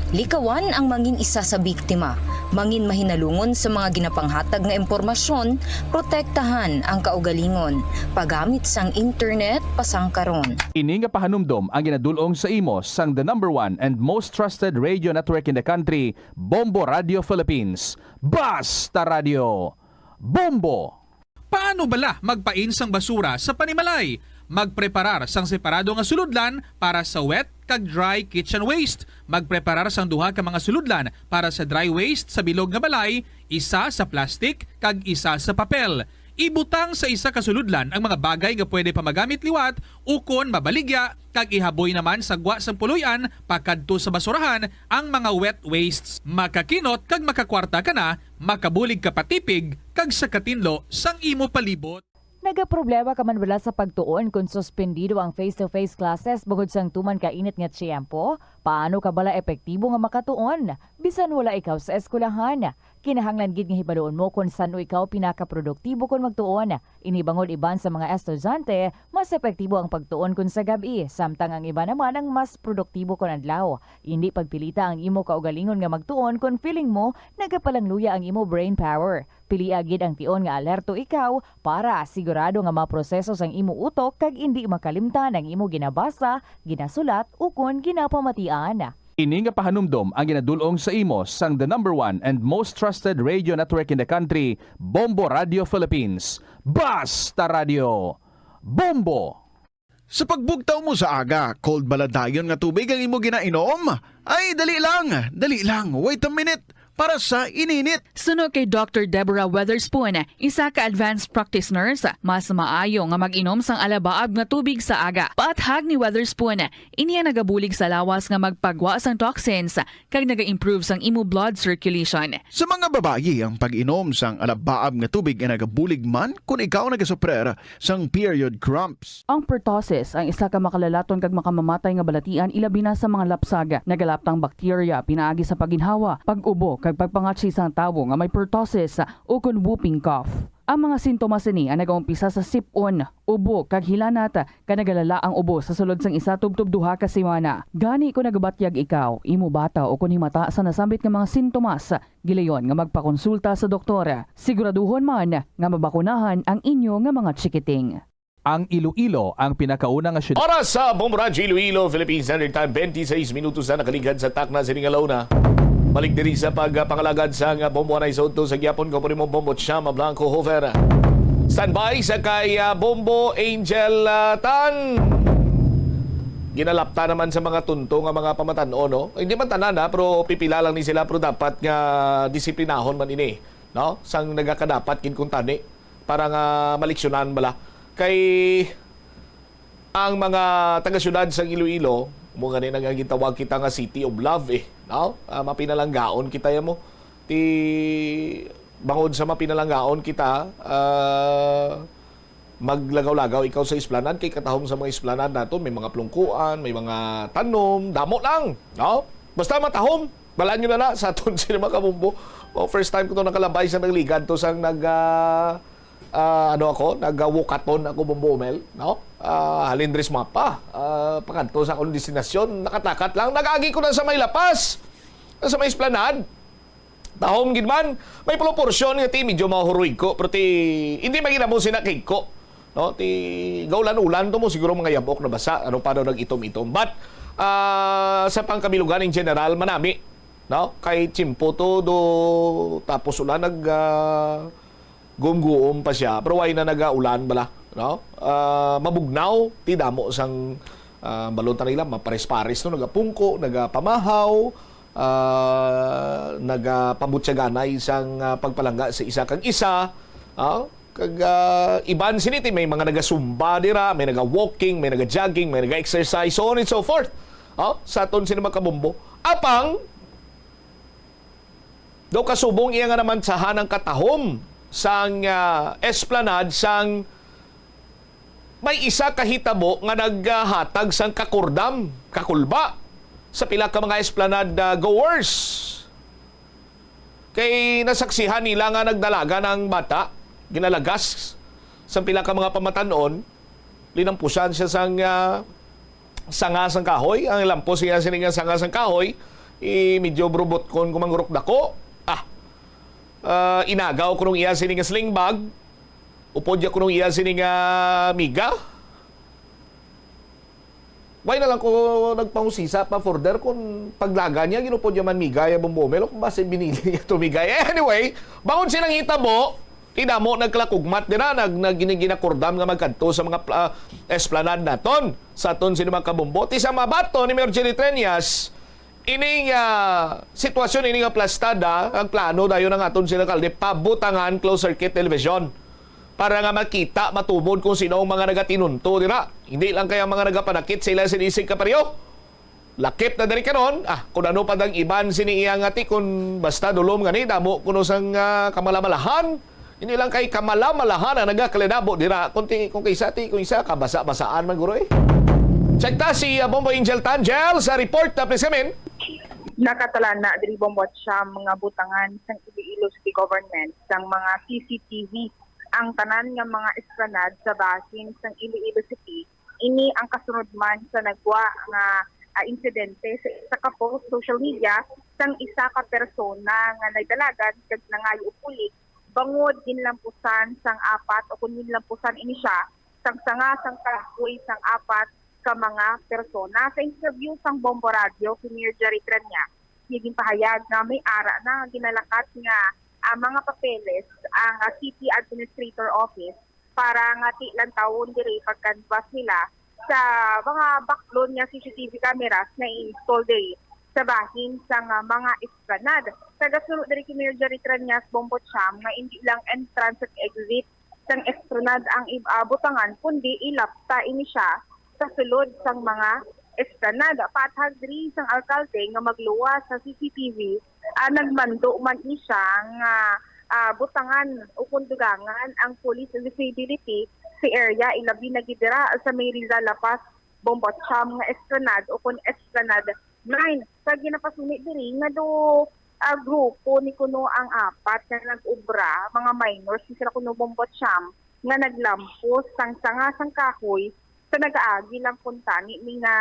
Likawan ang mangin isa sa biktima, mangin mahinalungon sa mga ginapanghatag nga impormasyon, protektahan ang kaugalingon, paggamit sang internet pasangkaron. Ini nga pahanumdom ang ginadul-ong sa imo sang the number one and most trusted radio network in the country, Bombo Radio Philippines. Basta Radio, Bombo! Paano bala magpain sang basura sa panimalay? Magpreparar sang separado nga sulodlan para sa wet kag dry kitchen waste. Magpreparar sang duha ka mga sulodlan para sa dry waste sa bilog nga balay, isa sa plastic kag isa sa papel. Ibutang sa isa ka sulodlan ang mga bagay nga pwede pa magamit liwat ukon mabaligya, kag ihaboy naman sa gwa sang puloy-an pakadto sa basurahan ang mga wet wastes. Makakinot kag makakwarta ka na, makabulig ka pa tipig, kag sa katinlo sang imo palibot. Nagaproblema ka man bala sa pagtuon kon suspendido ang face-to-face classes bangod sang tuman ka init nga tiyempo? Paano ka bala epektibo nga makatuon bisan wala ikaw sa eskwelahan? Kinahanglan gid nga hibaluon mo kon san-o ikaw pinakaproduktibo kon magtuon. Ini bangod iban sa mga estudyante, mas epektibo ang pagtuon kon sa gab-i, samtang ang iban naman ang mas produktibo kon adlaw. Indi pagpilita ang imo kaugalingon nga magtuon kon feeling mo nagapalangluya ang imo brain power. Pilia gid ang tion nga alerto ikaw para sigurado nga maproseso sang imo utok kag indi makalimtan ang imo ginabasa, ginasulat, ukon ginapamatian. Ini nga pahanumdom ang ginadul-ong sa imo sang the number one and most trusted radio network in the country, Bombo Radio Philippines. Basta Radio, Bombo! Sa pagbugtaw mo sa aga, cold bala dayon nga tubig ang imo ginainom? Ay, dali lang, dali lang, wait a minute, para sa ininit. Suno kay Doctor Deborah Weatherspoon, isa ka advanced practice nurse, mas maayo nga mag-inom sang alabaab nga tubig sa aga. Paathag ni Weatherspoon, ini ang nagabulig sa lawas nga magpagwa sang toxins kag naga-improve sang imo blood circulation. Sa mga babayi, ang pag-inom sang alabaab nga tubig ay nagabulig man kon ikaw nagasuprer sang period cramps. Ang pertussis ang isa ka makalalaton kag makamamatay nga balatian, ilabi na sa mga lapsag. Nagalaptang bakterya pinaagi sa pagginhawa, pag-ubo, kag pagpangatsi sang tawo nga may pertussis ukon whooping cough. Ang mga sintomas ini ang nagaumpisa sa sip-on, ubo, kag hilanat, kag nagalala ang ubo sa sulod sang isa tubtob duha ka semana. Gani, kon nagabatyag ikaw, imo bata, ukon himata sa nasambit nga mga sintomas, gilayon nga magpakonsulta sa doktor. Siguraduhon man nga mabakunahan ang inyo nga mga chikiting. Ang Iloilo ang pinakauna nga syudad. Oras sa Bombo Radyo Iloilo, Philippine Standard Time, twenty-six minutos na nakaligad sa takna sini nga launa. Balik diri sa pagpangalagad sang Bombo Anay Soto sa gihapon, ko po nimo Bombo Chama Blanco Hofer. Standby sa kay, ah, Bombo Angel, ah, Tan. Ginalapta naman sa mga tunto nga mga pamatan-on, no? Hindi man tanan, ha, pero pipila lang ni sila, pero dapat nga disiplinahon man ini, no? Sang nagakadapat gid kung tani para nga maliksyonan bala. Kay ang mga taga-syudad sang Iloilo, mo gani na nga gitawag kita nga City of Love, eh, no? Ah, mapinalanggaon kita ya mo. Ti bangod sa mapinalanggaon kita, ah, maglagaw-lagaw ikaw sa esplanade, kay katahom sa mga esplanade naton may mga plungkuan, may mga tanom, damo lang, no? Basta matahom, balaan nyo na na sa aton sini mga kabombo. Oh, first time ko to nakalabay sa nagligad to sang nag, ah, ah, ano ako, nagawukaton ako, Bombo Mel, no? Ah, halin diri sa mapa, ah, pakadto sa akong destinasyon, nakatakat lang, nag-agi ko na sa may lapas, sa may esplanade. Tahom gid man, may puluporsyon nga ti medyo mahuruig ko, pero ti hindi man gid amo sina kig ko, no? Ti gaulan-ulan to mo, siguro mga yabok na basa, ano pa daw nag-itom-itom. But, ah, sa pangkabilugan in general, manami, no? Kay tiyempo to do, tapos ulan nag, ah, gumguom pa siya, pero way na nagaulan bala, no? Ah, mabugnaw, ti damo sang, ah, balon ta nila, mapares-pares, no? Nagapungko, nagapamahaw, ah, nagapabutyaganay sang, ah, pagpalangga sa isa kag isa, ah, kag, ah, iban sini ti may mga nagasumba dira, may naga-walking, may naga-jogging, may naga-exercise, so on and so forth. Oh, sa aton sini mga kabombo. Apang, daw kasubong iya nga naman sa hanang katahom sang, ah, esplanade sang may isa ka hitabo nga naghatag sang kakurdam, kakulba sa pila ka mga esplanade, ah, goers. Kay nasaksihan nila nga nagdalagan ang bata, ginalagas sang pila ka mga pamatan-on, linampusan siya sang, ah, sanga sang kahoy. Ang lampos niya sini nga sanga sang kahoy, i, medyo brubutkon ko mangrukdako. Ah, ah, inagaw ko nung iya sini nga sling bag. Upod ya ko nung iya sini nga miga. Why na lang ko nagpangusisa pa further kung paglaga niya, ginupod niya man miga ya Bombo Mel, o kung basi binili niya to miga. Anyway, bangod silang hitabo, ti damo nagkalakugmat dira, nag, nag, gini-, ginakurdam nga magkadto sa mga pla-, esplanade naton, sa aton sini mga kabombo. Ti sa mabaton ni Mayor Jerry Treñas, ining, ah, sitwasyon, ining nga plastada, ang plano dayon ang aton sini alkalde, pabutangan closed circuit television. para nga makita, matubod kung sino ang mga nagatinunto dira. Hindi lang kay ang mga nagapanakit sa ila sini isig kapareho. Lakip na diri karon, ah, kung ano pa dang iban sini iya nga tikon, basta dulom gani, damo kuno sang, ah, kamalamalahan. Hindi lang kay kamalamalahan ang nagakalinabo dira, kung ti-, kung kaysa ti-, kung isa, kabasa-basaan man guro eh. Check ta si, ah, Bombo Angel Tangel sa report na, please, Emin. Nakatalana diri, Bombo, siyam nga butangan sang Iloilo City Government sang mga C C T V ang tanan nga mga esplanade sa bahin sang Iloilo City. Ini ang kasunod man sa nagwa nga, ah, insidente sa isa ka post social media sang isa ka persona nga nagdalagan kag nangayo og bulig bangod ginlampusan sang apat o kon ginlampusan ini siya sang sanga sang kahoy sang apat ka mga persona. Sa interview sang Bombo Radio kay Mayor Jerry Treñas, iya ginpahayag nga may ara na nga ginalakat nga ang mga papeles ang, ah, City Administrator Office para nga ti lantawon diri pag-canvass nila sa mga baklon nga C C T V cameras nga i-install diri sa bahin sang, ah, mga esplanade. Kagasulo diri kay Mayor Jerry Treñas, Bombo Cham, nga indi lang entrance at exit sang esplanade ang ib-, ah, butangan, kundi ilapta ini siya sa sulod sang mga esplanade. Paathag diri sang alkalde nga magluwas sa C C T V, ah, nagmando man ini siya nga, ah, butangan o kon dugangan ang police visibility sa area, ilabi na gid dira sa may Rizal La Paz, Bombo Cham nga esplanade o kon Esplanade Nine. Sa ginapasuni diri nga do, ah, grupo ni kuno ang apat nga nag-obra, mga minors ni sila kuno, Bombo Cham, nga naglampos sang sanga sang kahoy sa nagaagi lang kuntani ni nga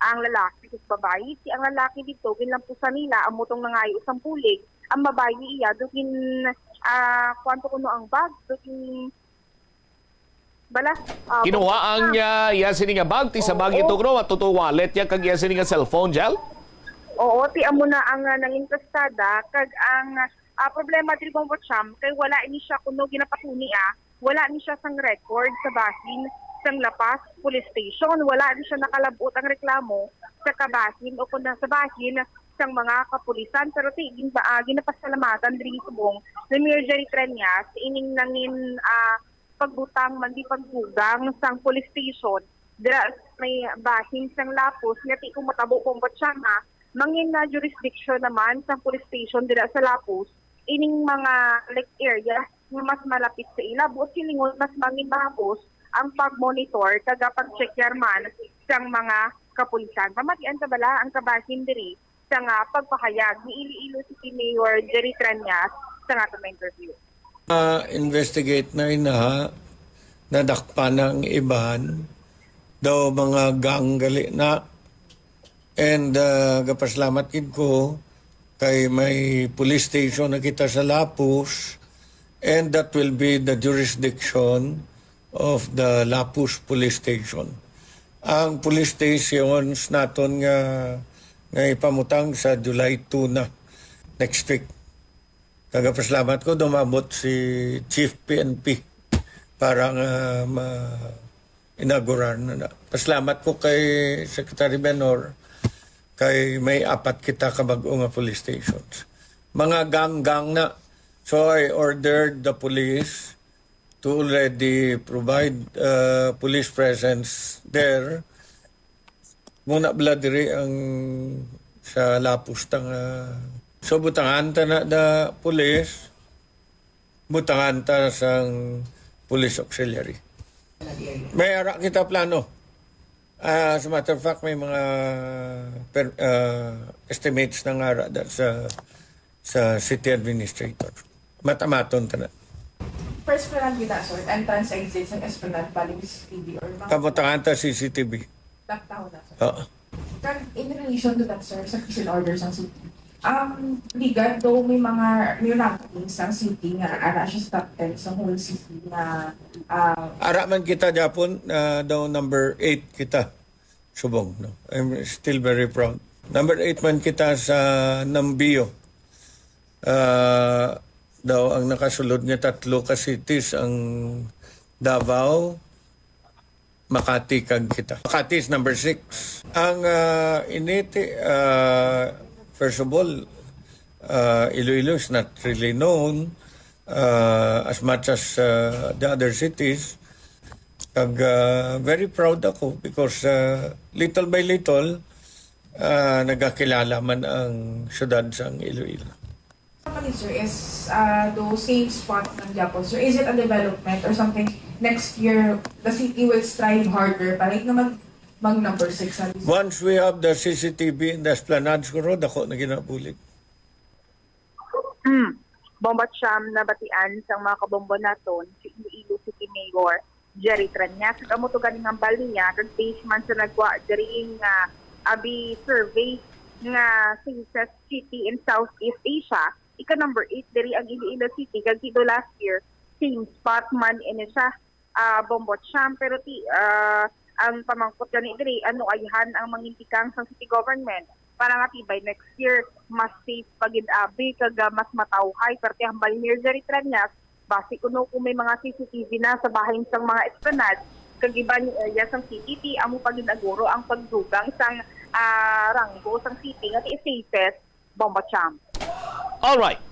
ang lalaki kag babayi. Si ang lalaki dito, ginlampusan nila, amo tong nangayo sang bulig. Ang babayi iya, do gin, ah, kuwan to kuno ang bag, do gin, bala, ah, Kinuha ang, ah, iya sini nga bag, ti sa bag Oo. ito, no? At tuto wallet niya, kag iya sini nga cellphone, Jel? Oo, ti amo na ang, ah, nangin kastada, kag ang, ah, problema diri, Bombo Cham, kay wala ini siya kuno ginapasuni, ah. Wala ni siya sang record sa bahin sang La Paz Police Station. Wala ni siya nakalab-ot ang reklamo sa kabahin o kung sa bahin sang mga kapulisan. Pero ti, gin-, ah, ginapasalamatan diri subong ni Mayor Jerry Treñas ining nangin, ah, pagbutang man di pagdugang sang police station dira may bahin sang Lapus nga ti kung matabo, Bombo Cham, mangin na jurisdiction naman sang police station dira sa Lapus ining mga, like, area nga mas malapit sa ila. Buot silingon, mas mangin mahapos ang pag-monitor kag pag-check man sang mga kapulisan. Pamatian ta bala ang kabahin diri sa nga pagpahayag ni Iloilo City Mayor Jerry Treñas sa nga aton nga interview. Ah, investigate na inaha, nadakpan na ang iban, daw mga gang gali na. And, ah, gapasalamat gid ko kay may police station na kita sa Lapus, and that will be the jurisdiction of the Lapus Police Station. Ang police stations naton nga, nga ipamutang sa July two na, next week. Nagapasalamat ko, dumabot si Chief P N P para nga ma-inaugurar na na. Pasalamat ko kay Secretary Benhur kay may apat kita ka bag-o nga police stations. Mga gang-gang na. So I ordered the police to already provide, uh, police presence there. Muna bala diri ang sa Lapus ta nga. So, butangan ta na da pulis, butangan ta sang police auxiliary. May ara kita plano. Ah, as a matter of fact, may mga per-, ah, estimates na nga ara da sa, sa city administrator. Matamaton ta na. First pa lang kita, sir. Entrance, exit sa Esplanade, bali C C T V or mga Kabutangan ta C C T V. Lockdown na, sir. Oo. Kag in relation to that, sir, sa peace and order sa city. Um, ligad daw may mga, may rankings ang city nga ara siya sa top ten sa whole city na, ah, Ara man kita, Japon, ah, daw number eight kita. Subong, no? I'm still very proud. Number eight man kita sa Nambio. Ah, daw ang nakasulod nga tatlo ka cities ang Davao, Makati, kag kita. Makati is number six. Ang, ah, initi, ah, first of all, ah, Iloilo is not really known. uh, as much as uh, the other cities. Kag uh, very proud ako because uh, little by little, uh, nagakilala man ang syudad sang Iloilo. Kapatid, sir, is uh, the same spot ng Japon, sir. Is it a development or something next year the city will strive harder para nga mag, mag number six na? Once we have the C C T V in the Esplanade, siguro, dako na ginabulig. Hmm. Bombo Cham, nabatian sang mga kabombo naton si Iloilo City Mayor Jerry Treñas. Amo to ganing ang bal niya, kag base man sa nagwa diri nga abi survey nga safest city in Southeast Asia, ika number eight diri ang Iloilo City, kag dito last year, same spot man ini siya, ah, Bombo Cham. Pero ti, ah, ang pamangkot gani diri, ano ayhan ang mangintikang sa city government para nga ti by next year, mas safe pa gid abi, kag ah, mas matawhay, perti ang Mayor Jerry Treñas, basi kuno kung may mga C C T V na sa bahin sang mga esplanade kag iban nga area sang city, ti amo pa gid aguro ang pagdugang sang ah, ranggo sang city nga ti safest, Bombo Cham. Alright.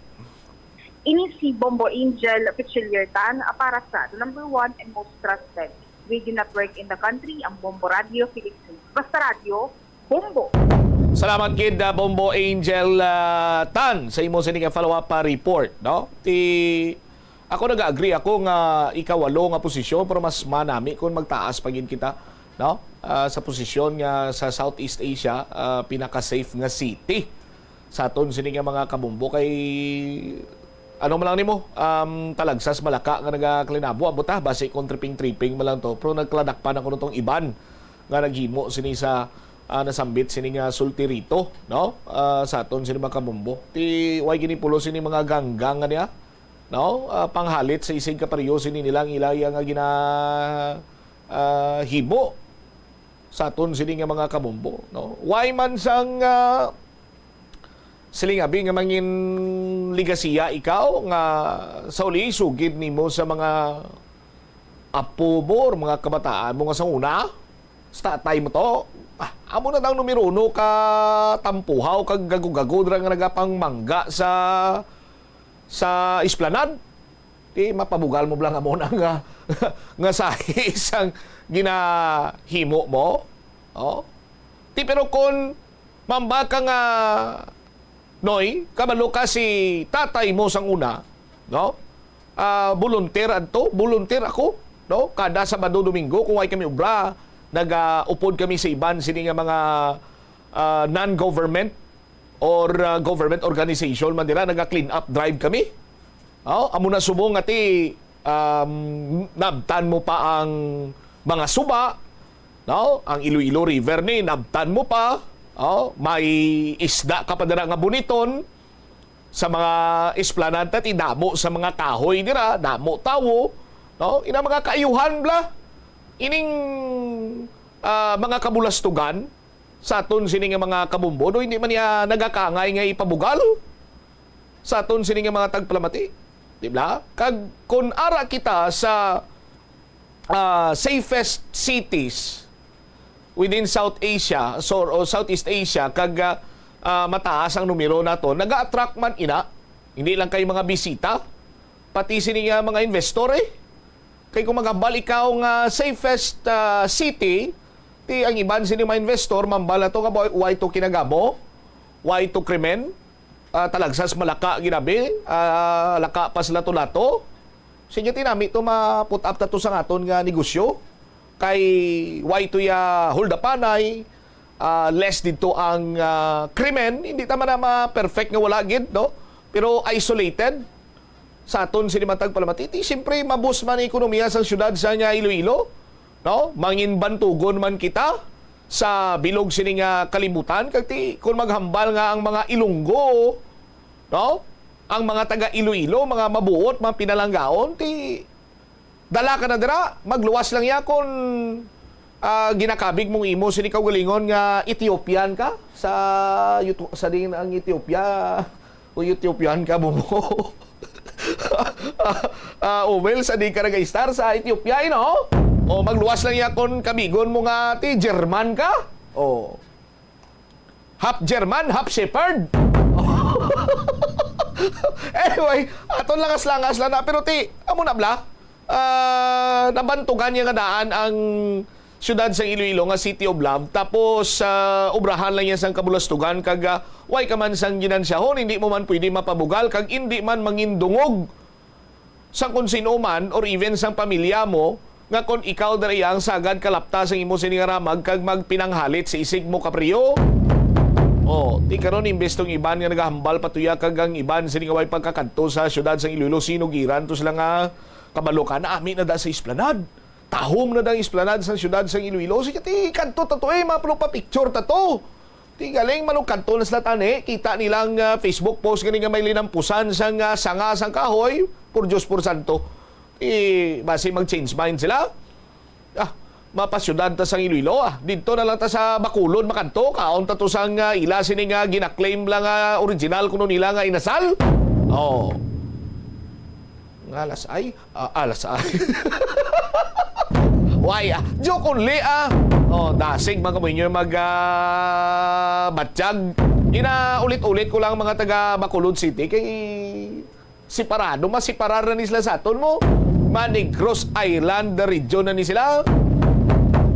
Ini si Bombo Angel Pichiliertan, ah, para sa the number one and most trusted radio network in the country, ang Bombo Radio Philippines. Basta Radio, Bombo. Salamat gid, ah, Bombo Angel, ah, Tan, sa imo sini nga follow-up pa report, no? Ti ako nag-agree ako nga ikawalo nga posisyon, pero mas manami kung magtaas pa gid kita, no? Ah, sa posisyon nga sa Southeast Asia, ah, pinaka-safe nga city sa aton sini nga mga kabombo. Kay ano man lang nimo, um, talagsas malaka nga nagakalinabo, amo ta, basi kung tripping-tripping man lang to, pero nagkaladakpan ako nitong iban nga naghimo sini sa, ah, nasambit sini nga sultirito, no? Ah, sa aton sini mga kabombo. Ti way ginipulo sini mga ganggang nga niya, no? Ah, panghalit sa isig kapareho sini nilang ilaya nga gina ah, himo sa aton sini nga mga kabombo, no? Way man sang ah, siling abi nga mangin ligasiya ikaw nga sa uli sugid nimo sa mga apo mo or mga kabataan mo nga sa una, sa tatay mo to, ah, amo na daw numero uno ka tampuhaw kag gago-gago dira nga nagapangmangga sa sa esplanade. Di mapabugal mo lang amo na nga nga sahi sang ginahimo mo. Oh. Ti pero kon mamba ka nga Noy, kabalo ka si tatay mo sang una, no? Ah, volunteer adto, volunteer ako, no? Kada Sabado, Domingo, kung way kami obra, nagaupod kami sa iban sini nga mga ah, non-government or ah, government organization man dira, naga-clean up drive kami. Oh, amo na subong nga ti um, nabtan mo pa ang mga suba, no? Ang Iloilo River ni nabtan mo pa. Oh, may isda ka pa dira nga buniton sa mga esplanade, ti damo sa mga kahoy dira, damo tawo, no? Ina mga kaayuhan bla. Ining ah, mga kabulastugan sa aton sini nga mga kabombo, no? Hindi man niya nagakangay nga ipabugal sa aton sini nga mga tagpalamati, di ba? Kag kun ara kita sa ah, safest cities within South Asia, so, o Southeast Asia, kag ah, ah, mataas ang numero nato, naga-attract man ina, hindi lang kay mga bisita, pati sini nga mga investor eh. Kay kung maghambal ikaw nga safest ah, city, ti ang iban sini mga investor, mambal na to nga, "Boy, way to kinagamo, way to krimen, ah, talagsas malaka ginabi, ah, laka pa sila to lato." Sige, tinami to ma-put up ta to sa aton nga negosyo. Kay way to ya holdapanay, ah, less dito ang ah, krimen. Hindi ta man na ma-perfect nga wala gid, no? Pero isolated sa aton sini matag palamatiti. Siyempre, mabus man ang ekonomiya sa siyudad sa nga Iloilo, no? Mangin bantugon man kita sa bilog sini nga kalibutan. Kag ti, kung maghambal nga ang mga Ilonggo, no? Ang mga taga Iloilo, mga mabuot, mga pinalanggaon, ti dala ka na dira, magluwas lang ya kung ah, ginakabig mong imo sini kaugalingon nga Ethiopian ka sa yuto, sa din ang Ethiopia. O Ethiopian ka, bubo. Ah, oh, well, sa di ka nag-star sa Ethiopia, eh, no? O magluwas lang ya kung kabigon mo nga ti German ka. O. Half German, half shepherd. Anyway, aton langas-langas lang na. Pero ti, amo na bla, ah, nabantugan niya nga daan ang siyudad sang Iloilo nga City of Love. Tapos, ah, obrahan lang niya sang kabulastugan kag, ah, way ka man sang ginansyahon, hindi mo man pwede mapabugal kag hindi man mangindungog sang kung sino man or even sang pamilya mo nga kon ikaw dira iya ang sagad kalapta sang imo sini nga ramag kag magpinanghalit sa isig mo, kapriyo. Oh, ti karon imbes tong iban nga nagahambal patuya kag ang iban sini nga way pagkakadto sa siyudad sang Iloilo, sinugiran to sila nga kabalo ka, naami na da sa esplanade. Tahom na da ang esplanade sang siyudad sang Iloilo. Sige, ti kadto ta to, eh, mapalupa-picture ta to. Ti galing manugkadto na sila tani, kita nilang, ah, Facebook post gani nga may linampusan sang, ah, sanga sang kahoy, por Dios, por santo. Ti basi mag-change mind sila. Ah, mapasyudad ta sang Iloilo, ah. Didto na lang ta sa Bacolod makadto, kaon ta to sang, ah, ila sini nga ginaklaim lang nga original kuno nila nga inasal. Oh. Nga alas ay, ah, alas ay. Why, ah? Joke only, ah. Oh, dasig mga mo inyo mag, ah, batyag. Ina, ulit-ulit ko lang mga taga Bacolod City kay separado, masiparar na ni sila sa aton mo. Mga Negros Island region na ni sila.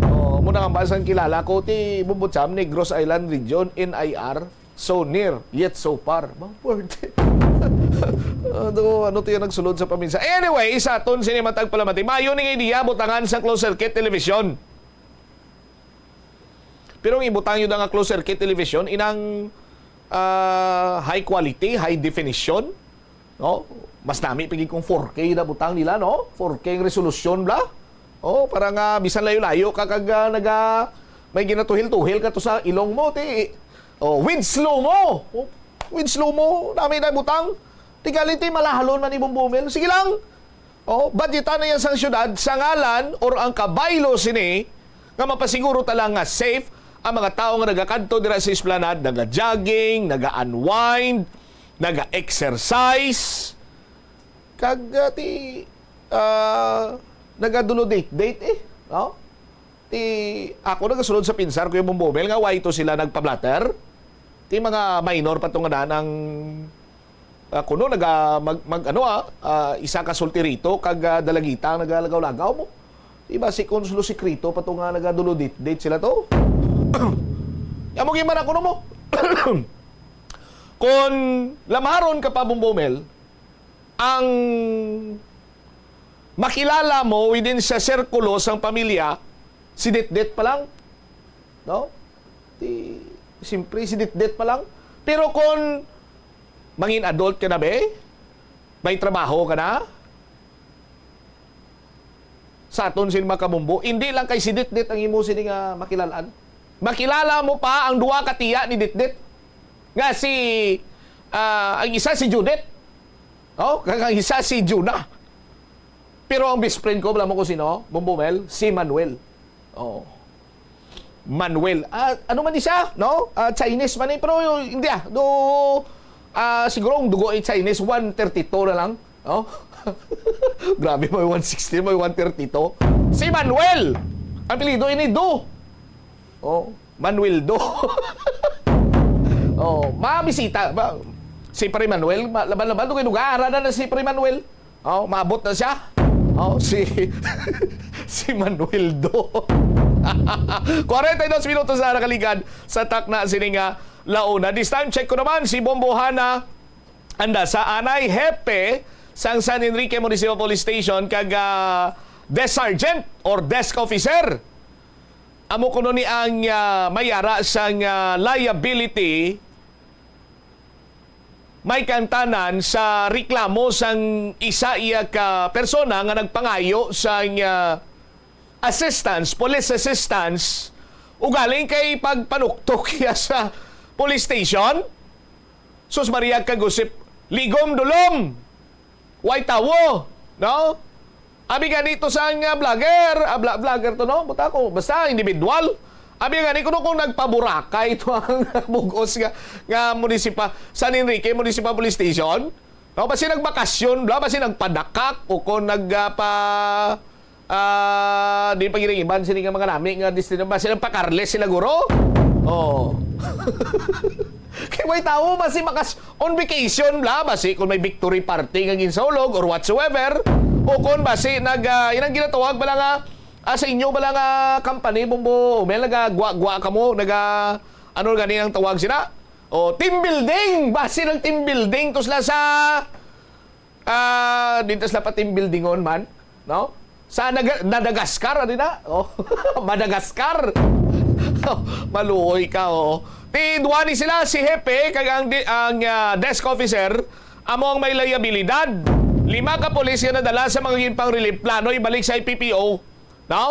Oh, mo na nga ba sang kilala ko, ti Bumbutsam, Negros Island region, N I R. So near, yet so far. Bang pwerte. Ano, ano to yung nagsulod sa paminsa? Anyway, sa aton sini matag palamati, mayo ning idea, butangan sa closed circuit television. Pero ang ibutang yun nga closed circuit television, inang, ah, high quality, high definition, no? Mas nami pigi kung four K na butang nila, no? Four K ang resolution, bla? Oh, para nga bisan layo-layo ka kag, ah, naga, may ginatuhil-tuhil ka to sa ilong mo, ti, oh, with slow mo. Oh, with slow mo, nami na butang. Ti gali ti malahalon man imong bumil. Sige lang. Oh, budgetan na yan sang syudad sa ngalan or ang kabaylo sini nga mapasiguro ta lang nga safe ang mga tawo nga nagakadto dira sa esplanade, naga-jogging, naga-unwind, naga-exercise, kag, ah, ti, ah, nagadulodate-date, eh, no? Ti, ako nagasulod sa pinsar, Kuya Bong Bomel, nga why to sila nagpa-blotter? Ti mga minor pa to nga daan ang, ah, kuno naga-, mag-, mag-, ano, ah, ah, isa ka solterito kag, ah, dalagita ang nagalagaw-lagaw mo. Di ba si Consulo Secreto pa to nga nagadulodate-date sila to? Amo gyud man ako, no, mo. Kon lamaron ka pa, Bong Bomel, ang makilala mo within sa sirkulo sang pamilya, si Ditdit pa lang. No? Di, siyempre, si Ditdit pa lang. Pero kung mangin adult ka na, be, may trabaho ka na, sa aton sin mga kabumbo, hindi lang kay si Ditdit ang imo sini nga makilalaan. Makilala mo pa ang duha ka tiya ni Ditdit, nga si, ah, ang isa si Judith, oh, kag ang isa si Juna. Pero ang best friend ko, alam mo kung sino? Bumbo Mel? Si Manuel. Oh. Manuel. Ah, ano man ni siya, no? Ah, Chinese man ni, pero hindi, ah. Do, ah, siguro ang dugo ay Chinese, one thirty-two na lang. Oh? Grabe, may one sixty, may one thirty-two. Si Manuel! Ang apelyido ini Do. Oh, Manuel Do. Oh, mabisita ba? Si Pre Manuel, ma-, laban-laban, doon kayo, nag-aaralan na si Pre Manuel. Oh, maabot na siya. Oh, si, si Manuel Do. Kwarenta y dos minutos na nakaligad sa takna sini nga launa. This time, check ko naman si Bombo Hana Andasa, anay hepe sang San Enrique Municipal Police Station kag, ah, desk sergeant or desk officer. Amo kuno ni ang, ah, may ara sang, ah, liability may kaangtanan sa reklamo sang isa iya ka persona nga nagpangayo sang, ah, assistance, police assistance, ugaling kay pagpanuktok iya sa police station. Sus Maria, kag usip ligom dulom, way tawo, no? Abi gani to sang, ah, vlogger, ah, vla-, vlogger to, no? Buta ko, basta individual. Abi gani kuno kung nagpaburakay to ang bugos nga, nga munisipal, San Enrique Municipal Police Station, no? Basi nagbakasyon, bla, basi nagpadakak, o kung nag, ah, pa, ah, di pa gid ang iban sini nga mga nami nga destino, basi nagpa-Carles sila, guro. Oh. Kay May tawo basi makas on vacation bla, basi kung may victory party nga ginsaulog or whatsoever, o kung basi nag, ah, inang ginatawag bala nga, ah, sa inyo bala nga company, Bombo, may nagagwa-gwa kamo, naga, ano gani ang tawag sila? O, team building! Basi ng team building to sila sa, ah, dito sila pa team buildingon man, no? Sa Naga-, Madagascar, ano na? Oh, Madagascar! Maluoy ka, oh. Ti duwa ni sila, si Hepe, kag ang di-, ang, ah, desk officer, amo ang may liabilidad. Lima ka pulis nga nadala sa mga ginpang-relief, plano ibalik sa I P P O, no?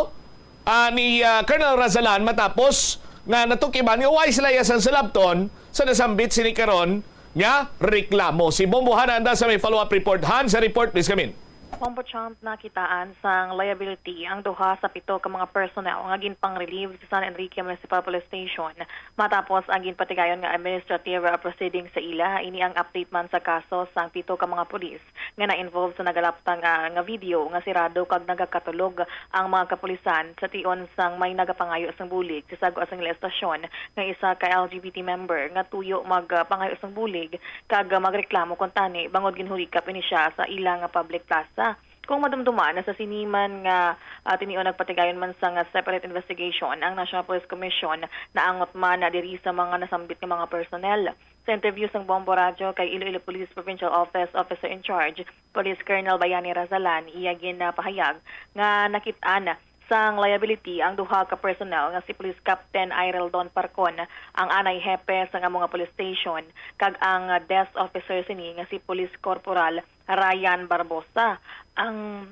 Ah, ni, ah, Colonel Razalan matapos nga natukiban nga way sila iya sang salabton sa nasambit sini karon nga reklamo. Si Bombo Han anda sa may follow-up report. Han, sa report, please, come in. Bombo Chomp, nakitaan sang liability ang duha sa pito ka mga personnel nga ginpang-relieve sa San Enrique Municipal Police Station matapos ang ginpatigayon nga administrative proceeding sa ila. Ini ang update man sa kaso sang pito ka mga pulis nga na-involve sa nagalaptang, ah, nga video nga sirado kag nagakatulog ang mga kapulisan sa tion sang may nagapangayo sang bulig sa sagwa sang ila estasyon nga isa ka L G B T member nga tuyo magpangayo sang bulig kag magreklamo kuntani bangod ginhulikap ini siya sa ila nga public plaza. Kung madumduman, sa sini man nga, ah, tinion nagpatigayon man sang separate investigation ang National Police Commission, naangot man na diri sa mga nasambit nga mga personnel. Sa interview sang Bombo Radyo kay Iloilo Police Provincial Office Officer in Charge, Police Colonel Bayani Razalan, iya ginapahayag nga nakit-an sang liability ang duha ka personnel nga si Police Captain Irel Don Parcon, ang anay hepe sang amo nga police station, kag ang desk officer sini nga si Police Corporal Ryan Barbosa. Ang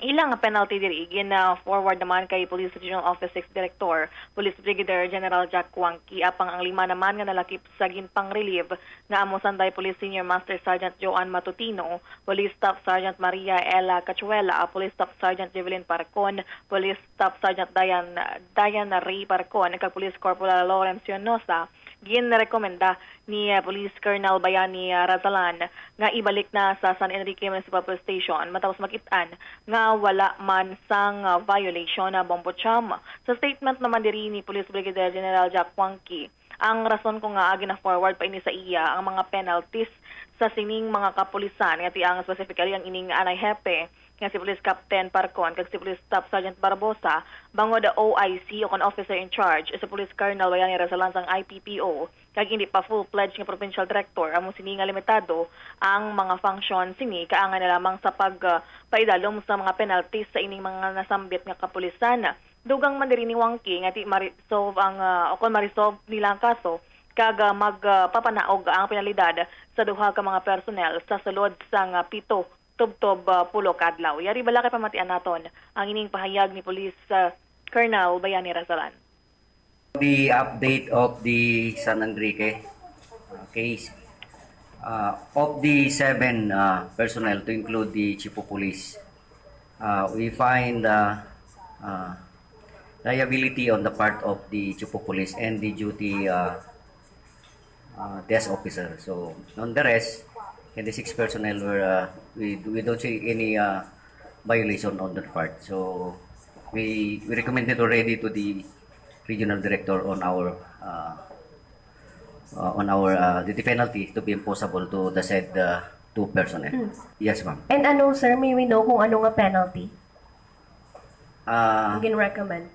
ila nga penalty diri gina-forward naman kay Police Regional Office Six Director, Police Brigadier General Jack Kuangki, apang ang lima naman nga nalakip sa ginpang-relieve nga amo sanday Police Senior Master Sergeant Joan Matutino, Police Staff Sergeant Maria Ella Cachuela, Police Staff Sergeant Jevelyn Parcon, Police Staff Sergeant Diane, Diane Ray Parcon, kag Police Corporal Lawrence Yonosa, ginrekomenda ni, ah, Police Colonel Bayani, ah, Razalan nga ibalik na sa San Enrique Municipal Police Station matapos makit-an nga wala man sang, ah, violation na Bombo Cham. Sa statement naman diri ni Police Brigadier General Jack Wangki, ang rason ko nga gina-forward pa ini sa iya ang mga penalties sa sining mga kapulisan, nga ti ang specifically ang ining anay hepe nga si Police Captain Parcon kag si Police Staff Sergeant Barbosa, bangod O I C o kon officer in charge sa Police Colonel Bayani Razalan sang I P P O, kag hindi pa full-fledged nga provincial director, amo sini nga limitado ang mga function sini, kaangay na lamang sa pag, ah, paidalom sa mga penalties sa ining mga nasambit nga kapulisan. Dugang man diri ni Wangki nga ti ma-resolve ang, ah, o kon ma-resolve nila ang kaso, kag, ah, mag, ah, papanaog ang penalidad sa duha ka mga personnel sa sulod sang, ah, pito tubtob, ah, pulo ka adlaw. Yari bala kay pamatian naton ang ining pahayag ni Police, ah, Colonel Bayani Razalan. The update of the San Enrique, uh, case. Uh, of the seven, uh, personnel, to include the chief of police, uh, we find, uh, uh, liability on the part of the chief of police and the duty, uh, uh, desk officer. So, on the rest, and the six personnel were, uh, we, we don't see any, uh, violation on that part. So, we, we recommended already to the regional director on our, uh, uh, on our, uh, the penalty to be imposable to the said, uh, two personnel. Hmm. Yes, ma'am. And ano, sir, may we know kung ano nga penalty Ah, ang gin-recommend?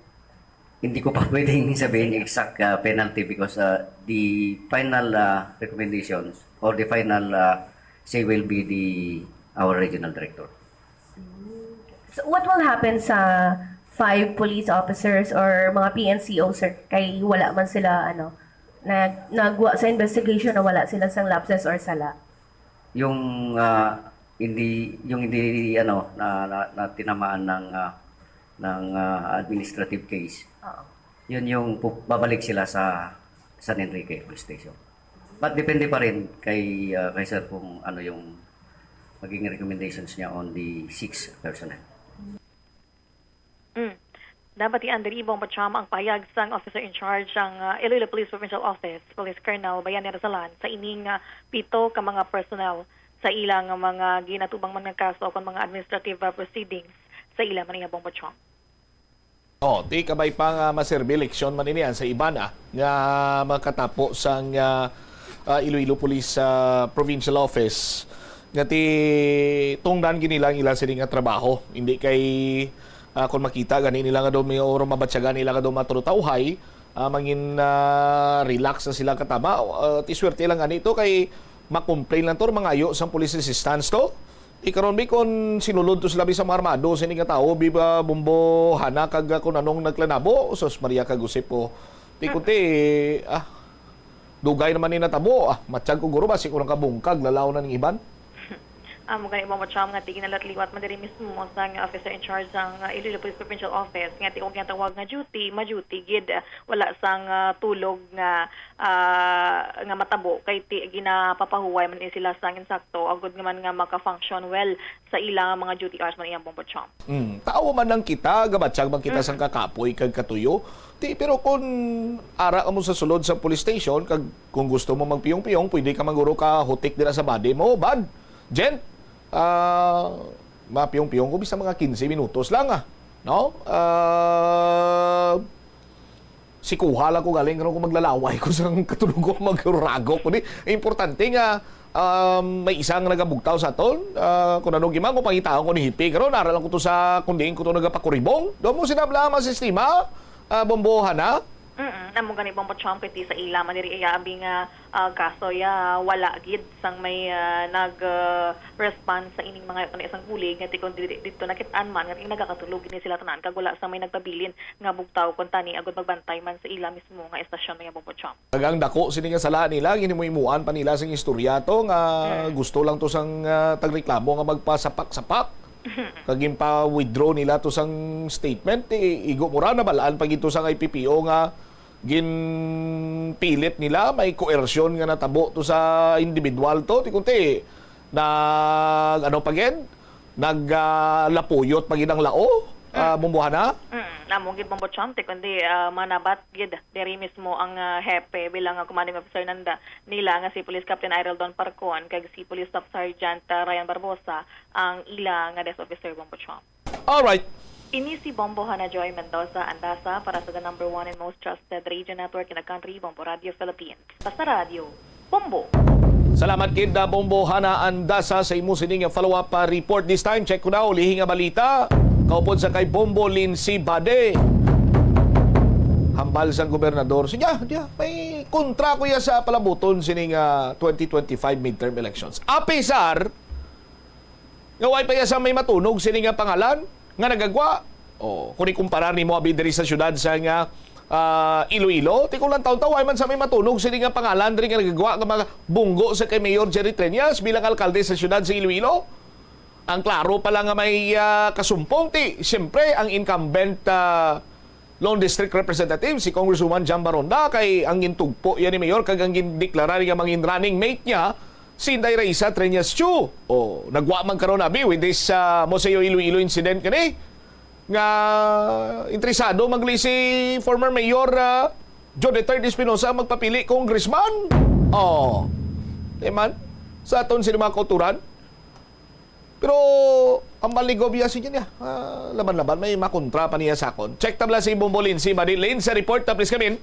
Hindi ko pa pwedeng sabihin yung exact, ah, penalty because, ah, the final, ah, recommendations or the final, ah, say will be the, our regional director. So, what will happen sa five police officers or mga P N C O, sir? Kay wala man sila, ano, nag-, nagwa sa investigation na wala sila sang lapses or sala. Yung, ah, hindi, yung hindi, ano, na, na, na tinamaan ng, ah, ng, ah, administrative case, Oo. yun yung pu-, babalik sila sa San Enrique Police Station. But depende pa rin kay, ah, kay sir kung ano yung magiging recommendations niya on the six personnel. Mm. Nabatian diri, Bong Pacham, ang pahayag sang officer in charge sang, ah, Iloilo Police Provincial Office, Police Colonel Bayani Razalan, sa ining, ah, pito ka mga personnel sa ilang mga ginatubang man nga kaso kon mga administrative, ah, proceedings sa ila man iya, Bong Pacham. Oh, di kabay pa nga maserbi leksyon man ini yan sa iban, ah, nga makatapo sang, ah, ah, Iloilo Police, ah, Provincial Office nga ti tungdan gid nila ang ila sini nga trabaho. Hindi kay, ah, kung makita gani nila nga daw may or mabatyagan nila nga daw maturutawhay, ah, mangin, ah, relax na sila katama. Ah, ti swerte lang gani ito kay makomplain lang to or mangayo sang police assistance to. Ti karon bi kon sinulod to sila bi sa mga armado sini nga tawo bi ba bombo hana kag, ah, kung anong naglanabo, sus Maria kag Josep, oh. Ti kunti, ah, dugay naman ni natabo, ah, matyag ko guro ba si ko nakabungkag lalaw na ning iban. Amo gani, Bombo Cham, nga ti ginalat-liwat man diri mismo sang officer in charge sang, ah, Iloilo Police Provincial Office nga ti og ginatawag nga duty, ma-duty gid, ah, wala sang, ah, tulog nga, ah, nga matabo kay ti ginapapahuway man ni sila sang insakto agud nga man nga maka-function well sa ila nga mga duty hours man iyang, Bombo Cham. Mm. Tawo man lang kita, gabatyag man kita sang kakapoy kag katuyo. Ti, pero kung ara ka mo sa sulod sa police station, kag kung gusto mo magpiyong-piyong, pwede ka man guro ka hutik dira sa body mo, bad. Gent, ah, mapiyong-piyong ko bisan mga quince minutos lang, ah. No? Ah, sikuha lang ko galing karon kung maglalaway ko sa katulog ko, magrurago ko ni. Importante nga, um, may isa nga nagabugtaw sa aton. Ah, kung ano gimang ko, pangitaan ko ni Hipi. Karon, ara lang ko to sa kung diin ko to nagapakuribong. Doon mo sinabla ang mga sistema, ah, bombohan na. Mm, amo gani, Bombo Cham, kay ti sa ila man diri iya abi nga, ah, kaso ya wala gid sang may, ah, nag, ah, response sa ining mga kanang isang bulig nga ti kon diri dito nakit-an man nga nagakatulog gid ni sila tanan kag wala sang may nagpabilin nga bugtaw kon tani agud magbantay man sa ila mismo nga estasyon, mga Bombo Cham. Kag ang dako sini nga sala nila, ginhimuhimuan pa nila sing istorya to nga Mm. gusto lang to sang, ah, tagreklamo nga magpasapak-sapak. Kag ginpa-withdraw nila to sang statement, i-, igo mo ra nabalaan pa gid to sang I P P O nga ginpilit nila, may coercion nga natabo to sa individual to. Ti kunti, nag, ano pa gid? Nag, ah, lapuyot pa gid ang lao, ah, Mm. Bombohana? Mm, amo gid, Bombo Cham, ti kundi, ah, manabat gid diri mismo ang, ah, hepe bilang, ah, commanding officer nanda nila nga si Police Captain Irel Don Parcon kag si Police Staff Sergeant, ah, Ryan Barbosa ang ila nga desk officer, Bombo Cham. Alright. Ini si Bombo Hana Joy Mendoza Andasa para sa the number one and most trusted radio network in the country, Bombo Radio Philippines. Basta Radio, Bombo. Salamat gid na Bombo Hana Andasa sa imo sini nga follow-up, ah, report. This time, check ko na ulihi nga balita. Kaupod sa kay Bombo Lindsay Bade. Hambal sang gobernador. Siya, siya, may kontra ko ya sa palabuton sini nga twenty twenty-five midterm elections. Apisar, nga way pa iya sa may matunog sini nga pangalan nga nagagwa. Oh, kung ikumparar nimo abi diri sa syudad sa nga, ah, Iloilo, ti kung lang taon-taon, way man sa may matunog sini nga pangalan diri nga nagagwa nga mga bunggo sa kay Mayor Jerry Treñas bilang alkalde sa syudad sa Iloilo. Ang klaro pa lang nga may, ah, kasumpong, ti siyempre ang incumbent, ah, Lone District Representative, si Congresswoman Jam Baronda, kay ang gintugpo yan ni Mayor kag ang gindeklara nga mangin running mate niya si Inday Raisa Treñas Chu. O, nagwa man karon abi with this, ah, Museo Iloilo incident kani nga interesado man gali si former Mayor, ah, Joe the third Espinosa magpapili congressman. Oh, di man, sa aton sini mga kauturan. Pero ang Maligobia si niya, ah, laban-laban, may makontra pa niya sa akon. Check tabla si Bombo Lindsay Madilin sa report, please come in.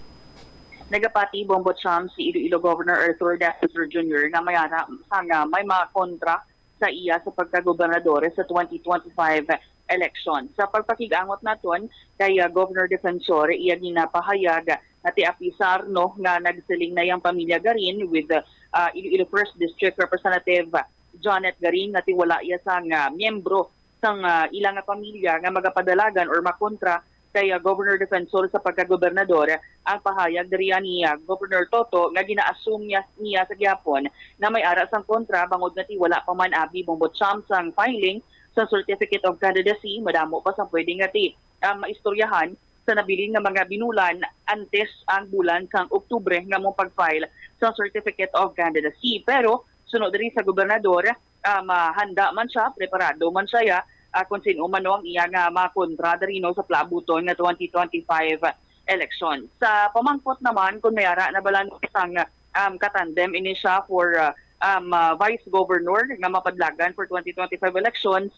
Nagapati, Bombo Cham, si Iloilo Governor Arthur Defensor Junior nga may ara sang may mga kontra sa iya sa pagkagobernador sa twenty twenty-five election. Sa pagpakig-angot naton kay, ah, Governor Defensor, iya ginapahayag nga ti apisar, no, nga nagsiling na yang pamilya Garin with, ah, Iloilo First District Representative Janet Garin nga ti wala iya sang, ah, miyembro sang, ah, ila nga pamilya nga magapadalagan or makontra kay, ah, Governor Defensor sa pagkagobernador. Ang pahayag diri ni, ah, Governor Toto nga gina-assume niya, niya sa gihapon na may ara sang kontra bangod nga ti wala pa man abi, Bombo Cham, sang filing sa Certificate of Candidacy. Madamo pa sang pwede nga ti, ah, maistoryahan sa nabilin nga mga binulan antes ang bulan sang Oktubre nga mong pag-file sa Certificate of Candidacy. Pero sunod diri sa gobernador, ah, mahanda man siya, preparado man siya, ah, kung sin-o man, no, ang iya nga makontra diri, no, sa palabuton nga twenty twenty-five election. Sa pamangkot naman kung may ara na bala sang, um, katandem ini siya for, ah, um, ah, vice governor nga mapadlagan for twenty twenty-five elections,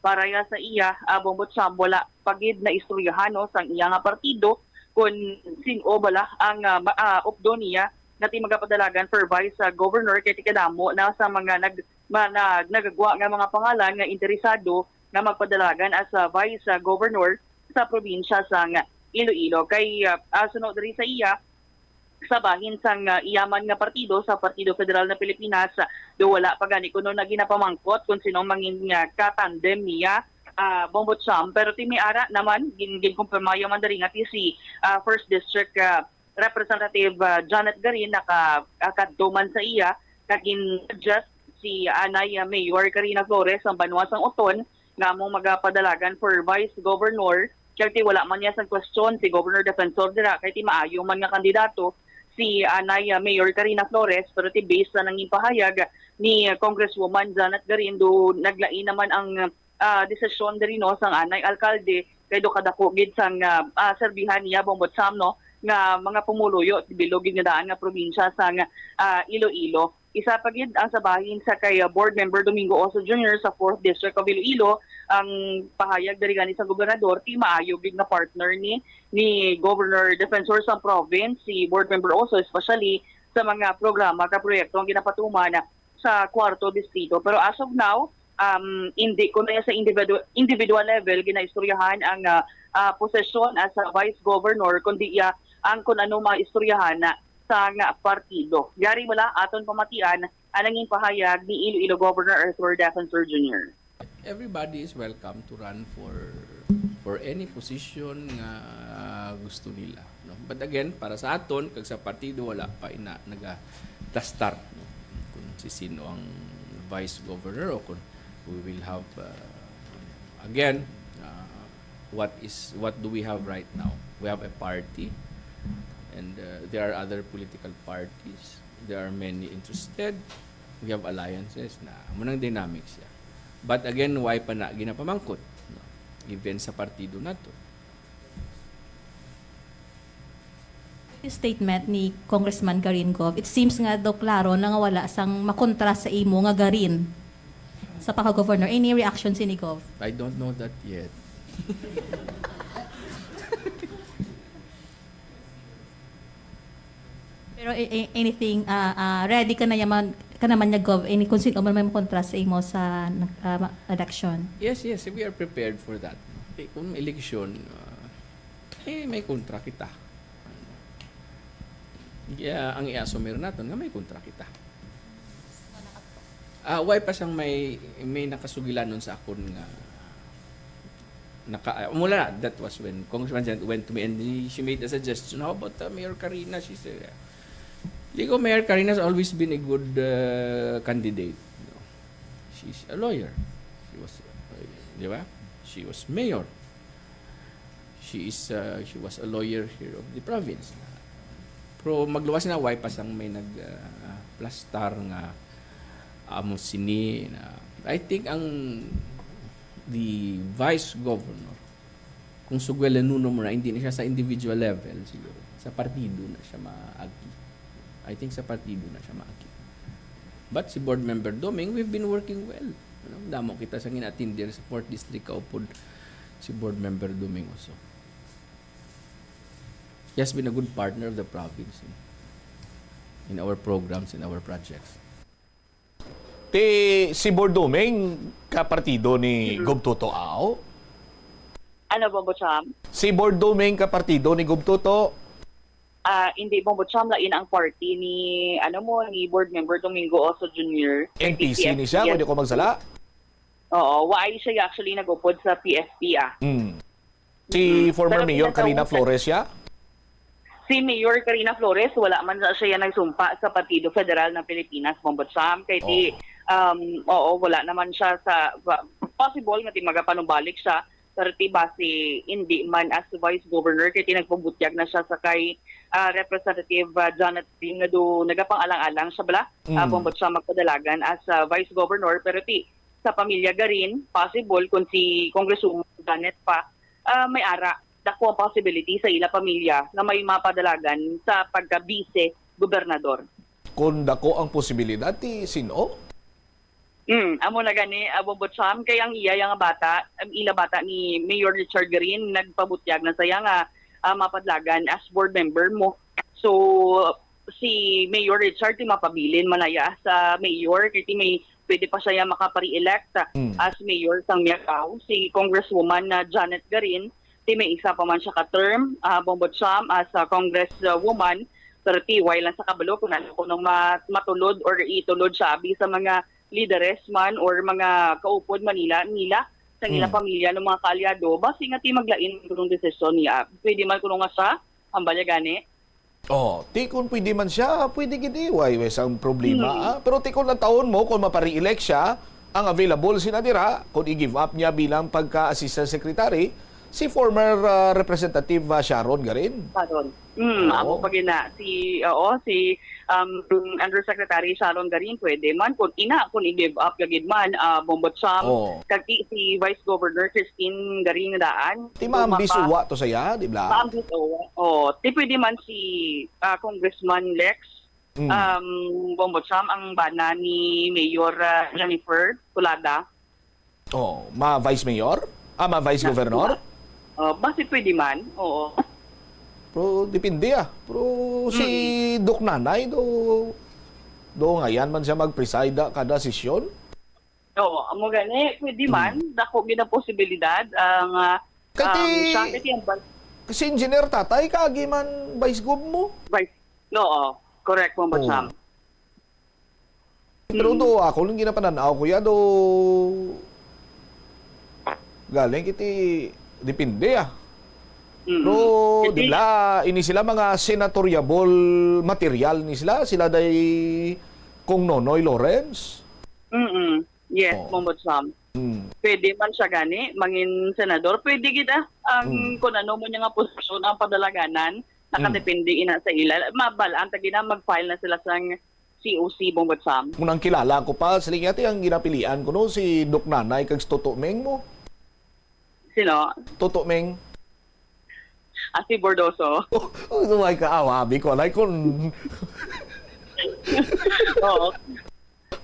para ya sa iya, ah, Bombo Cham, wala pa gid na istoryahan, no, sang iya nga partido kung sin-o bala ang, ah, ma-, ah, updo niya nga ti magapadalagan for vice, ah, governor, kay ti kadamo na sa mga nag-, ma-, nag-, nagagwa nga mga pangalan nga interesado nga magpadalagan as, ah, vice, ah, governor sa probinsya sang Iloilo. Kay, ah, ah, suno diri sa iya, sa bahin sang, ah, iya man nga partido, sa Partido Federal na Pilipinas, ah, do wala pa gani kuno na ginapamangkot kung sino ang mangin nga katandem niya, ah, Bombo Cham. Pero ti may ara naman, gin-, ginkumpirmayo man diri nga ti si, ah, First District, ah, Representative, ah, Janet Garin naka-, ah, kadto man sa iya, kag gin-suggest si Anay, ah, Mayor Karina Flores ang banwa sang Oton nga among magapadalagan for Vice Governor, kay ti wala man niya sang question si Governor Defensor dira, kay ti maayo man nga kandidato si Anay, ah, Mayor Karina Flores, pero ti based sa nangin pahayag ni Congresswoman Janet Garin, do naglain naman ang, ah, desisyon diri, no, sang anay alkalde, kay do kadako gid sang, ah, ah, serbihan niya, Bombo Cham, no, nga mga pumuluyo ti bilog gid nga daan nga probinsya sang, ah, Iloilo. Isa pa gid ang sa bahin sa kay, ah, Board Member Domingo Oso Junior sa Fourth District of Iloilo, ang pahayag diri gani sa gobernador, ti maayo gid nga partner ni, ni Governor Defensor sang province, si Board Member Oso, especially sa mga programa ka proyekto ang ginapatuman sa Kwarto Distrito. Pero as of now, um, hindi ko na sa individu-, individual level ginaistoryahan ang, ah, ah, posisyon as a vice governor, kundi iya ang kung ano maistoryahan na sang partido. Yari wala aton pamatian ang nangin pahayag ni Iloilo Governor Arthur Defensor Junior. Everybody is welcome to run for, for any position nga gusto nila, no? But again, para sa aton kag sa partido, wala pa ina nagaplastar, no, kung si sino ang vice governor o kung we will have, uh, again, uh, what is, what do we have right now? We have a party, and, uh, there are other political parties. There are many interested. We have alliances na amo nang dynamics siya. But again, why pa na ginapamangkot, no? Even sa partido nato. Statement ni Congressman Garin, Gov, it seems nga daw klaro na nga wala sang makontra sa imo nga Garin sa pagka-governor. Any reaction sini, Gov? I don't know that yet. Pero a-, a-, anything, ah, ah, ready ka na yaman, ka naman niya, Gov, any kung sino man may makontra sa imo sa, ah, ma-, election? Yes, yes, we are prepared for that. Eh, kung election, ah, eh, may kontra kita. Yeah, ang i-assume naton nga may kontra kita. Ah, why pa sang may, may nakasugilanon sa akon nga naka, ah, mula na, that was when Congressman Janet went to me and he, she made a suggestion, "How about, uh, Mayor Karina?" She said, "Ligo, Mayor Karina has always been a good, uh, candidate. You know, she's a lawyer. She was, uh, di ba? She was mayor. She is, uh, she was a lawyer here of the province." Pero magluwas na, why pa sang may nag, uh, plastar nga amo sini na, I think ang the vice governor, kung suweldanon mo na, hindi na siya sa individual level siguro. Sa partido na siya maagi. I think sa partido na siya maagi. But si Board Member Doming, we've been working well. Ano, damo kita sa gina-attend sa Fourth District kaupod si Board Member Doming also. He has been a good partner of the province in, in our programs, in our projects. Ti si Board Doming ka partido ni Mm. Gov Toto, aw? Ano, Bombo Cham? Si Board Doming ka partido ni Gov Toto? Ah, hindi, Bombo Cham, lain ang party ni, ano mo, ni Board Member Domingo Oso Junior. N P C ni siya, P F P, kung di ko magsala? Oo, waay siya actually nag-upod sa P F P, ah. Mm. Si Mm. Former Pero Mayor Karina pinatawag Flores siya? Si Mayor Karina Flores, wala man sa siya nagsumpa sa Partido Federal ng Pilipinas, Bombo Cham. Kay di, Oo. um, oo, wala naman siya sa, wa-, possible nga ti magapanumbalik siya, pero ti basi hindi man as Vice Governor, kay ti nagpabutyag na siya sa kay, ah, Representative, ah, Janet Garin nga do nagapang-alang-alang siya bala, ah, Mm. Bombo Cham, magpadalagan as, ah, Vice Governor, pero ti sa pamilya Garin, possible kung si Congresswoman Janet pa, ah, may ara, dako ang possibility sa ila pamilya nga may mapadalagan sa pagka-vice gobernador. Kung dako ang posibilidad, ti sin-o? Mm, amo na gani, ah, Bombo Cham, kay ang iya, iya nga bata, ang ila bata ni Mayor Richard Garin, nagpabutyag na saya nga, ah, mapadalagan as board member mo. So, si Mayor Richard ti mapabilin man na iya sa mayor, kay ti may pwede pa siya makapare-elect Mm. as mayor sang Miagao. Si Congresswoman na Janet Garin, ti may isa pa man siya ka term, ah, Bombo Cham, as a congresswoman, pero ti way lang sa kabalo kung ano, kung ma-, matulod or itulod siya abi sa mga lideres man or mga kaupod man nila, nila, sa ilang Mm. pamilya, ng mga kaalyado, basi nga ti maglain kuno desisyon niya. Pwede man kuno nga siya, ang balya gani. Oh, ti kung pwede man siya, pwede gid, eh, way, way sang problema, Hmm. ah. Pero ti kung ang taon mo, kung mapare-elect siya, ang available sina dira, kung i-give up niya bilang pagka-assistant secretary, si former, ah, Representative, ah, Sharon Garin. Sharon. Hmm, Oo. amo pa gina, si, oo, si, um, Undersecretary Sharon Garin, pwede man, kung ina, kung i-give up lagi man, ah, Bombo Cham, Oo. kag ti-, si Vice Governor Christine Garin daan. Ti Kung maambis mapa- uwa to saya, di ba? Maambis uwa. Oh, ti pwede man si, ah, Congressman Lex, Mm. um, Bombo Cham, ang bana ni Mayor, ah, Jennifer Colada. Oh, ma-vice mayor? Ah, ma-vice Na-, governor? Oh, basi pwede man, oo. Pero depende, ah. Pero si Mm. Doc Nanay, do, do ngayan man siya mag-preside, ah, kada sesyon? Oo, amo gani, pwede Mm. man. Dako gid ang posibilidad, ang, ah, Kay um, ti-, siya, kay ti ang vice si Engineer Tatay, kaagi man vice gov mo? Vice, oo, correct mo, Oo. Sam. Pero Mm. do, ako lang ginapanan-aw, kuya, do, galing kiti, depende, ah. Mm. Pero, Kiti di bala, ini sila mga senatoriable material ni sila, sila day Kong Nonoy Lawrence. Mm-mm. Yes, Oh. Ma'am Sam. Mm. Pwede man siya gani, mangin senador. Pwede gid, ah, ang Mm. kung ano mo niya nga posisyon ang padalaganan, Mm. nakadepende ina sa ila. Mabal-an ta gina, mag-file na sila sang C O C, Bongbot Sam. Kung ang kilala ko pa, sila nga ti ang ginapilian ko, no, si Doc Nanay kag si Toto Meng mo. Sino? Toto Meng. Ah, si Bordoso. Oh, oh, so may kaawa, abi ko, like, kung Oo.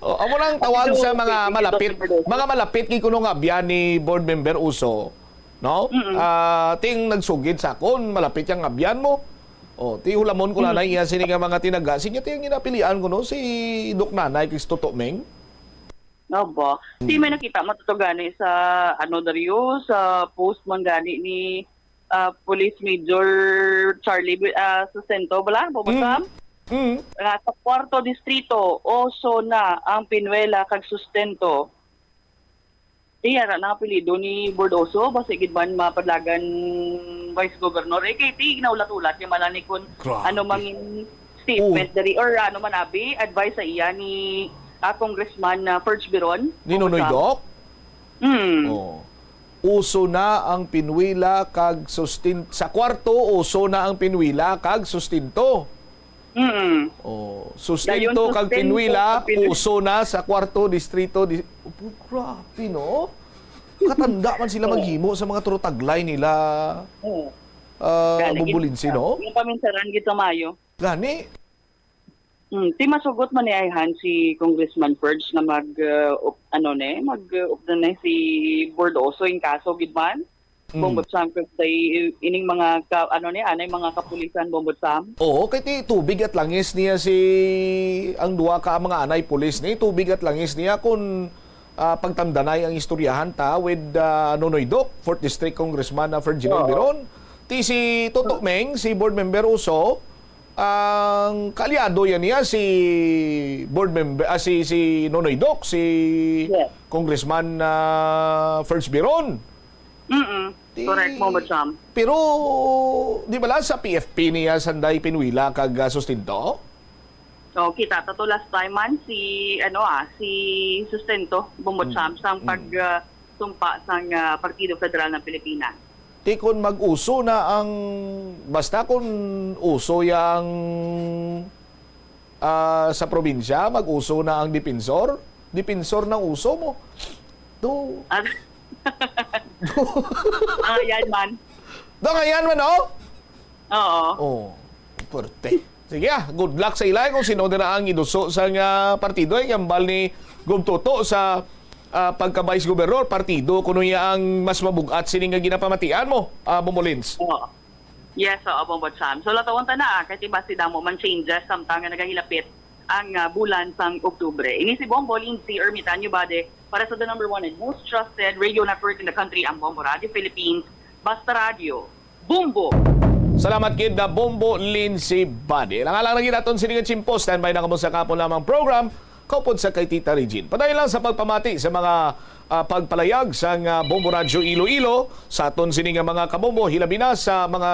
Oh, amo nang tawag Ito, sa mga si malapit, Bordoso. Mga malapit kay kuno nga abyan ni Board Member Uso, no? Mm-mm. Ah, ting nagsugid sa akon, malapit yang abyan mo. Oh, ti hulamon ko lang Mm. na iya sini nga mga tinaga. Sige, ti ang ginapilian ko, no, si Doc Nanay kay si Toto Meng. Obo. Mm. Ti may nakita mo to gani sa, ano, Dario, sa post man gani ni, ah, Police Major Charlie, ah, Sustento, bala, Bobo Mm. Sam? Mm. Nga sa Kwarto Distrito, uso na ang pinuwela kag sustento. Iya ra na apelyido ni Bordoso, basi gid man mapadlagan vice governor. Eh, kay ti, ginaulat-ulat niya man ni kun Grabe. ano mangin statement Oh. diri or ano man abi, advice sa iya ni, ah, Congressman, ah, Ferge Biron. Ni Nonoy Congressman. Doc? Hmm. Oh. Uso na ang pinwila kag sustin-, sa kwarto, uso na ang pinwila kag sustinto. Mm. Oh, Dayon, sustento kag sustento pinwila, kag pinwila. Uso na sa kwarto, distrito, di-, oh, grabe, no? Katanda man sila Oo. maghimo sa mga turo taglay nila, Oo. ah, Gani, Bombolinsi, gid-, no? Yung paminsaran gid sa Mayo. Gani. Mm, ti masugot man ni ayhan si Congressman Ferge nga mag, uh, op-, ano ni, mag, uh, opta ni si Bordoso in kaso gid man. Mm. Kung sangkot sa i-, ining mga ka-, ano ni, anay mga kapulisan, Bombot Sam? Oo, kay ti tubig at langis niya si, ang duha ka mga anay pulis ni, tubig at langis niya kung, ah, pagtamdanay ang istoryahan ta with, ah, Nonoy Doc, fourth District Congressman na Ferge Biron. Oo. Ti si Toto Meng, si Board Member Uso, ang kaalyado yan niya si board member, ah, si, si Nonoy Doc, si Yes. Congressman, ah, Ferge Biron. Mm-mm. Ti-, Correct mo, Botsam. Pero, di bala sa P F P niya sanday pinwila kag, ah, sustento? So, kita ta to last time man si, ano, ah, si Sustento, Bombot Mm. Sam, sang Mm. pag, ah, sumpa sang, ah, Partido Federal ng Pilipinas. Ti kun mag-uso na ang, basta kun uso yang, ah, sa probinsya, mag-uso na ang dipensor, dipensor ng uso mo. Do. Ah. Do. Ah, yan man. Do, nga yan man, oh? Oo. Oh, pwerte. Sige, ah, good luck sa ila, eh, kung sino din ang iduso sa nga partido, eh, kambal ni Gov Toto sa, ah, pagka-vice governor, partido, kuno iya ang mas mabugat sini nga ginapamatian mo, ah, Bombolins? Oo. Yes, oo, Bombo Sam. So, latawon ta na, ah, kay ti basi damo man changes samtang nga nagahilapit ang, ah, bulan sang Oktubre. Ini si Bombo Lindsay Ermitanio Bade para sa the number one and most trusted radio network in the country, ang Bombo Radio Philippines. Basta Radio, Bombo! Salamat gid na Bombo Lindsay Bade. Lang-alang na gid aton sini nga tiyempo. Standby na kamo sa kahapon lamang program. Kaupod sa kay Tita Regine. Padayon lang sa pagpamati sa mga, ah, pagpalayag sang, ah, Bombo Radyo Iloilo sa aton sini nga mga kabombo, hilabi na sa mga,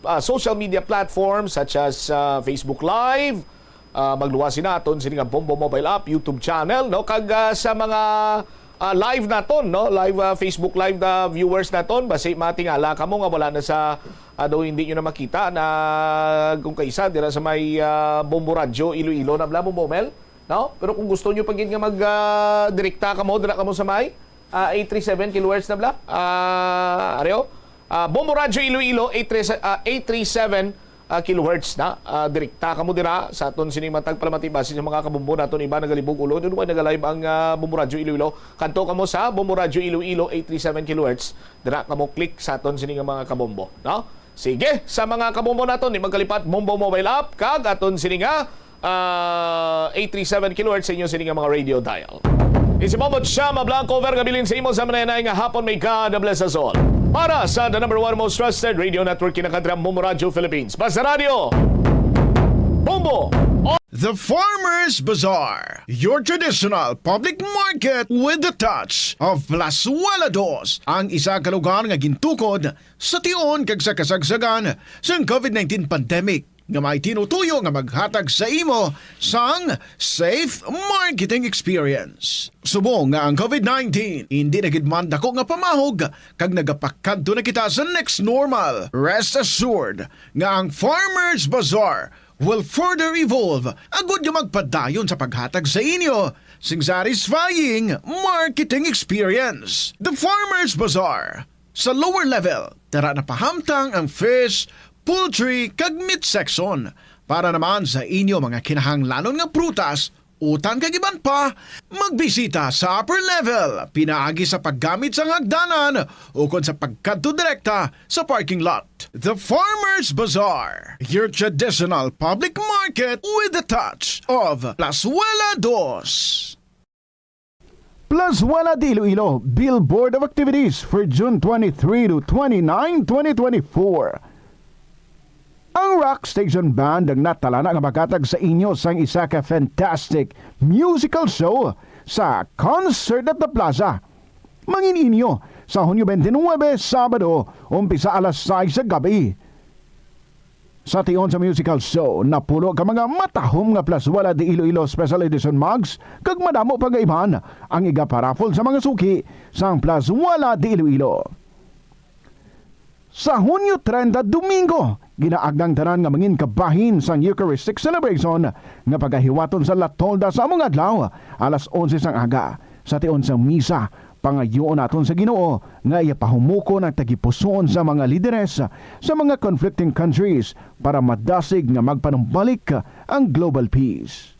ah, social media platforms such as, ah, Facebook Live, ah, magluwas na aton sini nga Bombo Mobile App, YouTube channel, no? Kag, ah, sa mga, ah, live naton, no? Live, ah, Facebook Live na viewers naton, basi matingala kamo nga wala na sa, ah, daw hindi nyo na makita na kung kaisa dira sa may, ah, Bombo Radyo Iloilo na bala, Bombo Mel? No? Pero kung gusto nyo pa gid nga mag, ah, direkta kamo, dira kamo sa may, ah, eight three seven kilohertz na bala. Ah, areo? Ah, Bombo Radyo Iloilo, eight three, ah, eight three seven, ah, kilohertz na. Ah, direkta kamo dira sa aton sini matag palamati basi sa mga kabombo naton iba nagalibog ulo. Ano ba nagalive ang, ah, Bombo Radyo Iloilo? Kanto kamo sa Bombo Radyo Iloilo, eight three seven kilohertz. Dira kamo click sa aton sini nga mga kabombo, no? Sige, sa mga kabombo naton, di magkalipat, Bombo Mobile App, kag aton sini nga, ah, eight three seven kilohertz sa inyo sini nga mga radio dial. Isi Bombo Chama Blanco, over nga bilin sa imo sa mananay nga hapon, may God bless us all. Para sa the number one most trusted radio network, kinakadra Bombo Radio Philippines. Basta Radio, Bombo! The Farmers Bazaar, your traditional public market with the touch of Plazuela Dos, ang isa ka lugar nga gintukod sa tion kag sa kasagsagan sang COVID nineteen pandemic, nga may tinutuyo nga maghatag sa imo sang safe marketing experience. Subong nga ang COVID nineteen indi na gid man dako nga pamahog kag nagapakadto na kita sa next normal, rest assured nga ang Farmers Bazaar will further evolve agud nga magpadayon sa paghatag sa inyo sing satisfying marketing experience. The Farmers Bazaar, sa lower level, dira na pahamtang ang fish, poultry, kag meat section. Para naman sa inyo mga kinahanglanon nga prutas, utan kag iban pa, magbisita sa upper level pinaagi sa paggamit sang hagdanan ukon sa pagkadto direkta sa parking lot. The Farmers Bazaar, your traditional public market with the touch of Plazuela Dos. Plazuela de Iloilo, billboard of activities for June twenty-three to twenty-nine, twenty twenty-four. Ang Rock Station Band ang natalana nga maghatag sa inyo sang isa ka fantastic musical show sa Concert at the Plaza. Mangin-inyo sa Hunyo twenty-nine, Sabado, umpisa alas sais sa gab-i. Sa tion sa musical show, napulo ka mga matahom nga Plazuela de Iloilo Special Edition mugs kag madamo pa nga iban ang igaparaffle sa mga suki sang Plazuela de Iloilo. Sa Hunyo treinta, Domingo, ginaagda ang tanan nga mangin kabahin sang Eucharistic Celebration nga pagahiwaton sa La Tolda sa among adlaw, alas onse sang aga. Sa tion sang misa, pangayuon naton sa Ginoo nga iya pahumukon ang tagipusoon sa mga lideres sa mga conflicting countries para madasig nga magpanumbalik ang global peace.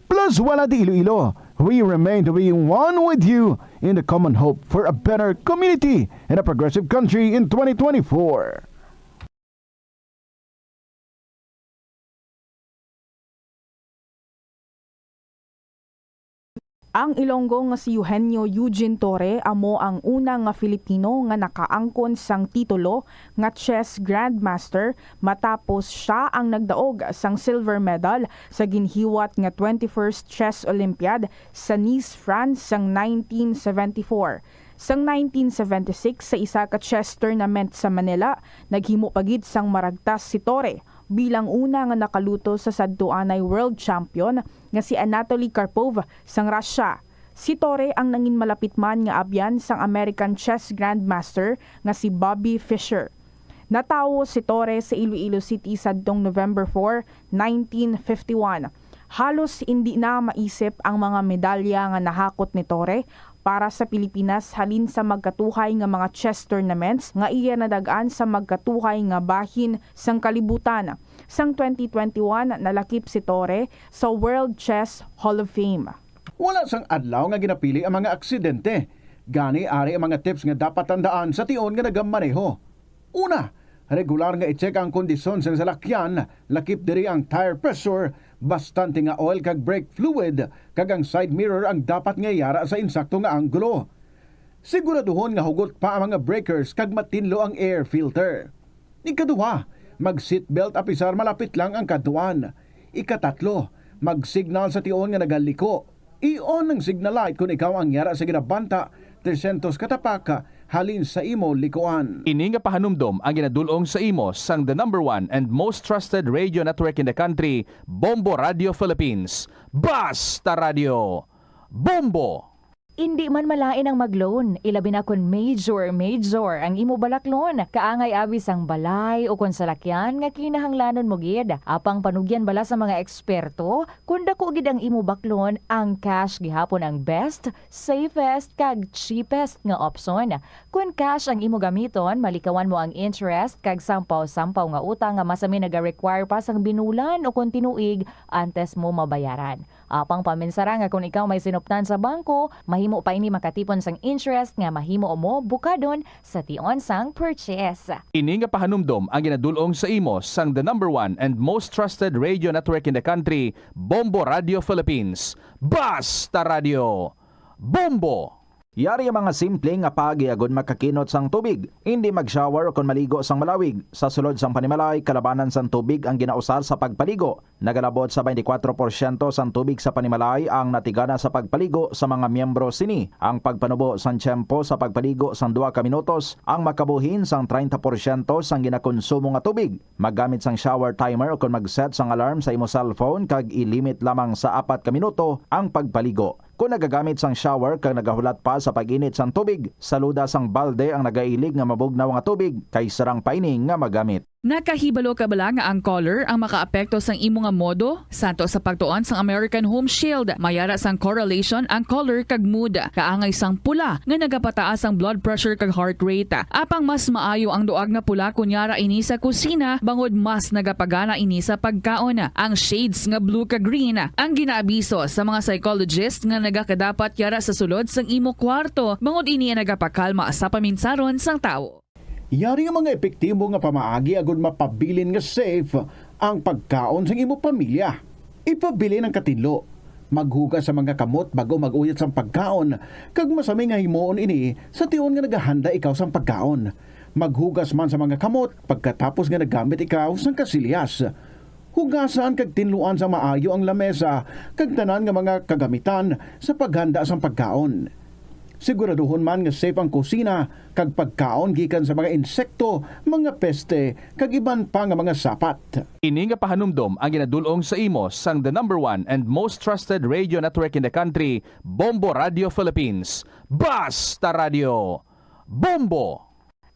Plazuela de Iloilo, we remain to be one with you in the common hope for a better community and a progressive country in twenty twenty-four. Ang Ilonggo nga si Eugenio Eugene Torre amo ang una nga Filipino nga nakaangkon sang titulo nga chess grandmaster, matapos sia ang nagdaog sang silver medal sa ginhiwat nga twenty-first Chess Olympiad sa Nice, France, sang nineteen seventy-four. Sang nineteen seventy-six, sa isa ka chess tournament sa Manila, naghimo pa gid sang maragtas si Torre bilang una nga nakaluto sa sadtuanay world champion nga si Anatoly Karpov sang Russia. Si Torre ang nangin malapit man nga abyan sang American chess grandmaster nga si Bobby Fischer. Natawo si Torre sa Iloilo City sadtong November four, nineteen fifty-one. Halos indi na maisip ang mga medalya nga nahakot ni Torre para sa Pilipinas halin sa magkatuhay nga mga chess tournaments nga iya nadag-an sa magkatuhay nga bahin sang kalibutan. Sang twenty twenty-one, nalakip si Torre sa World Chess Hall of Fame. Wala sang adlaw nga ginapili ang mga aksidente. Gani, ari ang mga tips nga dapat tandaan sa tion nga nagamaneho. Una, regular nga i-check ang kondisyon sang salakyan, lakip diri ang tire pressure, bastante nga oil kag brake fluid, kag ang side mirror ang dapat nga yara sa insakto nga anggulo. Siguraduhon nga hugot pa ang mga breakers kag matinlo ang air filter. Ikaduha, mag-seatbelt apisar malapit lang ang kadtuan. Ikatatlo, mag-signal sa tion nga nagaliko. I-on ang signal light kon ikaw ang yara sa ginabanta trescientos ka tapak halin sa imo likuan. Ini nga pahanumdom ang ginadul-ong sa imo sang the number one and most trusted radio network in the country, Bombo Radio Philippines. Basta Radio, Bombo! Indi man malain ang mag-loan, ilabi na kon major, major ang imo balaklon. Kaangay abi sang balay o kon salakyan nga kinahanglanon mo gid. Apang panugyan bala sa mga eksperto, kon dako gid ang imo baklon, ang cash gihapon ang best, safest, kag cheapest nga opsyon. Kon cash ang imo gamiton, malikawan mo ang interest kag sampaw-sampaw nga utang nga masami naga-require pa sang binulan o kon tinuig antes mo mabayaran. Apang paminsara nga kon ikaw may sinuptan sa bangko, mahimo pa ini makatipon sang interest nga mahimo mo bukadon sa tion sang purchase. Ini nga pahanumdom ang ginadul-ong sa imo sang the number one and most trusted radio network in the country, Bombo Radio Philippines. Basta Radio, Bombo! Yari ang mga simple nga paagi agod makakinot sang tubig. Indi mag-shower ukon maligo sang malawig. Sa sulod sang panimalay, kalabanan sang tubig ang ginausar sa pagpaligo. Nagalabot sa twenty-four porsyento sang tubig sa panimalay ang natigana sa pagpaligo sa mga miyembro sini. Ang pagpanubo sang tiyempo sa pagpaligo sang duha ka minutos ang makabuhin sang treinta porsyento sang ginakonsumo nga tubig. Maggamit sang shower timer ukon mag-set sang alarm sa imo cellphone kag i-limit lamang sa apat ka minuto ang pagpaligo. Kon nagagamit sang shower kag nagahulat pa sa pag-init sang tubig, saluda sang balde ang nagailig nga mabugnaw nga tubig kay sarang pa ini nga magamit. Nakahibalo ka bala nga ang color ang makaapekto sang imo nga modo? Santo sa pagtuon sang American Home Shield, may ara sang correlation ang color kag mood. Kaangay sang pula nga nagapataas ang blood pressure kag heart rate. Apang mas maayo ang duag nga pula kon yara ini sa kusina, bangod mas nagapagana ini sa pagkaon. Ang shades nga blue kag green ang ginaabiso sa mga psychologist nga nagakadapat yara sa sulod sang imo kwarto, bangod ini ang nagapakalma sa paminsaron sang tawo. Yari nga mga epektibo nga pamaagi agud mapabilin nga safe ang pagkaon sang imo pamilya. Ipabilin ang katinlo. Maghugas sa mga kamot bag-o mag-uyat sang pagkaon, kag masami nga himuon ini sa tion nga nagahanda ikaw sang pagkaon. Maghugas man sa mga kamot pagkatapos nga naggamit ikaw sang kasilyas. Hugasan kag tinluan sa maayo ang lamesa kag tanan nga mga kagamitan sa paghanda sang pagkaon. Siguraduhon man nga safe ang kusina kag pagkaon gikan sa mga insekto, mga peste, kag iban pa nga mga sapat. Ini nga pahanumdom ang ginadul-ong sa imo sang the number one and most trusted radio network in the country, Bombo Radio Philippines. Basta Radio, Bombo!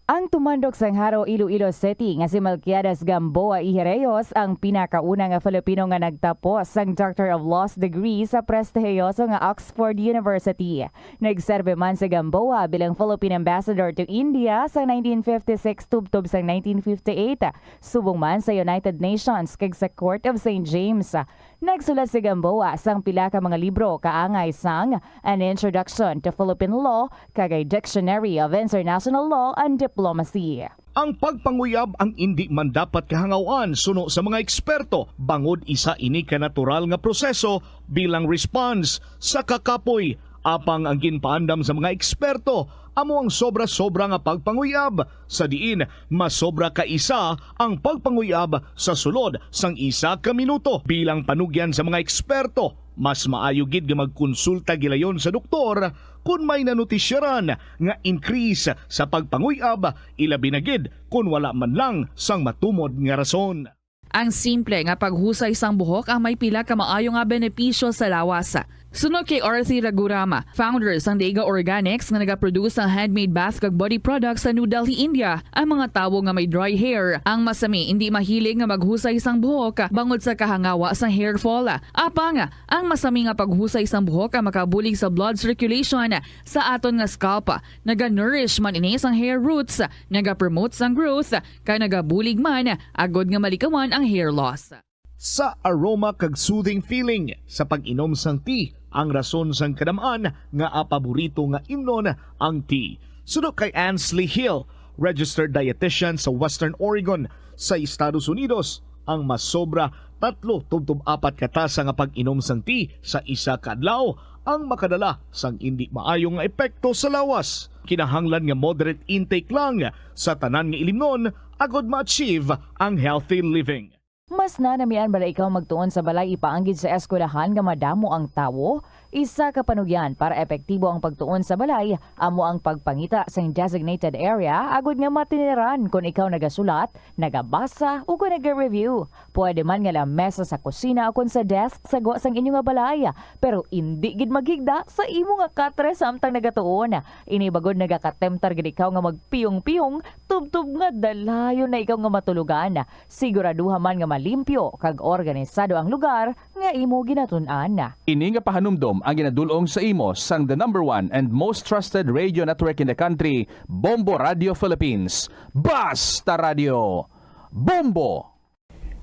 Ang tumandok sang Jaro, Iloilo City nga si Melquiades Gamboa y Herreos ang pinakauna nga Filipino nga nagtapos sang Doctor of Laws degree sa prestihiyoso nga Oxford University. Nagserbi man si Gamboa bilang Philippine Ambassador to India sa nineteen fifty-six tubtob sang nineteen fifty-eight, subong man sa United Nations kag sa Court of Saint James. Nagsulat si Gamboa sang pila ka mga libro kaangay sang An Introduction to Philippine Law kag A Dictionary of International Law and Diplomacy. Ang pagpanguyab ang indi man dapat kahangaw-an suno sa mga eksperto, bangod isa ini ka natural nga proseso bilang response sa kakapoy. Apang ang ginpaandam sa mga eksperto amo ang sobra-sobra nga pagpanguyab, sa diin mas sobra ka isa ang pagpanguyab sa sulod sang isa ka minuto. Bilang panugyan sa mga eksperto, mas maayo gid nga magkonsulta gilayon sa doktor kon may nanotisyaran nga increase sa pagpanguyab, ilabi na gid kon wala man lang sang matumod nga rason. Ang simple nga paghusay sang buhok ang may pila ka maayo nga benepisyo sa lawas. Suno kay Arthi Raghuram, founder sang Dega Organics nga nagaproduce sang handmade bath kag body products sa New Delhi, India, ang mga tawo nga may dry hair ang masami indi mahilig nga maghusay sang buhok bangod sa kahangawa sang hair fall. Apang ang masami nga paghusay sang buhok ang makabulig sa blood circulation sa aton nga scalp. Naga-nourish man ini sang hair roots, naga-promote sang growth, kag nagabulig man agod nga malikawan ang hair loss. Sa aroma kag soothing feeling sa pag-inom sang tea ang rason sang kadam-an nga paborito nga imnon ang tea. Suno kay Ansley Hill, Registered dietitian sa Western Oregon sa Estados Unidos, ang masobra tatlo tubtob apat ka tasa nga pag-inom sang tea sa isa ka adlaw ang makadala sang indi maayo nga epekto sa lawas. Kinahanglan nga moderate intake lang sa tanan nga ilimnon agod ma-achieve ang healthy living. Mas nanamian bala ikaw magtuon sa balay ipaanggid sa eskwelahan nga madamo ang tawo? Isa ka panugyan para epektibo ang pagtuon sa balay amo ang pagpangita sang designated area agud nga matiniran kon ikaw nagasulat, nagabasa, o kon naga-review. Pwede man nga lamesa sa kusina o kon sa desk sa gwa sang inyo nga balay, pero indi gid maghigda sa imo nga katre samtang nagatuon. Ini bagod nagakatemptar gid ikaw nga magpiyong-piyong tubtob nga dalayon na ikaw nga matulogan. Siguraduha man nga malimpyo kag organisado ang lugar nga imo ginatun-an. Ini nga pahanumdom ang ginadul-ong sa imo sang the number one and most trusted radio network in the country, Bombo Radio Philippines. Basta Radio! Bombo!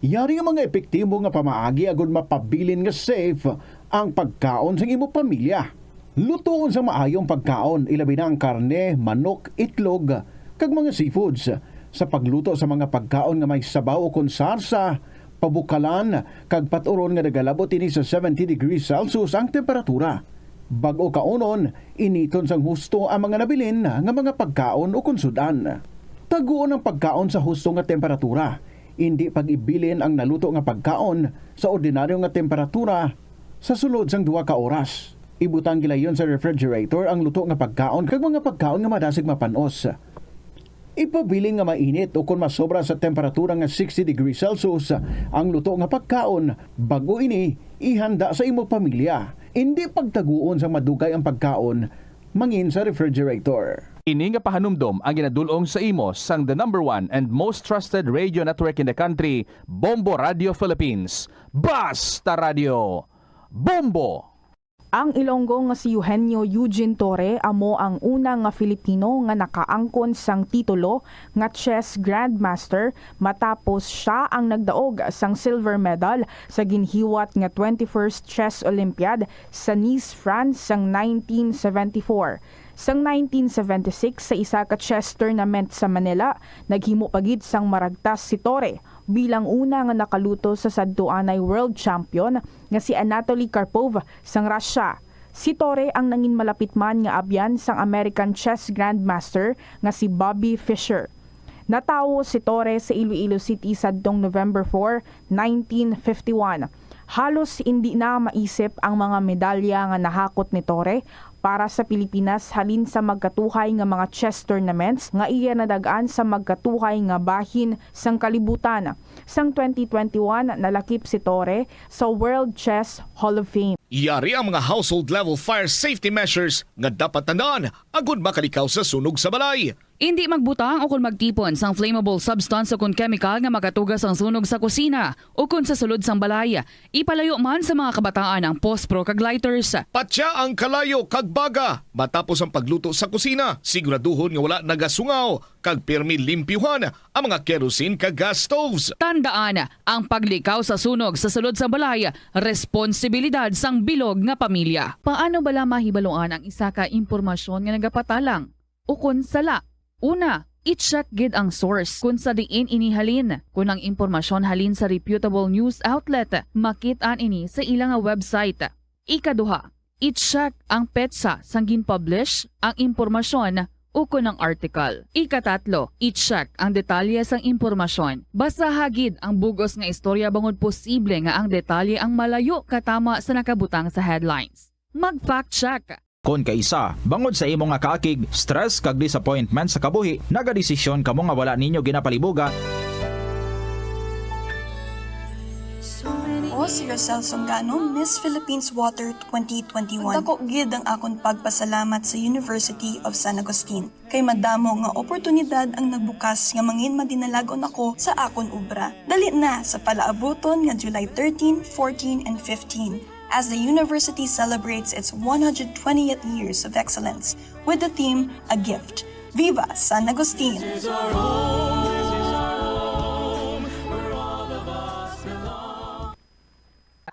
Yari ang mga epektibo nga pamaagi agud mapabilin nga safe ang pagkaon sang imo pamilya. Lutoon sa maayo ang pagkaon, ilabi na ang karne, manok, itlog, kag mga seafoods. Sa pagluto sa mga pagkaon nga may sabaw ukon sarsa, pabukalan, kag pat-uron nga nagalabot ini sa seventy degrees Celsius ang temperatura. Bag-o kaunon, initon sang husto ang mga nabilin nga mga pagkaon ukon sud-an. Taguon ang pagkaon sa husto nga temperatura. Indi pag-ibilin ang naluto nga pagkaon sa ordinaryo nga temperatura sa sulod sang duha ka oras. Ibutang gilayon sa refrigerator ang luto nga pagkaon kag mga pagkaon nga madasig mapan-os. Ipabilin nga mainit o kon masobra sa temperatura nga sixty degrees Celsius ang luto nga pagkaon bag-o ini ihanda sa imo pamilya. Indi pagtaguon sang madugay ang pagkaon mangin sa refrigerator. Ini nga pahanumdom ang ginadul-ong sa imo sang the number one and most trusted radio network in the country, Bombo Radio Philippines. Basta Radio! Bombo! Ang Ilonggo nga si Eugenio Eugene Torre amo ang una nga Filipino nga nakaangkon sang titulo nga chess grandmaster matapos sia ang nagdaog sang silver medal sa ginhiwat nga twenty-first Chess Olympiad sa Nice, France sang nineteen seventy-four. Sang nineteen seventy-six, sa isa ka chess tournament sa Manila, naghimo pa gid sang maragtas si Torre bilang una nga nakaluto sa sadtuanay world champion nga si Anatoly Karpov sang Russia. Si Torre ang nangin malapit man nga abyan sang American chess grandmaster nga si Bobby Fischer. Natawo si Torre sa Iloilo City sadtong November four, nineteen fifty-one. Halos indi na maisip ang mga medalya nga nahakot ni Torre para sa Pilipinas halin sa magkatuhay nga mga chess tournaments nga iya nadag-an sa magkatuhay nga bahin sang kalibutan. Sang twenty twenty-one, nalakip si Torre sa World Chess Hall of Fame. Yari ang mga household level fire safety measures nga dapat tandaan agud makalikaw sa sunog sa balay. Indi magbutang ukon magtipon sang flammable substance ukon kemikal nga makatuga sang sunog sa kusina ukon sa sulod sang balay. Ipalayo man sa mga kabataan ang pospro kag lighters. Patya ang kalayo kag baga matapos ang pagluto sa kusina. Siguraduhon nga wala nagasungaw kag pirmi limpyuhan ang mga kerosene kag gas stoves. Tandaan, ang paglikaw sa sunog sa sulod sang balay responsibilidad sang bilog nga pamilya. Paano bala mahibaluan ang isa ka impormasyon nga nagapatalang? Ukon sala. Una, i-check gid ang source kon sa diin ini halin. Kon ang impormasyon halin sa reputable news outlet, makit-an ini sa ila nga website. Ikaduha, i-check ang petsa sang gin-publish ang impormasyon ukon ang article. Ikatatlo, i-check ang detalye sang impormasyon. Basaha gid ang bug-os nga istorya bangod posible nga ang detalye ang malayo katama sa nakabutang sa headlines. Mag-fact check. Kon kaisa, bangod sa imo nga kaakig, stress kag disappointment sa kabuhi, nagadesisyon kamo nga wala ninyo ginapalibuga. Ako si Rosel Songano, Miss Philippines Water twenty twenty-one. Dako gid ang akon pagpasalamat sa University of San Agustin, kay madamo nga oportunidad ang nagbukas nga mangin madinalagon ako sa akon obra. Dali na sa palaabuton nga July thirteen, fourteen, and fifteen, as the university celebrates its one hundred twentieth years of excellence with the theme A Gift. Viva San Agustin!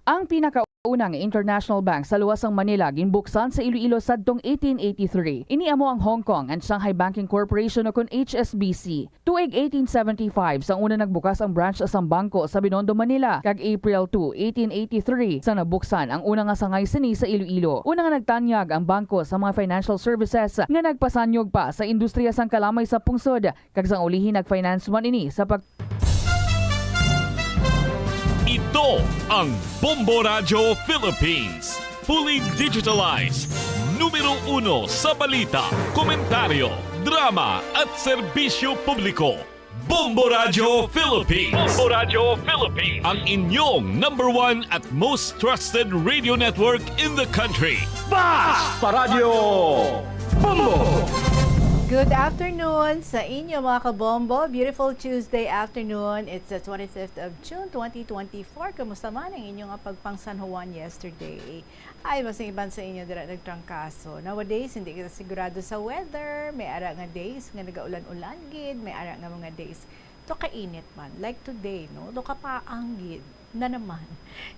Ang pinaka Una nga international bank sa luwas sang Manila ginbuksan sa Iloilo sadtong eighteen eighty-three. Ini amo ang Hong Kong and Shanghai Banking Corporation, o kon H S B C. Tuig eighteen seventy-five sang una nagbukas ang branch sang bangko sa Binondo, Manila, kag April two, eighteen eighty-three sang nabuksan ang una nga sangay sini sa Iloilo. Una nga nagtanyag ang bangko sa mga financial services nga nagpasanyog pa sa industriya sang kalamay sa pungsod, kag sang ulihi nag-finance man ini sa pag- Ito ang Bombo Radyo Philippines. Fully digitalized. Numero uno sa balita, komentaryo, drama, at serbisyo publiko. Bombo Radyo Philippines. Bombo Radyo Philippines. Ang inyong number one at most trusted radio network in the country. Basta Radyo Bombo! Good afternoon sa inyo, mga kabombo. Beautiful Tuesday afternoon. It's the twenty-fifth of June, twenty twenty-four. Kumusta man ang inyong pagpang San Juan yesterday? Ay, mas ang iban sa inyo dira nagtrangkaso. Nowadays, hindi kita sigurado sa weather. May ara nga days nga nagaulan-ulan gid, may ara nga mga days to kainit man. Like today, no? To kapaang gid na naman.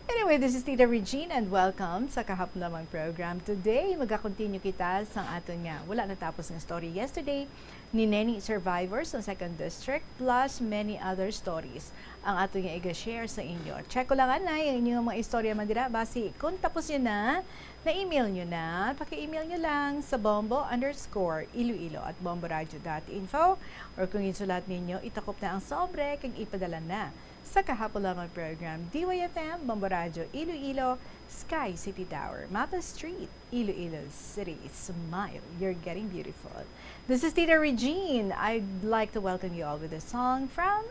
Anyway, this is Tita Regine and welcome sa Kahapon Lamang program. Today, magakontinue kita sang aton nga wala natapos nga story yesterday ni Neni Survivors sa Second District, plus many other stories ang aton nga iga-share sa inyo. Check ko lang, anay, ang inyong mga istorya man dira. Basi, kung tapos nyo na, na-email nyo na, paki-email nyo lang sa bombo underscore iloilo at bomboradio dot info, or kung insulat ninyo, itakop na ang sobre kag ipadala na sa Kahapon Lamang program, D Y F M, Bombo Radyo Iloilo, Sky City Tower, Mapa Street, Iloilo City. Smile, you're getting beautiful. This is Tita Regine. I'd like to welcome you all with a song from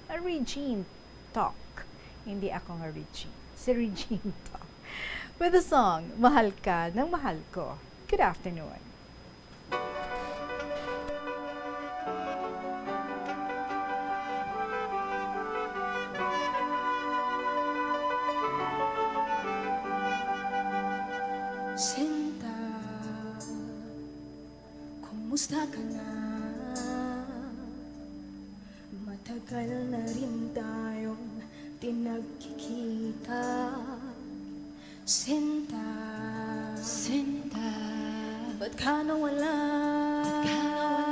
a Regine Talk. Hindi ako nga Regine. Si Regine Talk. With the song, Mahal Ka ng Mahal Ko. Good afternoon. Sinta, kumusta ka na? Matagal na rin tayong di nagkikita. Sinta, Sinta, ba't ka nawala? Ba't ka nawala?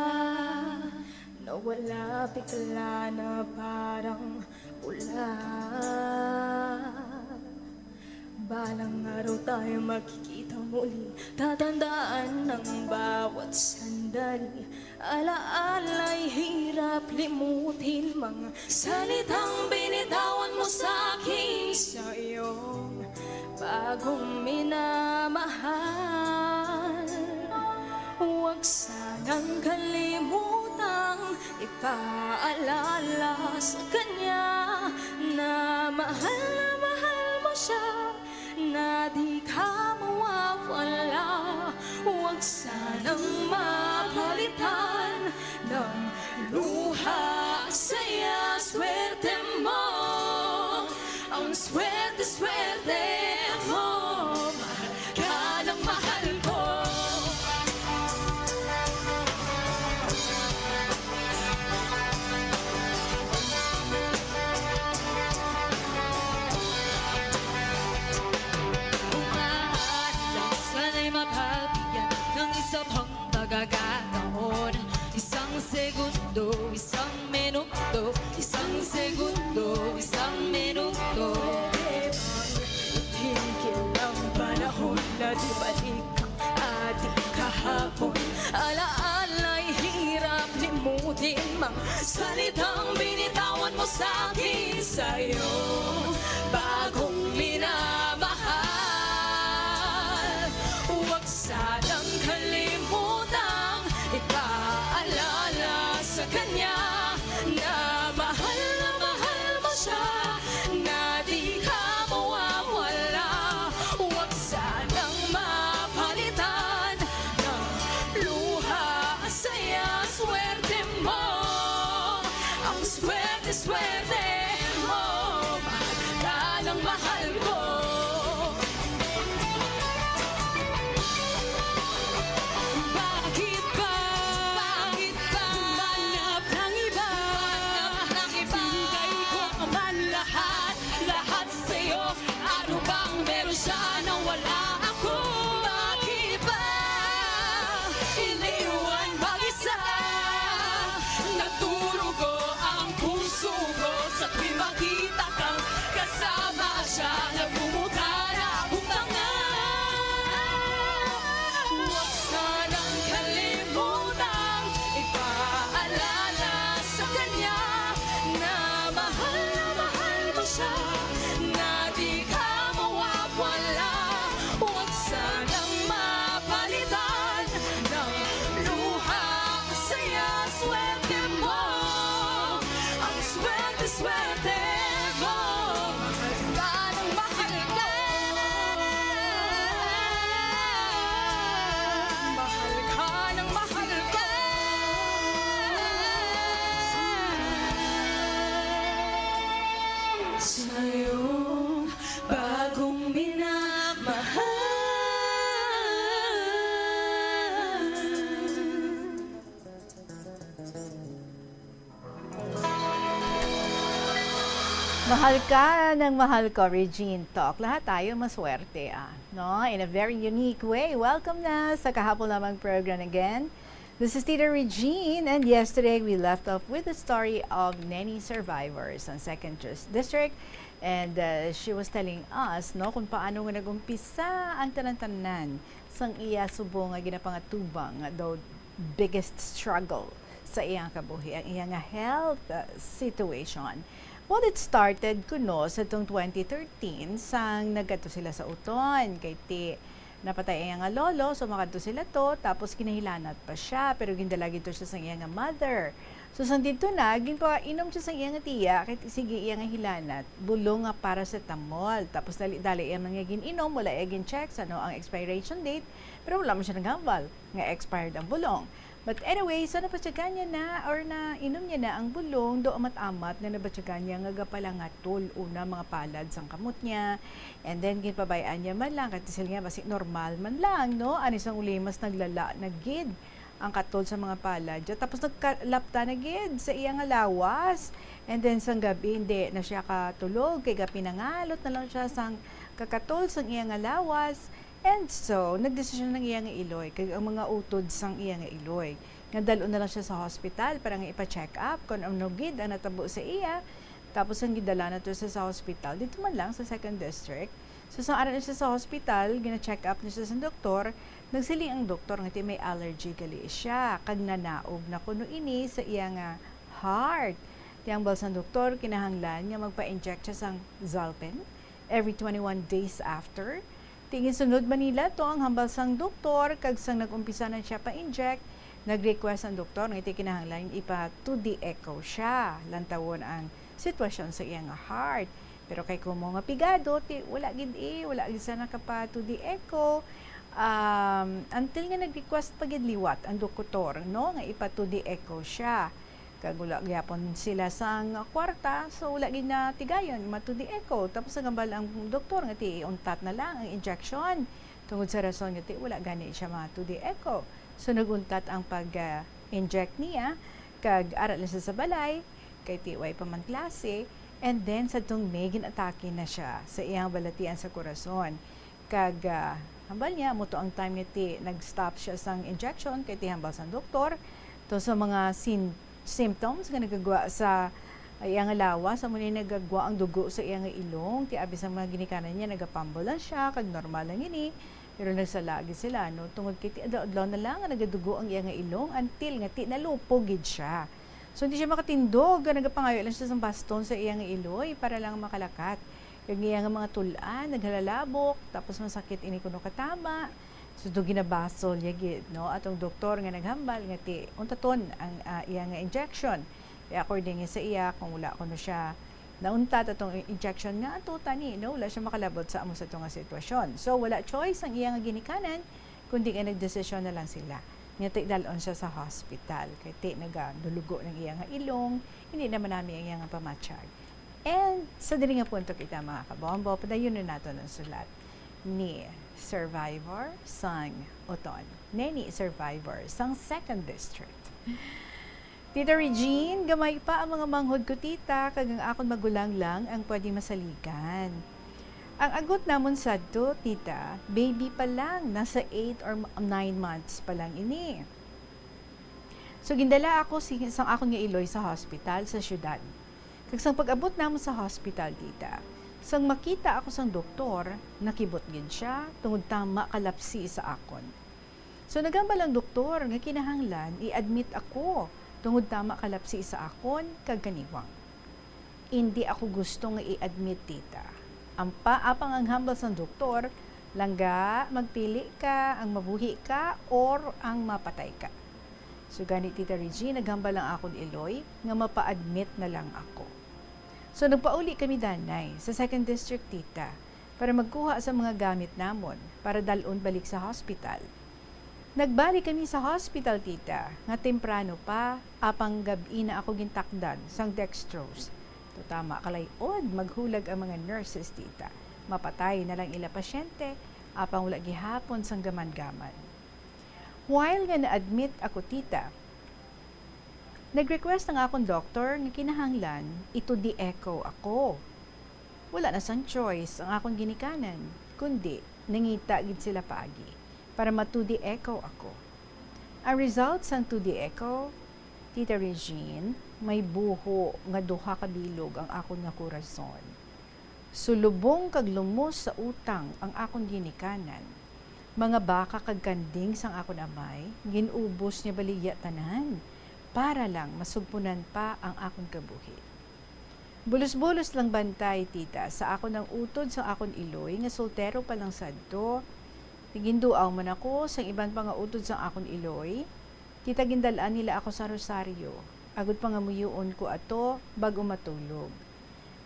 Nawala bigla na parang bula. Balang araw tayo magkikita muli. Tatandaan ang bawat sandali. Alaala'y hirap limutin, mga salitang binitawan mo sa akin sa iyong bagong minamahal. Huwag sanang kalimutang ipaalala sa kanya na mahal na mahal mo siya, na di ka mawawala. Huwag sanang mapalitan ng luha, saya, swerte mo. Ang swerte, swerte mo. Mahal ka ng mahal ko. Kung maaari lang, sana'y mapabigyan ng isa pang pagkakataon. Isang segundo, isang minuto, isang segundo, isang minuto. Pwede bang itigil ang panahon na di balik ang ating kahapon? Alaala'y hirap limutin, mga salitang binitawan mo sa akin sa iyong bagong minamahal. Huwag sanang kalimutang ipaalala sa kanya na mahal na mahal mo siya, na di ka mawawala. Huwag sanang mapalitan ng luha, saya, swerte mo. Ang swerte, swerte mo. Nawala ako, bakit ba iniwan mag-isa? Nagdurugo ang puso ko sa tuwing makita kang kasama siya. Nagmumukha na akong tanga. Huwag sanang kalimutang ipaalala sa kanya na mahal na mahal mo siya, na di ka mawawala. Huwag sanang mapalitan ng luha, saya, swerte mo. Ang swerte, swerte mo. Mahal ka ng mahal ko. Mahal ka ng mahal ko. Sa iyong bagong minamahal. Mahal ka ng mahal ko, Regine Talk. Lahat tayo maswerte, ah, no? In a very unique way. Welcome na sa kahapon lamang program again. This is Tita Regine, and yesterday we left off with the story of Neni survivors on Second Dis-, District. And, uh, she was telling us, no, kung paano nga nag-umpisa ang tanan-tanan sang iya subong nga ginapangatubang nga daw biggest struggle sa iyang kabuhi, ang iya nga health, uh, situation. Well, it started kuno sa tong twenty thirteen, sang nagkadto sila sa Uton, kay ti napatay ang iya nga lolo, so makadto sila to, tapos ginahilanat pa siya, pero gindala gid to siya sang iya nga mother. So, sang didto na, ginpainom siya sang iya nga tiya, kay ti sige iya nga hilanat, bulong nga paracetamol. Tapos dali-dali iya man nga gin-inom, wala iya gin-check sa ano ang expiration date, pero wala man siya naghambal nga expired ang bulong. But anyway, so nabatyagan niya na or nainom niya na ang bulong, do amat-amat nga nabatyagan niya nga gapalangatol una mga palad sang kamot niya. And then ginpabay-an niya man lang, kay ti siling niya basi normal man lang, no? Ani sang uli mas naglala na gid ang katol sa mga palad niya. Tapos nagkalapta na gid sa iya nga lawas. And then sang gabi, hindi na siya katulog, kay gapinangalot na lang siya sang kakatol sang iya nga lawas. And so, nagdesisyon ang iya nga iloy, kag ang mga utod sang iya nga iloy, nga dal-on na lang siya sa hospital para nga ipa-check up kung ano gid ang natabo sa iya. Tapos, ang gidala na to sa, sa hospital, dito man lang sa Second District. So, sa ara na siya sa hospital, gina-check up na siya sa doktor, nagsiling ang doktor nga ti may allergy gali siya, kag nanaog na kuno ini sa iya nga heart. Ti hambal sang doktor, kinahanglan nga magpa-inject siya sang Zalpen every twenty-one days after. Ti ginsunod man nila to ang hambal sang doktor, kag sang nag-umpisa na siya pa-inject, nag-request ang doktor nga ti kinahanglan ipa two D echo siya, lantawon ang sitwasyon sa iya nga heart. Pero kay kumo nga pigado, ti wala gid eh, wala gid siya nakapa two D echo. Um, until nga nag-request pa gid liwat ang doktor, no, nga ipa two D echo siya. Kag wala gyapon sila sang kwarta, so wala gid natigayon ma two D echo. Tapos nagambal ang doktor nga ti iuntat na lang ang injection, tungod sa rason nga ti wala gani siya ma two D echo. So naguntat ang pag, ah, inject niya, kag ara lang siya sa balay, kay ti way pa man klase. And then sadtong May, gin-atake na siya sa iyang balatian sa korason. Kag, ah, hambal niya, amo to ang time nga ti nag-stop siya sang injection, kay ti hambal sang doktor, to sa mga sin-, symptoms nga nagagwa sa iya nga lawas, amo ni nagagwa ang dugo sa iya nga ilong. Ti abi sang mga ginikanan niya, nagapambol lang siya, kag normal lang ini. Pero nagsala gid sila, no? Tungod kay ti adlaw-adlaw na lang nga nagadugo ang iya nga ilong, until nga ti nalupog gid siya. So, hindi siya makatindog, nga nagapangayo lang siya sang baston sa iya nga iloy para lang makalakat. Kag iya nga mga tul-an naghalalabok, tapos masakit ini kuno katama. So, do ginabasol ya gid, no? Atong doktor nga naghambal nga ti untaton ang, ah, iya nga injection. Kaya according sa iya, kung wala kuno siya nauntat atong i-, injection nga ato tani, no? Wala siya makalabot sa amo sa ato nga sitwasyon. So, wala choice ang iya nga ginikanan, kundi nga nagdesisyon na lang sila nga ti dal-on siya sa hospital. Kay ti nagadulugo ng iya nga ilong, hindi naman nami ang iya nga pamatyag. And sa diri nga punto kita, mga kabombo, padayon na nato ang sulat ni survivor sang Uton. Neni survivor sang Second District. Tita Regine, gamay pa ang mga manghod ko, tita, kag ang akon magulang lang ang pwede masaligan. Ang agot namon sadto, tita, baby pa lang, nasa eight or nine months pa lang ini. So, gindala ako si, sang akon nga iloy sa hospital sa syudad. Kag sang pag-abot namon sa hospital, tita, sang makita ako sang doktor, nakibot gid siya tungod tama ka lapsi sa akon. So, naghambal ang doktor nga kinahanglan i-admit ako tungod tama ka lapsi sa akon kag kaniwang. Indi ako gusto nga i-admit, tita. Ang pa-, apang ang hambal sang doktor, langga, magpili ka, ang mabuhi ka or ang mapatay ka. So gani, Tita Regine, naghambal ang akon iloy nga mapa-admit na lang ako. So nagpauli kami danay sa Second District, tita, para magkuha sa mga gamit namon para dal-on balik sa hospital. Nagbalik kami sa hospital, tita, nga temprano pa, apang gab-i na ako gintakdan sang dextrose. Tama kalay-od maghulag ang mga nurses, tita. Mapatay na lang ila pasyente, apang wala gihapon sang gaman-gaman. While nga na-admit ako, tita, nag-request ang akon doktor nga kinahanglan i-two D echo ako. Wala na sang choice ang akon ginikanan, kundi nangita gid sila paagi para ma-two D echo ako. Ang result sang two D echo, Tita Regine, may buho nga duha ka bilog ang akon nga kurason. Sulubong kag lumos sa utang ang akon ginikanan. Mga baka kag kanding sang akon amay, gin-ubos niya baligya tanan para lang masugpunan pa ang akon kabuhi. Bulos-bulos lang bantay, tita, sa akon ang utod sang akon iloy nga soltero pa lang sadto. Naginduaw man ako sang iban pa nga utod sang akon iloy. Tita, gindal-an nila ako sa rosaryo, agod pangamuyoon ko ato bag-o matulog.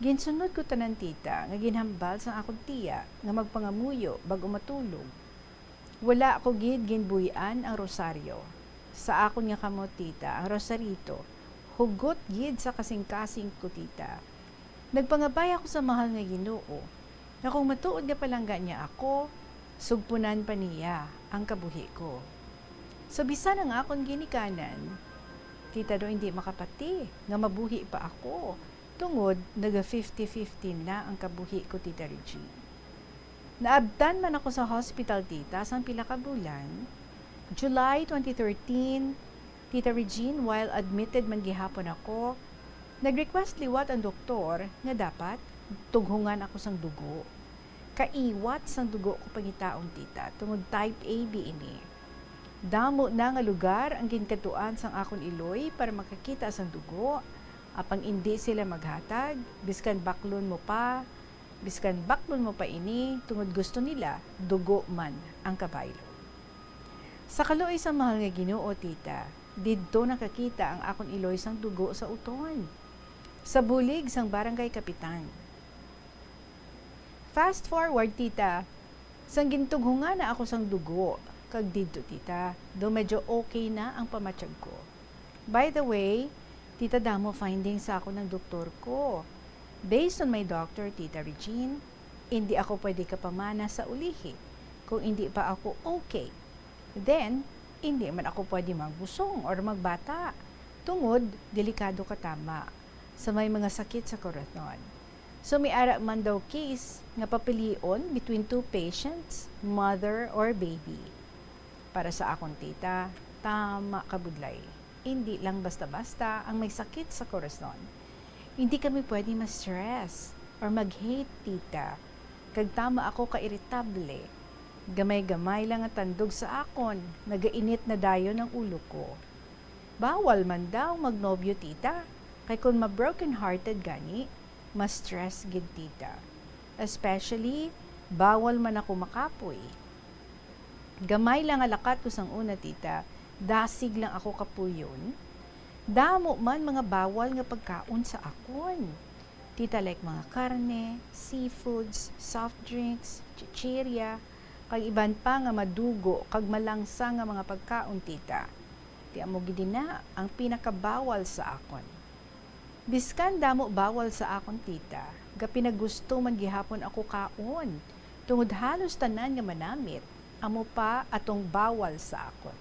Ginsunod ko tanan, tita, nga ginhambal sang akon tiya nga magpangamuyo bag-o matulog. Wala ko gid ginbuy-an ang rosaryo. Sa akon nga kamot, tita, ang rosarito hugot gid sa kasing-kasing ko, tita. Nagpangabay ako sa mahal nga Ginoo, nga kung matuod nga palangga niya ako, sugpunan pa niya ang kabuhi ko. So, bisan ang akon ginikanan, tita, do hindi makapati nga mabuhi pa ako, tungod naga fifty fifty na ang kabuhi ko, Tita Regine. Naabtan man ako sa hospital, tita, sang pila ka bulan. July twenty thirteen, Tita Regine, while admitted man gihapon ako, nag-request liwat ang doktor nga dapat tughungan ako sang dugo. Kaiwat sang dugo ko pangitaon, tita, tungod type A B ini. Damo na nga lugar ang ginkadtuan sang akon iloy para makakita sang dugo, apang indi sila maghatag, biskan baklon mo pa, biskan baklon mo pa ini, tungod gusto nila dugo man ang kabaylo. Sa kaluoy sa mahal nga Ginoo, tita, didto nakakita ang akon iloy sang dugo sa uton, sa bulig sang barangay kapitan. Fast forward, tita, sang gintughungan na ako sang dugo, kag didto, tita, do medyo okay na ang pamatyag ko. By the way, tita, damo findings sa akon ang doktor ko. Based on my doctor, Tita Regine, indi ako pwede kapamana sa ulihi kung indi pa ako okay. Then, indi man ako pwede magbusong or magbata, tungod delikado ka tama sa may mga sakit sa korason. So, may ara man daw case nga papilion between two patients, mother or baby. Para sa akon, tita, tama ka budlay. Indi lang basta-basta ang may sakit sa korason. Indi kami pwede ma-stress or mag-hate, tita. Kag tama ako ka-iritable. Gamay-gamay lang nga tandog sa akon, nagainit na dayon ang ulo ko. Bawal man daw magnobyo, tita, kay kon ma-broken-hearted gani, ma-stress gid, tita. Especially, bawal man ako makapoy. Gamay lang nga lakat ko sang una, tita, dasig lang ako kapuyon. Damo man mga bawal nga pagkaon sa akon, tita, like mga karne, seafoods, soft drinks, chichirya, kag iban pa nga madugo kag malangsa nga mga pagkaon, tita. Ti amo gid na ang pinakabawal sa akon. Biskan damo bawal sa akon, tita, gapinagusto man gihapon ako kaon, tungod halos tanan nga manamit amo pa atong bawal sa akon.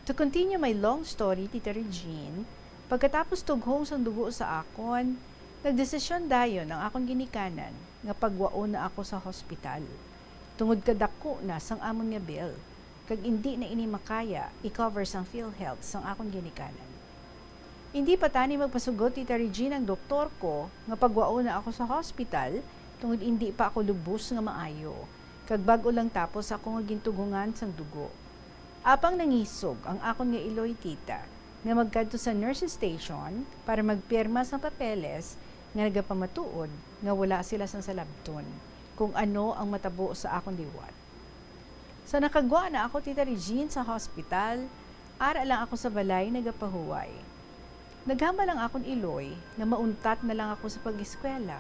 To continue my long story, Tita Regine, pagkatapos tughong sang dugo sa akon, Nagdesisyon dayon ang akon ginikanan nga pagwaon na ako sa hospital, tungod kadako na sang amon nga bill, kag indi na ini makaya i-cover sang PhilHealth sang akon ginikanan. Indi pa tani magpasugot, Tita Regine, ang doktor ko nga pagwaon na ako sa hospital, tungod indi pa ako lubos nga maayo, kag bag-o lang tapos ako nga gintugongan sang dugo. Apang nangisog ang akon nga iloy, tita, nga magkadto sa nurse station para magpirma sang papeles nga nagapamatuod nga wala sila sang salabton kung ano ang matabo sa akon liwat. Sa nakagwa na ako, Tita Regine, sa hospital, ara lang ako sa balay nagapahuway. Naghambal ang akon iloy nga mauntat na lang ako sa pag-eskwela.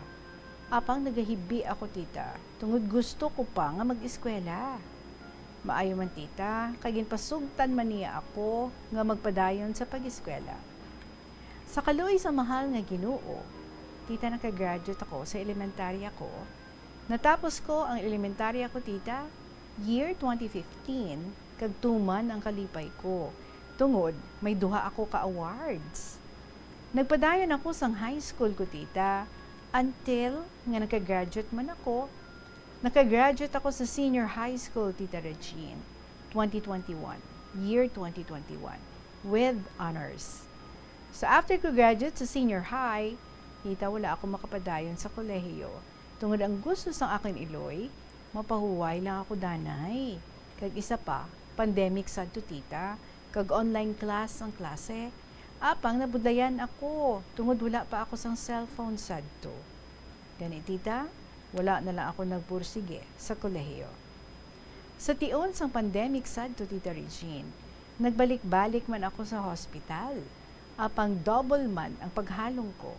Apang nagahibi ako, tita, tungod gusto ko pa nga mag-eskwela. Maayo man, tita, kay ginpasugtan man niya ako nga magpadayon sa pag-eskwela. Sa kaluoy sa mahal nga Ginoo, tita, nakagraduate ako sa elementarya ko. Natapos ko ang elementarya ko, tita, year twenty fifteen, kag tuman ang kalipay ko, tungod may duha ako ka awards. Nagpadayon ako sang high school ko, tita, until nga nakagraduate man ako. Nakagraduate ako sa senior high school, Tita Regine, twenty twenty-one, year twenty twenty-one, with honors. So, after ko graduate sa senior high, tita, wala ako makapadayon sa kolehiyo. Tungod ang gusto sang akon iloy, mapahuway lang ako danay. Kag isa pa, pandemic sadto, tita, kag online class ang klase. Apang nabudlayan ako, tungod wala pa ako sang cellphone sadto. Gani, tita, wala na lang ako nagpursige sa kolehiyo. Sa tion sang pandemic sadto, Tita Regine, nagbalik-balik man ako sa hospital, apang double man ang paghalong ko.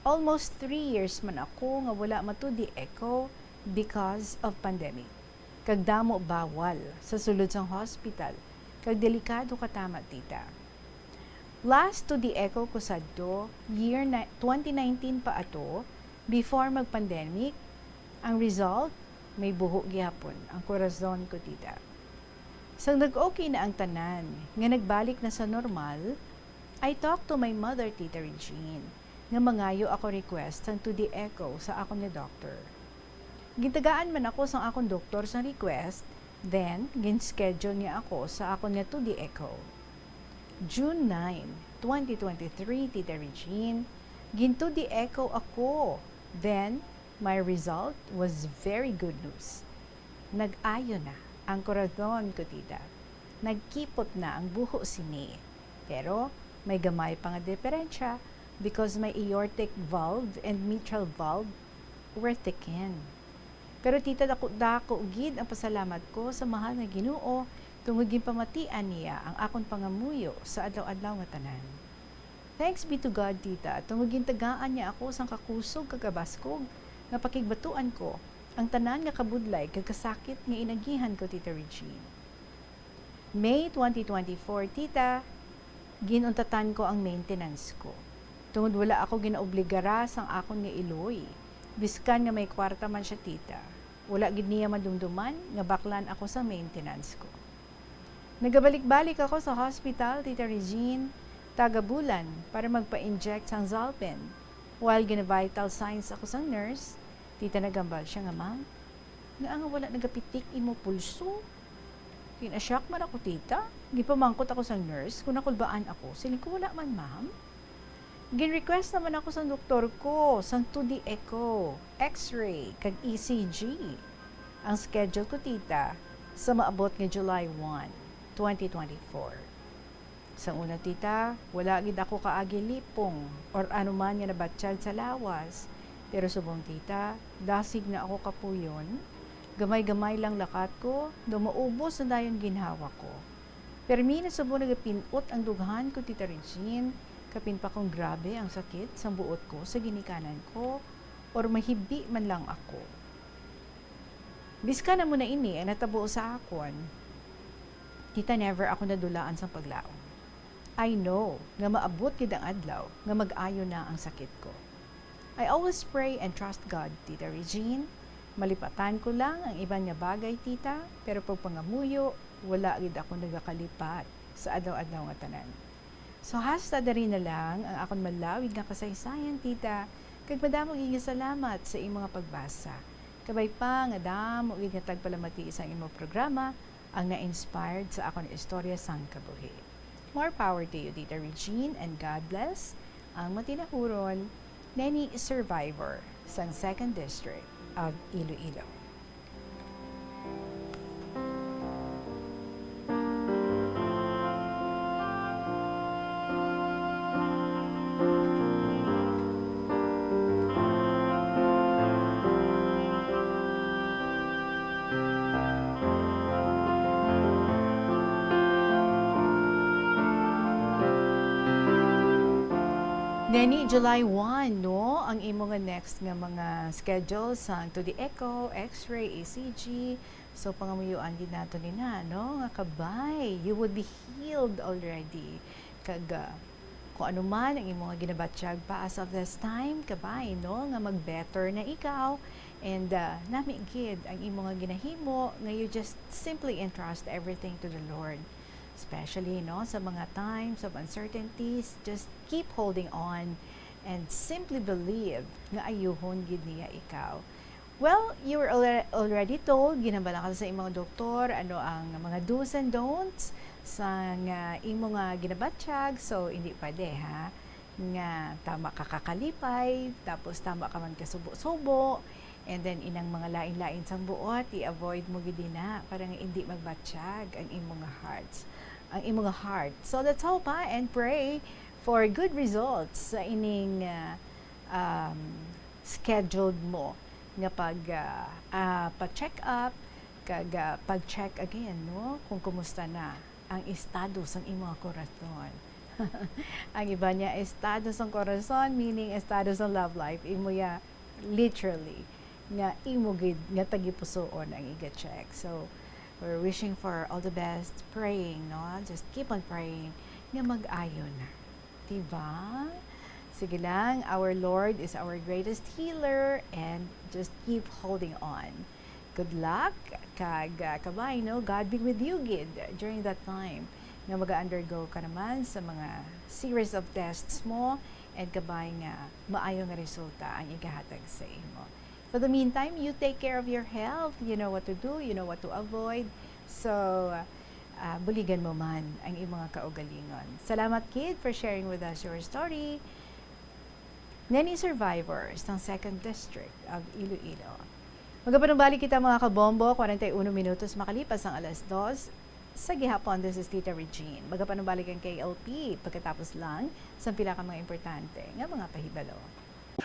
Almost three years man ako nga wala ma-two D echo because of pandemic. Kag damo bawal sa sulod sang hospital, kag delikado ka tama, tita. Last two D echo ko sadto, year na, twenty nineteen pa ato, before mag-pandemic. Ang result, may buho gihapon ang korazon ko, tita. Sang nag-okay na ang tanan, nga nagbalik na sa normal, I talked to my mother, Tita Regine, nga mangayo ako request sang two D echo sa akon nga doctor. Gintagaan man ako sang akon doktor sang request, then gin-schedule niya ako sa akon nga two D echo. June nine, twenty twenty-three, Tita Regine, gin two D echo ako. Then, my result was very good news. Nag-ayo na ang korazon ko, tita. Nagkipot na ang buho sini. Pero may gamay pa nga diferensya because my aortic valve and mitral valve were thickened. Pero, tita, dako-dako gid ang pasalamat ko sa mahal nga Ginoo tungod ginpamatian niya ang akon pangamuyo sa adlaw-adlaw nga tanan. Thanks be to God, tita, tungod gintagaan niya ako sang kakusog kag kabaskog nga pakigbatuan ko ang tanan nga kabudlay kag kasakit nga inagihan ko, Tita Regine. May twenty twenty-four, tita, ginuntatan ko ang maintenance ko. Tungod wala ako ginaobligara sang akon nga iloy, biskan nga may kwarta man sia, tita. Wala gid niya madumduman nga baklan ako sa maintenance ko. Nagabalik-balik ako sa hospital, Tita Regine, taga bulan para magpa-inject sang Zalpen. While gina-vital signs ako sang nurse, tita, naghambal sia nga, "Ma'am, ngaa nga wala nagapitik imo pulso?" Gin-shock man ako, tita. Gipamangkot ako sang nurse kung nakulbaan ako. Siling ko, "Wala man, ma'am." Gin-request naman ako sang doktor ko sang two D echo, X-ray, kag E C G. Ang schedule ko, tita, sa maabot nga July one, twenty twenty-four. Sang una, tita, wala gid ako kaagi lipong or anuman nga nabatyag sa lawas. Pero subong, tita, dasig na ako kapuyon. Gamay-gamay lang lakat ko, daw maubos na dayon ginhawa ko. Permi na subong nagapin-ot ang dughan ko, Tita Regine, kapin pa kung grabe ang sakit sang buot ko sa ginikanan ko, or mahibi man lang ako. Biskan amo na ini ang natabo sa akon, tita, never ako nadulaan sang paglaom. I know nga maabot gid ang adlaw nga mag-ayo na ang sakit ko. I always pray and trust God, Tita Regine. Malipatan ko lang ang iban nga bagay, tita, pero pagpangamuyo, wala gid ako nagakalipat sa adlaw-adlaw nga tanan. So, hasta diri na lang ang akon malawig nga kasaysayan, tita, Kag madamo gid nga salamat sa imong mga pagbasa. Kabay pa nga damo gid nga tagpalamati sa imong programa ang na-inspired sa akon istorya sang kabuhi. More power to you, Tita Regine, and God bless ang matinahuron, Neni, survivor sang Second District of Iloilo. Neni, July one, no, ang imo nga next nga mga schedule sang To the Echo, X-ray, E C G. So, pangamuyuan gid nato ni na, no, nga kabay, you would be healed already. Kag, ah, kung ano man ang imo nga ginabatyag pa as of this time, kabay, no, nga mag-better na ikaw. And, ah, nami gid ang imo nga ginahimo, nga you just simply entrust everything to the Lord. Especially, no, sa mga times of uncertainties, just keep holding on and simply believe nga ayuhon gid niya ikaw. Well, you were alre-, already told, ginabala ka sa imong doktor, ano ang mga do's and don'ts sa nga imo nga ginabatyag. So, hindi pwede, ha, nga tama ka kakalipay, tapos tama ka man kasubo-subo, and then inang mga lain-lain sang buot, i-avoid mo gid na para nga hindi magbatyag ang imo nga hearts, ang imo nga heart. So, let's hope, ha, and pray for good results sa ining, ah, um, scheduled mo nga pag, ah, ah, pa-check up, kag, ah, pag-check again, no, kung kumusta na ang estado sang imong korason. Ang iba niya, estado sang korason, meaning estado sang love life. Imo ya, literally, nga imo gid nga tagipusoon ang iga-check. So, we're wishing for all the best, praying, no? Just keep on praying nga mag-ayo na. Diba? Sige lang, our Lord is our greatest healer, and just keep holding on. Good luck, kag, ah, kabay, no? God be with you gid during that time nga mag-undergo ka naman sa mga series of tests mo, and kabay nga maayo nga resulta ang igahatag sa imo. For the meantime, you take care of your health. You know what to do, you know what to avoid. So, ah, buligan mo man ang imong mga kaugalingon. Salamat, kid, for sharing with us your story. Neni, survivor sang Second District of Iloilo. Magapanumbalik kita, mga kabombo, kwarenta y uno minutos makalipas ang alas dos sa gihapon. This is Tita Regine. Magapanumbalik ang K L P pagkatapos lang sa pila ka mga importante nga mga pahibalo.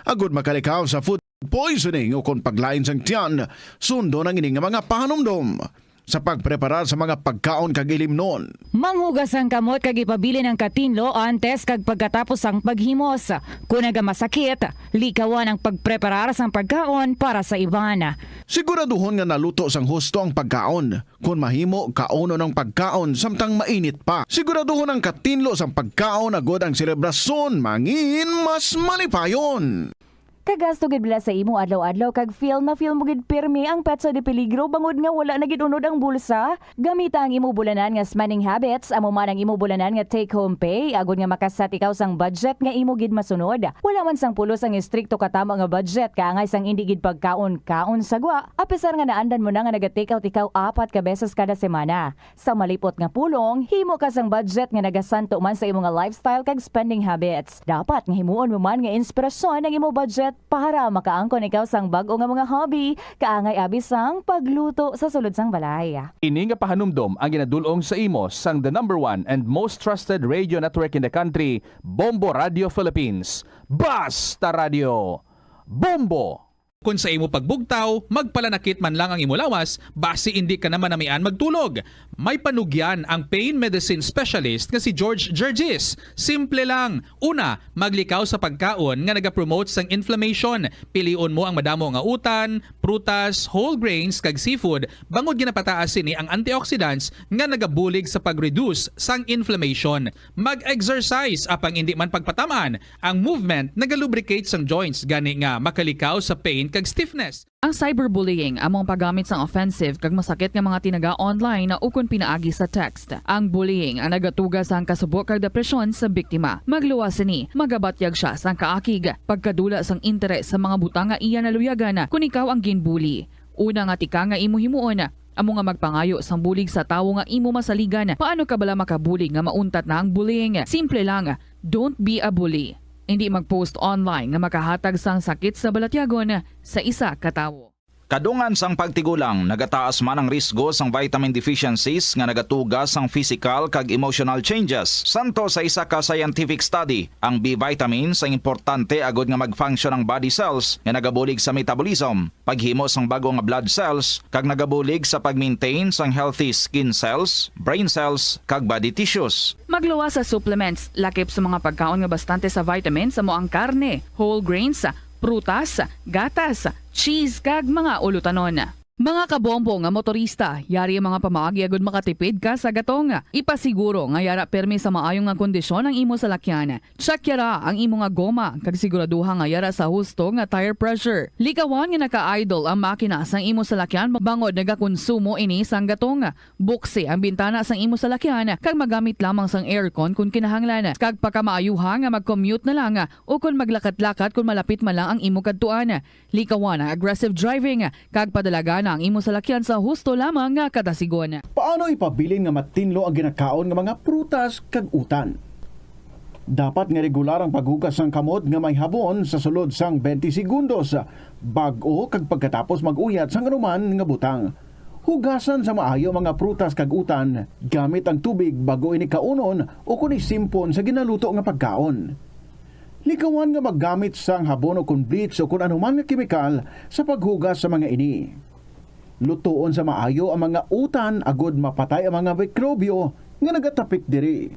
Agud makalikaw sa food poisoning o kon paglain sang tiyan, sundon ang ini nga mga pahanumdom sa pagpreparar sa mga pagkaon kag ilimnon. Manghugas ang kamot kag ipabilin ang katinlo antes kag pagkatapos sang paghimos. Kon nagamasakit, likawan ang pagpreparar sang pagkaon para sa iban. Siguraduhon nga naluto sang husto ang pagkaon. Kon mahimo, kaunon ang pagkaon samtang mainit pa. Siguraduhon ang katinlo sang pagkaon agud ang selebrasyon mangin mas malipayon. Kagasto gid bala sa imo adlaw-adlaw kag feel na feel mo gid pirmi ang petsa de peligro bangod nga wala na gid unod ang bulsa? Gamita ang imo bulanan nga spending habits, amo man ang imo bulanan nga take-home pay, agod nga makaset ikaw sang budget nga imo gid masunod. Wala man sang pulos ang estrikto katama nga budget, kaangay sang indi gid pagkaon-kaon sa gwa, apisar nga naandan mo na nga naga-take out ikaw apat ka beses kada semana. Sa malipot nga pulong, himo ka sang budget nga nagasanto man sa imo nga lifestyle kag spending habits. Dapat nga himuon mo man nga inspirasyon ang imo budget para makaangkon ikaw sang bag-o nga mga hobby, kaangay abi sang pagluto sa sulod sang balay. Ini nga pahanumdom ang ginadul-ong sa imo sang the number one and most trusted radio network in the country, Bombo Radio Philippines. Basta Radio, Bombo! Kon sa imo pagbugtaw, magpalanakit man lang ang imo lawas, basi indi ka na manamian magtulog. May panugyan ang pain medicine specialist nga si George Gergis. Simple lang. Una, maglikaw sa pagkaon nga nagapromote sang inflammation. Pilion mo ang madamo nga utan, prutas, whole grains, kag seafood, bangod ginapataas sini ang antioxidants nga nagabulig sa pag-reduce sang inflammation. Mag-exercise, apang indi man pagpatam-an. Ang movement nagalubricate sang joints, gani nga makalikaw sa pain kag stiffness. Ang cyberbullying amo ang paggamit sang offensive kag masakit nga mga tinaga online ukon pinaagi sa text. Ang bullying ang nagatuga sang kasubo kag depresyon sa biktima. Magluwas sini, magabatyag sia sang kaakig, pagkadula sang interes sa mga butang nga iya naluyagan kon ikaw ang ginbully. Una nga tika nga imo himuon, amo nga magpangayo sang bulig sa tawo nga imo masaligan. Paano ka bala makabulig nga mauntat na ang bullying? Simple lang, don't be a bully. Hindi mag-post online nga makahatag sang sakit sa balatyagon sa isa ka tawo. Kadungan sang pagtigulang, nagataas man ang risgo sang vitamin deficiencies nga nagatuga sang physical kag emotional changes. Santo sa isa ka scientific study, ang B vitamins ang importante agud nga mag-function ang body cells nga nagabulig sa metabolism, paghimo sang bag-o nga blood cells, kag nagabulig sa pag-maintain sang healthy skin cells, brain cells, kag body tissues. Magluwas sa supplements, lakip sa mga pagkaon nga bastante sa vitamins, amo ang karne, whole grains, prutas, gatas, cheese, kag mga ulutanon. Mga kabombo nga motorista, yari ang mga pamaagi agud makatipid ka sa gatong. Ipasiguro nga yara pirmi sa maayo nga kondisyon ang imo salakyan. Check yara ang imo nga goma, kag siguraduha nga yara sa husto nga tire pressure. Likawan nga naka-idle ang makina sang imo salakyan bangod nagakonsumo ini sang gatong. Buksi ang bintana sang imo salakyan kag magamit lamang sang aircon kon kinahanglan, kag pakamaayuha nga mag-commute na lang o kon maglakat-lakat kon malapit man lang ang imo kadtuan. Likawan ang aggressive driving kag padalagan ang imo salakyan sa husto lamang nga kadasigon. Paano ipabilin nga matinlo ang ginakaon nga mga prutas kag utan? Dapat nga regular ang paghugas sang kamot nga may habon sa sulod sang twenty segundos, bag-o kag pagkatapos mag-uyat sang anuman nga butang. Hugasan sa maayo ang mga prutas kag utan gamit ang tubig bag-o ini kaunon o kon isimpon sa ginaluto nga pagkaon. Likawan nga maggamit sang habon o kon bleach o kon anuman nga kemikal sa paghugas sa mga ini. Lutoon sa maayo ang mga utan agud mapatay ang mga mikrobyo nga nagatapik diri.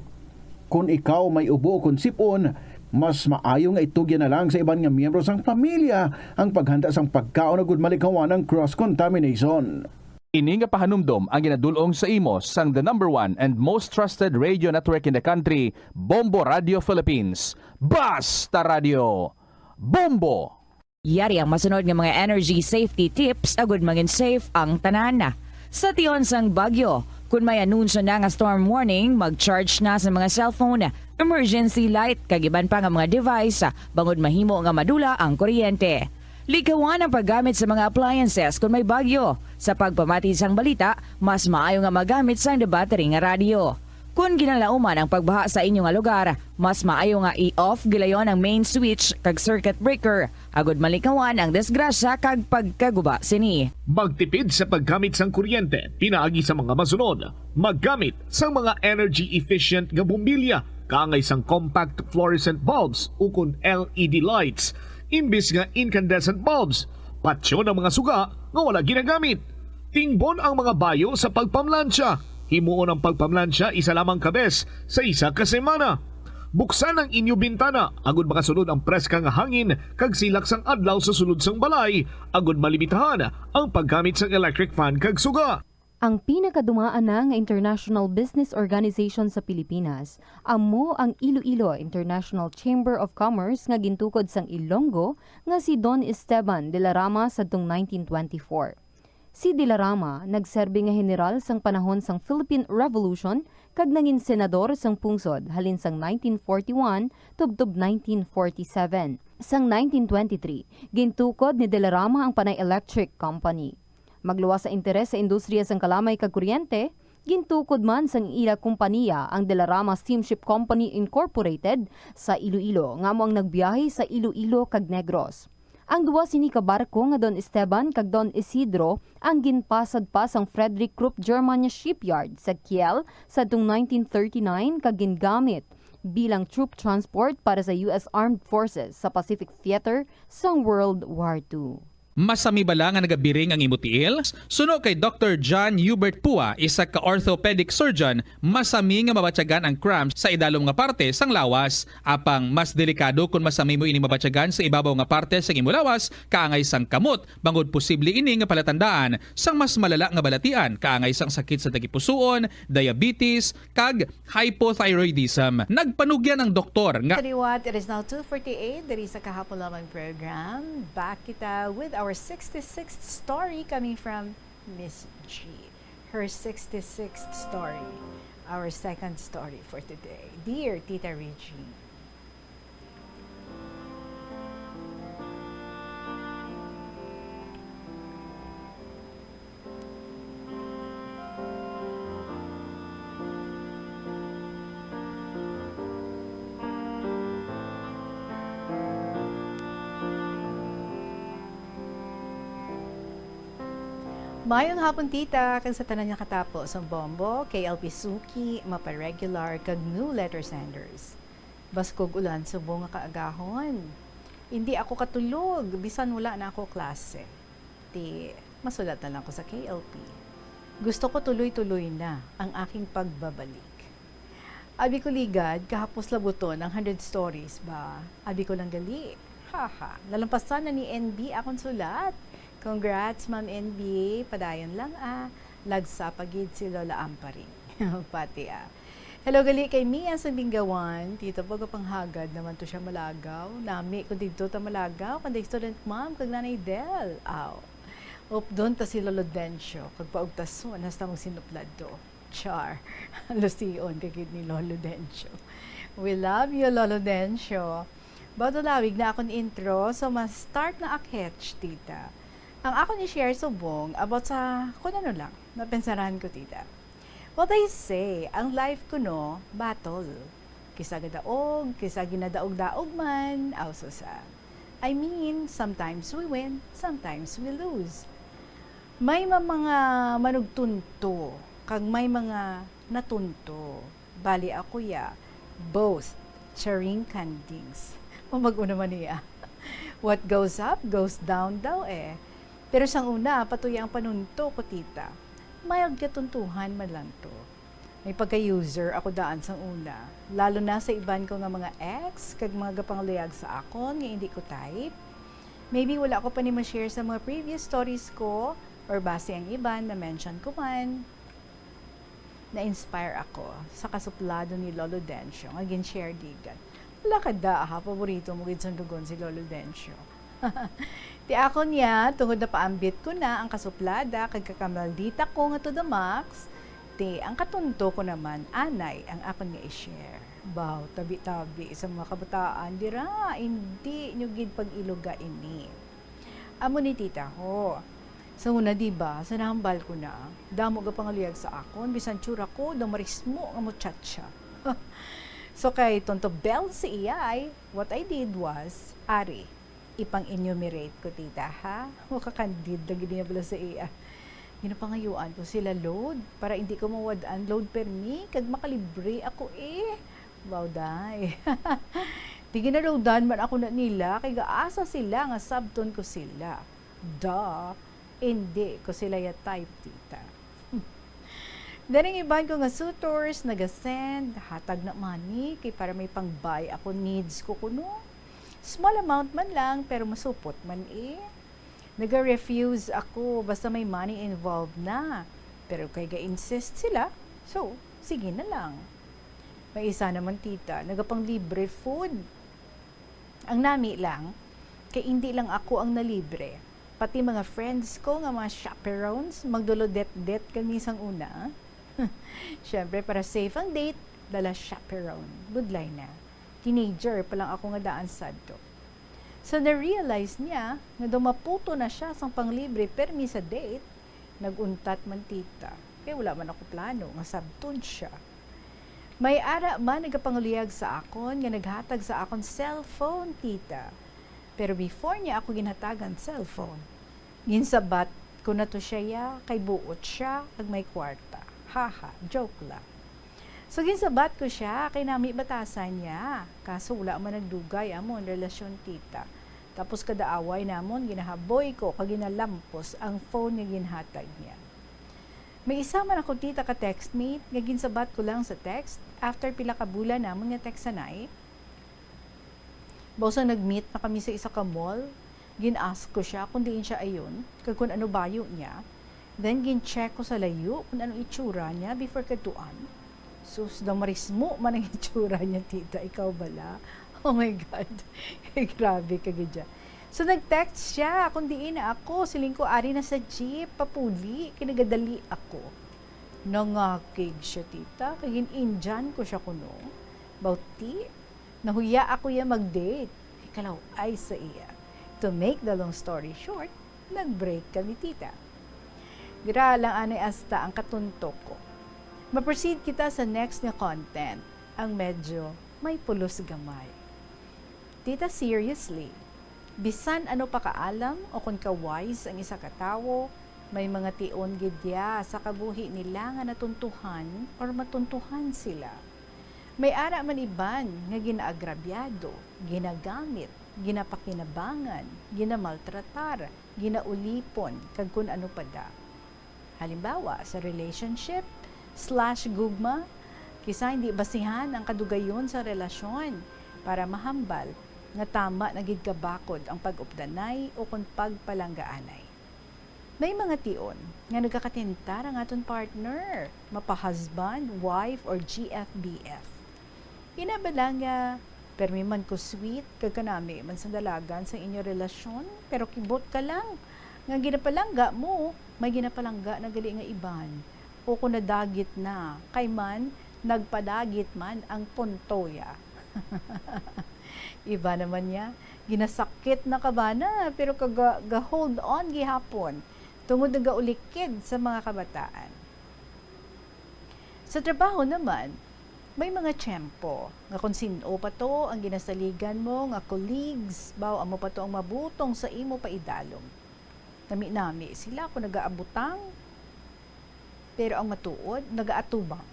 Kon ikaw may ubo o kon sip-on, mas maayo nga itugyan na lang sa iban nga miyembro sang pamilya ang paghanda sang pagkaon agud malikawan ang cross contamination. Ini nga pahanumdom ang ginadul-ong sa imo sang the number one and most trusted radio network in the country, Bombo Radio Philippines. Basta Radio, Bombo! Yari ang masunod nga mga energy safety tips agud mangin safe ang tanan. Sa tion sang bagyo, kun may anunsyo na nga storm warning, mag-charge na sa mga cellphone, emergency light, kag iban pa nga mga device, bangod mahimo nga madula ang kuryente. Likawan ang paggamit sa mga appliances kun may bagyo. Sa pagpamati sang balita, mas maayo nga magamit sang the battery nga radyo. Kon ginalauman ang pagbaha sa inyo nga lugar, mas maayo nga i-off gilayon ang main switch kag circuit breaker, agud malikawan ang disgrasya kag pagkaguba sini. Magtipid sa paggamit sang kuryente pinaagi sa mga masunod. Maggamit sang mga energy efficient nga bombilya, kaangay sang compact fluorescent bulbs ukon L E D lights, imbis nga incandescent bulbs. Patyon ang mga suga nga wala ginagamit. Tingbon ang mga bayo sa pagpamlansya. Himuon ang pagpamlansya isa lamang ka bes sa isa ka semana. Buksan ang inyo bintana agud makasulod ang preska nga hangin kag silak sang adlaw sa sulod sang balay, agud malimitahan ang paggamit sang electric fan kag suga. Ang pinakadumaan na nga international business organization sa Pilipinas amo ang Iloilo International Chamber of Commerce nga gintukod sang Ilonggo nga si Don Esteban de la Rama sadtong nineteen twenty-four. Si de la Rama nagserbi nga heneral sang panahon sang Philippine Revolution kag nangin senador sang pungsod halin sang nineteen forty-one tubtob nineteen forty-seven. Sang nineteen twenty-three, gintukod ni de la Rama ang Panay Electric Company. Magluwas sa interes sa industriya sang kalamay kag kuryente, gintukod man sang ila kompaniya ang De La Rama Steamship Company Incorporated sa Iloilo, nga amo ang nagbiyahe sa Iloilo kag Negros. Ang duha sini ka barko nga Don Esteban kag Don Isidro ang ginpasad pa sang Frederick Krupp German Shipyard sa Kiel sadtong nineteen thirty-nine kag gingamit bilang troop transport para sa U S Armed Forces sa Pacific Theater sang World War Two. Masami bala nga nagabiring ang imo tiil? Suno kay Doktor John Hubert Pua, isa ka orthopedic surgeon, masami nga mabatyagan ang cramps sa idalom nga parte sang lawas. Apang mas delikado kon masami mo ini mabatyagan sa ibabaw nga parte sang imo lawas, kaangay sang kamot, bangod posible ini nga palatandaan sang mas malala nga balatian, kaangay sang sakit sa tagipusoon, diabetes, kag hypothyroidism. Nagpanugyan ang doktor nga Kaliwat, it is now two forty-eight, diri sa Kahapon Lamang program. Back kita with Our sixty-sixth story coming from Miss G. Her sixty-sixth story. Our second story for today. Dear Tita Regine. Mayong hapon, tita, kag sa tanan nga katapo sang Bombo, K L P suki, mapa-regular, kag new letter senders. Baskog ulan subong nga kaagahon. Indi ako katulog, bisan wala na ako klase. Ti, masulat na lang ko sa K L P. Gusto ko tuloy-tuloy na ang aking pagbabalik. Abi ko ligad, kahapos labuton ang hundred stories ba? Abi ko lang gali. Haha, nalampasan na ni N B akon sulat. Congrats, Ma'am N B. Padayon lang, ah. Lagsa pa gid si Lola Amparing. Pati, ah. Hello gali kay Mia sa Binggawan. Tita, pagapanghagad naman to siya malagaw. Nami ko didto ta malagaw, kanday student ma'am kag Nanay Del. Aw. Updon ta si Lolo Dencio, kag paugtason hasta magsinuplado. Char. Lusion ka gid ni Lolo Dencio. We love you, Lolo Dencio. Baw, tulawig na akon intro, so ma-start na ak, tita. Ang akon i-share subong about sa kun ano lang, napensaran ko, tita. What I say, ang life kuno, battle. Kisa gadaog, kisa ginadaog-daog man, aw, susa. I mean, sometimes we win, sometimes we lose. May ma-, mga manugtunto, kag may mga natunto. Bali ako ya, both. Charing kandings. Mabag-o naman niya. What goes up, goes down daw eh. Pero sang una, patuya ang panunto ko, tita. Mild katuntuhan man lang to. May pagka-user ako daan sang una, lalo na sa iban ko nga mga ex kag mga gapangluyag sa akon nga indi ko type. Maybe wala ko pa ni ma-share sa mga previous stories ko, or basi ang iban na-mention ko man. Na-inspire ako sa kasuplado ni Lolo Dencio nga gin-share digan. Wala ka da, ha? Paborito mo gid sundugon si Lolo Dencio. Ti ako niya, tungod napaambit ko na ang kasuplada kag kakamaldita ko nga to the max, ti ang katunto ko naman, anay ang akon nga i-share. Baw, tabi-tabi sa mga kabataan dira, indi nyo gid pag-iluga ini. Amo ni tita ho. Sa una, di ba, sa nahambal ko na, damo gapangaluyag sa akon, bisan tsura ko daw marismo nga muchacha. So kay Tonto Bell si iyay, what I did was, ari, ipang-enumerate ko, tita, ha? Makakandid na gid niya bala sa iya. Ginapangayuan ko sila load para hindi ko mawad-an load permi kag makalibre ako, eh. Wow, day. Di ginaloadan man ako na nila kay gaasa sila nga sabton ko sila. Duh. Indi ko sila ya type, tita. Daring iban ko nga suitors, nagasend, hatag na money, kay para may pang-buy ako needs ko kuno. Small amount man lang, pero masupot man eh. Naga-refuse ako, basta may money involved na. Pero kay ga-insist sila, so, sige na lang. May isa naman, tita, nagapanglibre food. Ang nami lang, kay indi lang ako ang nalibre. Pati mga friends ko nga mga chaperones, magdulo det-det kami sang una. Siyempre, para safe ang date, dala chaperone. Budlay na. Teenager pa lang ako nga daan sadto. So, na-realize niya nga daw maputo na siya sang panglibre permi sa date, nag-untat man, tita. Kay wala man ako plano nga sabton siya. May ara man nagapanguliyag sa akon nga naghatag sa akon cellphone, tita. Pero before niya ako ginhatagan cellphone, ginsabat ko na to siya ya, kay buot siya kag may kwarta. Haha, joke lang. So, ginsabat ko siya kay nami batasan niya. Kaso wala man nagdugay amon relasyon, tita. Tapos kada away namon, ginahaboy ko kag ginalampos ang phone nga ginhatag niya. May isa man ako, tita, ka textmate nga ginsabat ko lang sa text after pila ka bulan namon nga textanay. Baw sang nag-meet na kami sa isa ka mall, gin-ask ko siya kung diin siya ayon kag kung ano bayo niya. Then gin-check ko sa layo kung ano itsura niya before kadtuan. Sus, daw marismo man ang itsura niya, tita, ikaw bala. Oh my God. Grabe ka gid dyan. So nag-text siya kung diin na ako. Siling ko, "Ari na sa jeep, papuli, kay nagadali ako." Nangakig siya, tita, kay gin-Indian ko siya kuno. Bauti, nahuya ako ya mag-date. Kay kalaw-ay sa iya. To make the long story short, nag-break kami, tita. Dira lang anay asta ang katuntok ko. Ma-proceed kita sa next nga content, ang medyo may pulos gamay. Tita, seriously, bisan ano pa kaalam o kon ka-wise ang isa ka tawo, may mga tion gid ya sa kabuhi nila nga natuntuhan or matuntuhan sila. May ara man iban nga ginaagrabyado, ginagamit, ginapakinabangan, ginamaltratar, ginaulipon, kag kun ano pa da. Halimbawa, sa relationship slash gugma, kisa hindi basihan ang kadugayon sa relasyon para mahambal nga tama na gid kabakod ang pag-updanay o kon pagpalanggaanay. May mga tion nga nagakatentar ang aton partner, mapa-husband, wife, or G F B F. Ina bala nga permi man ko sweet kag kanami man sa dalagan sa inyo relasyon, pero kibot ka lang nga ginapalangga mo, may ginapalangga na gali nga iban, o kon nadagit na, kay man nagpadagit man ang punto ya. Iba naman niya, ginasakit na ka bana, pero kaga-, ga-hold on gihapon tungod nagaulikid sa mga kabataan. Sa trabaho naman, may mga tiyempo nga kon sin-o pa to ang ginasaligan mo nga colleagues, baw amo pa to ang mabutong sa imo paidalom. Nami-nami sila kon nagaabutang, pero ang matuod nagaatubang.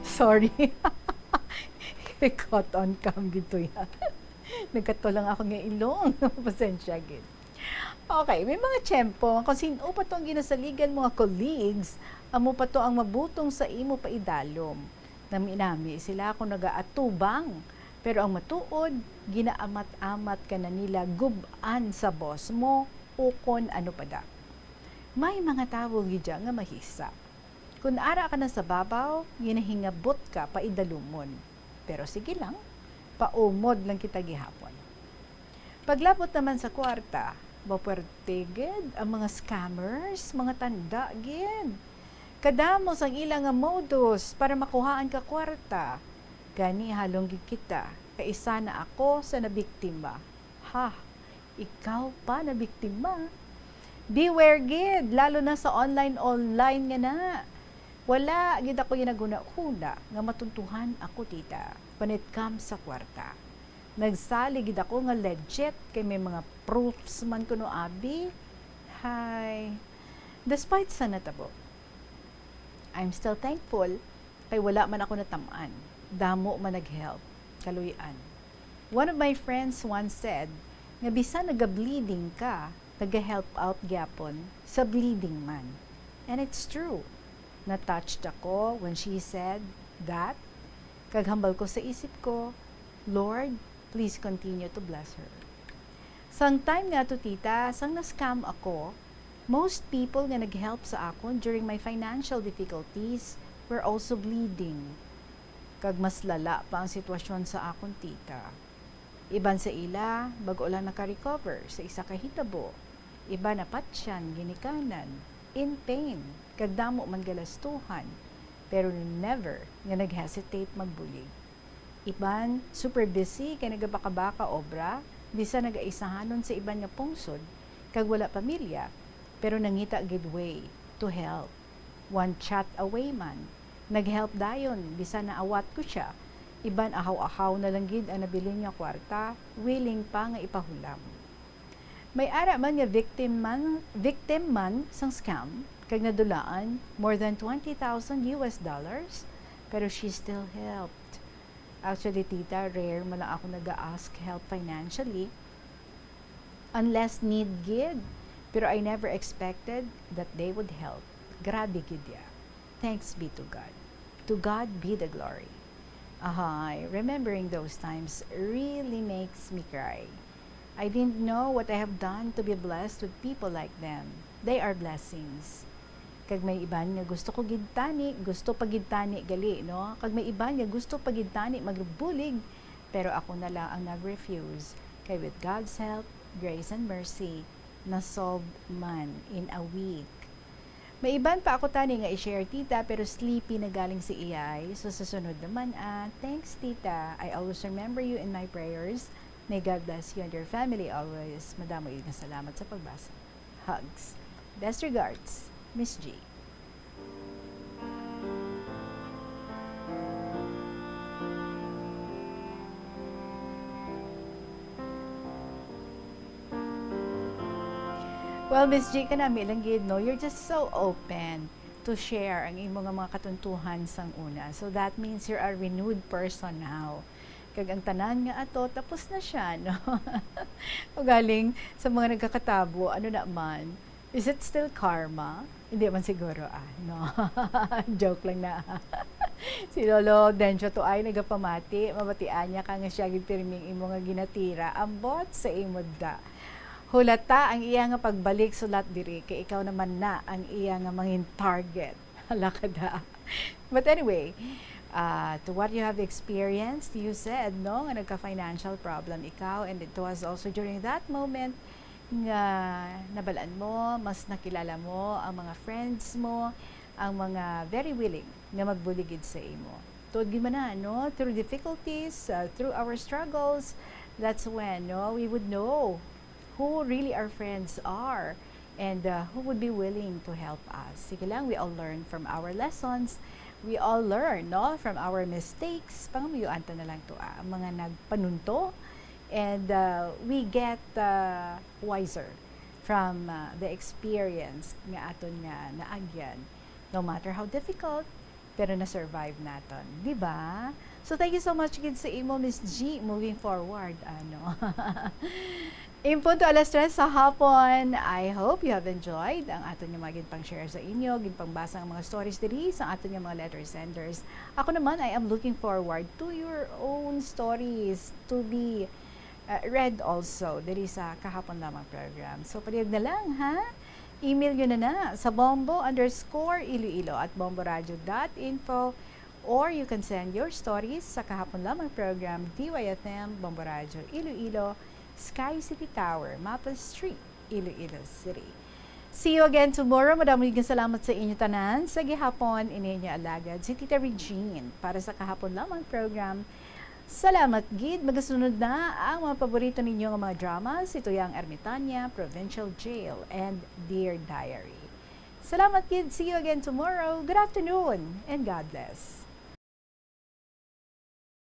Sorry. Caught on cam gid to ya. Nagkato lang ako nga ilong. Pasensya gid. Okay, may mga tiyempo nga kon sin-o pa to ang ginasaligan mo nga colleagues, amo pa to ang mabutong sa imo paidalom. Nami-nami sila kon nagaatubang, pero ang matuod, ginaamat-amat ka na nila gub-an sa boss mo o kon ano pa da. May mga tawo gid dya nga mahisa. Kon ara ka na sa babaw, ginahingabot ka paidalumon. Pero sige lang, paumod lang kita gihapon. Paglabot naman sa kwarta, mapuwerte gid ang mga scammers, mga tanda gid. Kadamo sang ila nga modus para makuhaan ka kwarta. Gani halong gid kita, kay isa na ako sa nabiktima. Ha, ikaw pa nabiktima? Beware gid, lalo na sa online-online nga na. Wala gid ako ginahunahuna nga matuntuhan ako, tita, when it comes sa kwarta. Nagsalig gid ako nga legit kay may mga proofs man kuno abi. Hay, despite sa natabo, I'm still thankful kay wala man ako natam-an. Damo man nag-help. Kaluy-an. One of my friends once said nga bisan naga-bleeding ka, naga-help out gyapon sa bleeding man. And it's true. Na-touched ako when she said that. Kag hambal ko sa isip ko, "Lord, please continue to bless her." Sang time nga to, tita, sang na-scam ako, most people nga nag-help sa akon during my financial difficulties were also bleeding. Kag mas lala pa ang sitwasyon sa akon, tita. Iban sa ila, bag-o lang naka-recover sa isa ka hitabo. Iban napatyan, ginikanan, in pain, kag damo man galastuhan, pero never nga nag-hesitate magbulig. Iban, super busy kay nagabakabaka obra, bisan nagaisahanon sa iban nga pungsod, kag wala pamilya, pero nangita gid way to help. One chat away man, nag-help dayon, bisan naawat ko sia. Iban ahaw-ahaw na lang gid ang nabilin nga kwarta, willing pa nga ipahulam. May ara man nga victim man, victim man sang scam, kag nadulaan more than twenty thousand U S dollars, pero she still helped. Actually, tita, rare man lang ako naga-ask help financially, unless need gid. Pero I never expected that they would help. Grabe gid ya. Thanks be to God. To God be the glory. Ahay, remembering those times really makes me cry. I didn't know what I have done to be blessed with people like them. They are blessings. Kag may iban nga gusto ko gid tani, gusto pa gid tani gali, no? Kag may iban nga gusto pa gid tani magbulig, Pero ako na lang ang nag-refuse, kay with God's help, grace and mercy, na-solved man in a week. May iban pa ako tani nga i-share, tita, pero sleepy na galing si iyay. So, sa sunod naman, ah, thanks, tita. I always remember you in my prayers. May God bless you and your family always. Madamo yun nga salamat sa pagbasa. Hugs. Best regards, Miss G. Well, Miss G, kanami lang gid, no? You're just so open to share ang imo nga mga katuntuhan sang una. So that means you're a renewed person now. Kag ang tanan nga ato, tapos na siya, no? Ugaling, sa mga nagkakatabo, ano na man, is it still karma? Hindi man siguro, ah, no? Joke lang na. Si Lolo Dencho to ay nagapamati, mabatian niya ka nga siya gid pirming imo nga ginatira, ambot sa imo da. Hulata ang iya nga pagbalik sulat diri, kay ikaw naman na ang iya nga mangin target. Hala ka da. But anyway, uh, to what you have experienced, you said, no, nga nagka-financial problem ikaw, and it was also during that moment nga nabalaan mo, mas nakilala mo ang mga friends mo, ang mga very willing nga magbuligid sa imo. Tuod gid man na, no? Through difficulties, uh, through our struggles, that's when, no, we would know who really our friends are and, uh, who would be willing to help us. Sige lang, we all learn from our lessons. We all learn, no, from our mistakes. Pangamuyuan ta na lang to, ah, ang mga nagpanunto. And, uh, we get, uh, wiser from, uh, the experience nga aton nga naagyan. No matter how difficult, pero na-survive naton, di ba? So, thank you so much gid sa imo, Miss G. Moving forward, ano. In punto alas tres sa hapon, I hope you have enjoyed ang aton nga mga ginpang-share sa inyo, ginpangbasa nga mga stories diri sa aton nga mga letter senders. Ako naman, I am looking forward to your own stories to be, uh, read also diri sa Kahapon Lamang program. So, palihog na lang, ha? Email nyo na na sa bombo underscore iloilo at bomboradio dot info, or you can send your stories sa Kahapon Lamang program, D Y F M, Bombo Radio Iloilo, Sky City Tower, Maples Street, Iloilo City. See you again tomorrow. Madamo nga salamat sa inyo tanan. Sa gihapon, ini inyo alagad, si Tita Regine, para sa Kahapon Lamang program. Salamat gid. Magasunod na ang mga paborito ninyo nga mga drama, si Tuyang Ermitania, Provincial Jail, and Dear Diary. Salamat gid. See you again tomorrow. Good afternoon and God bless.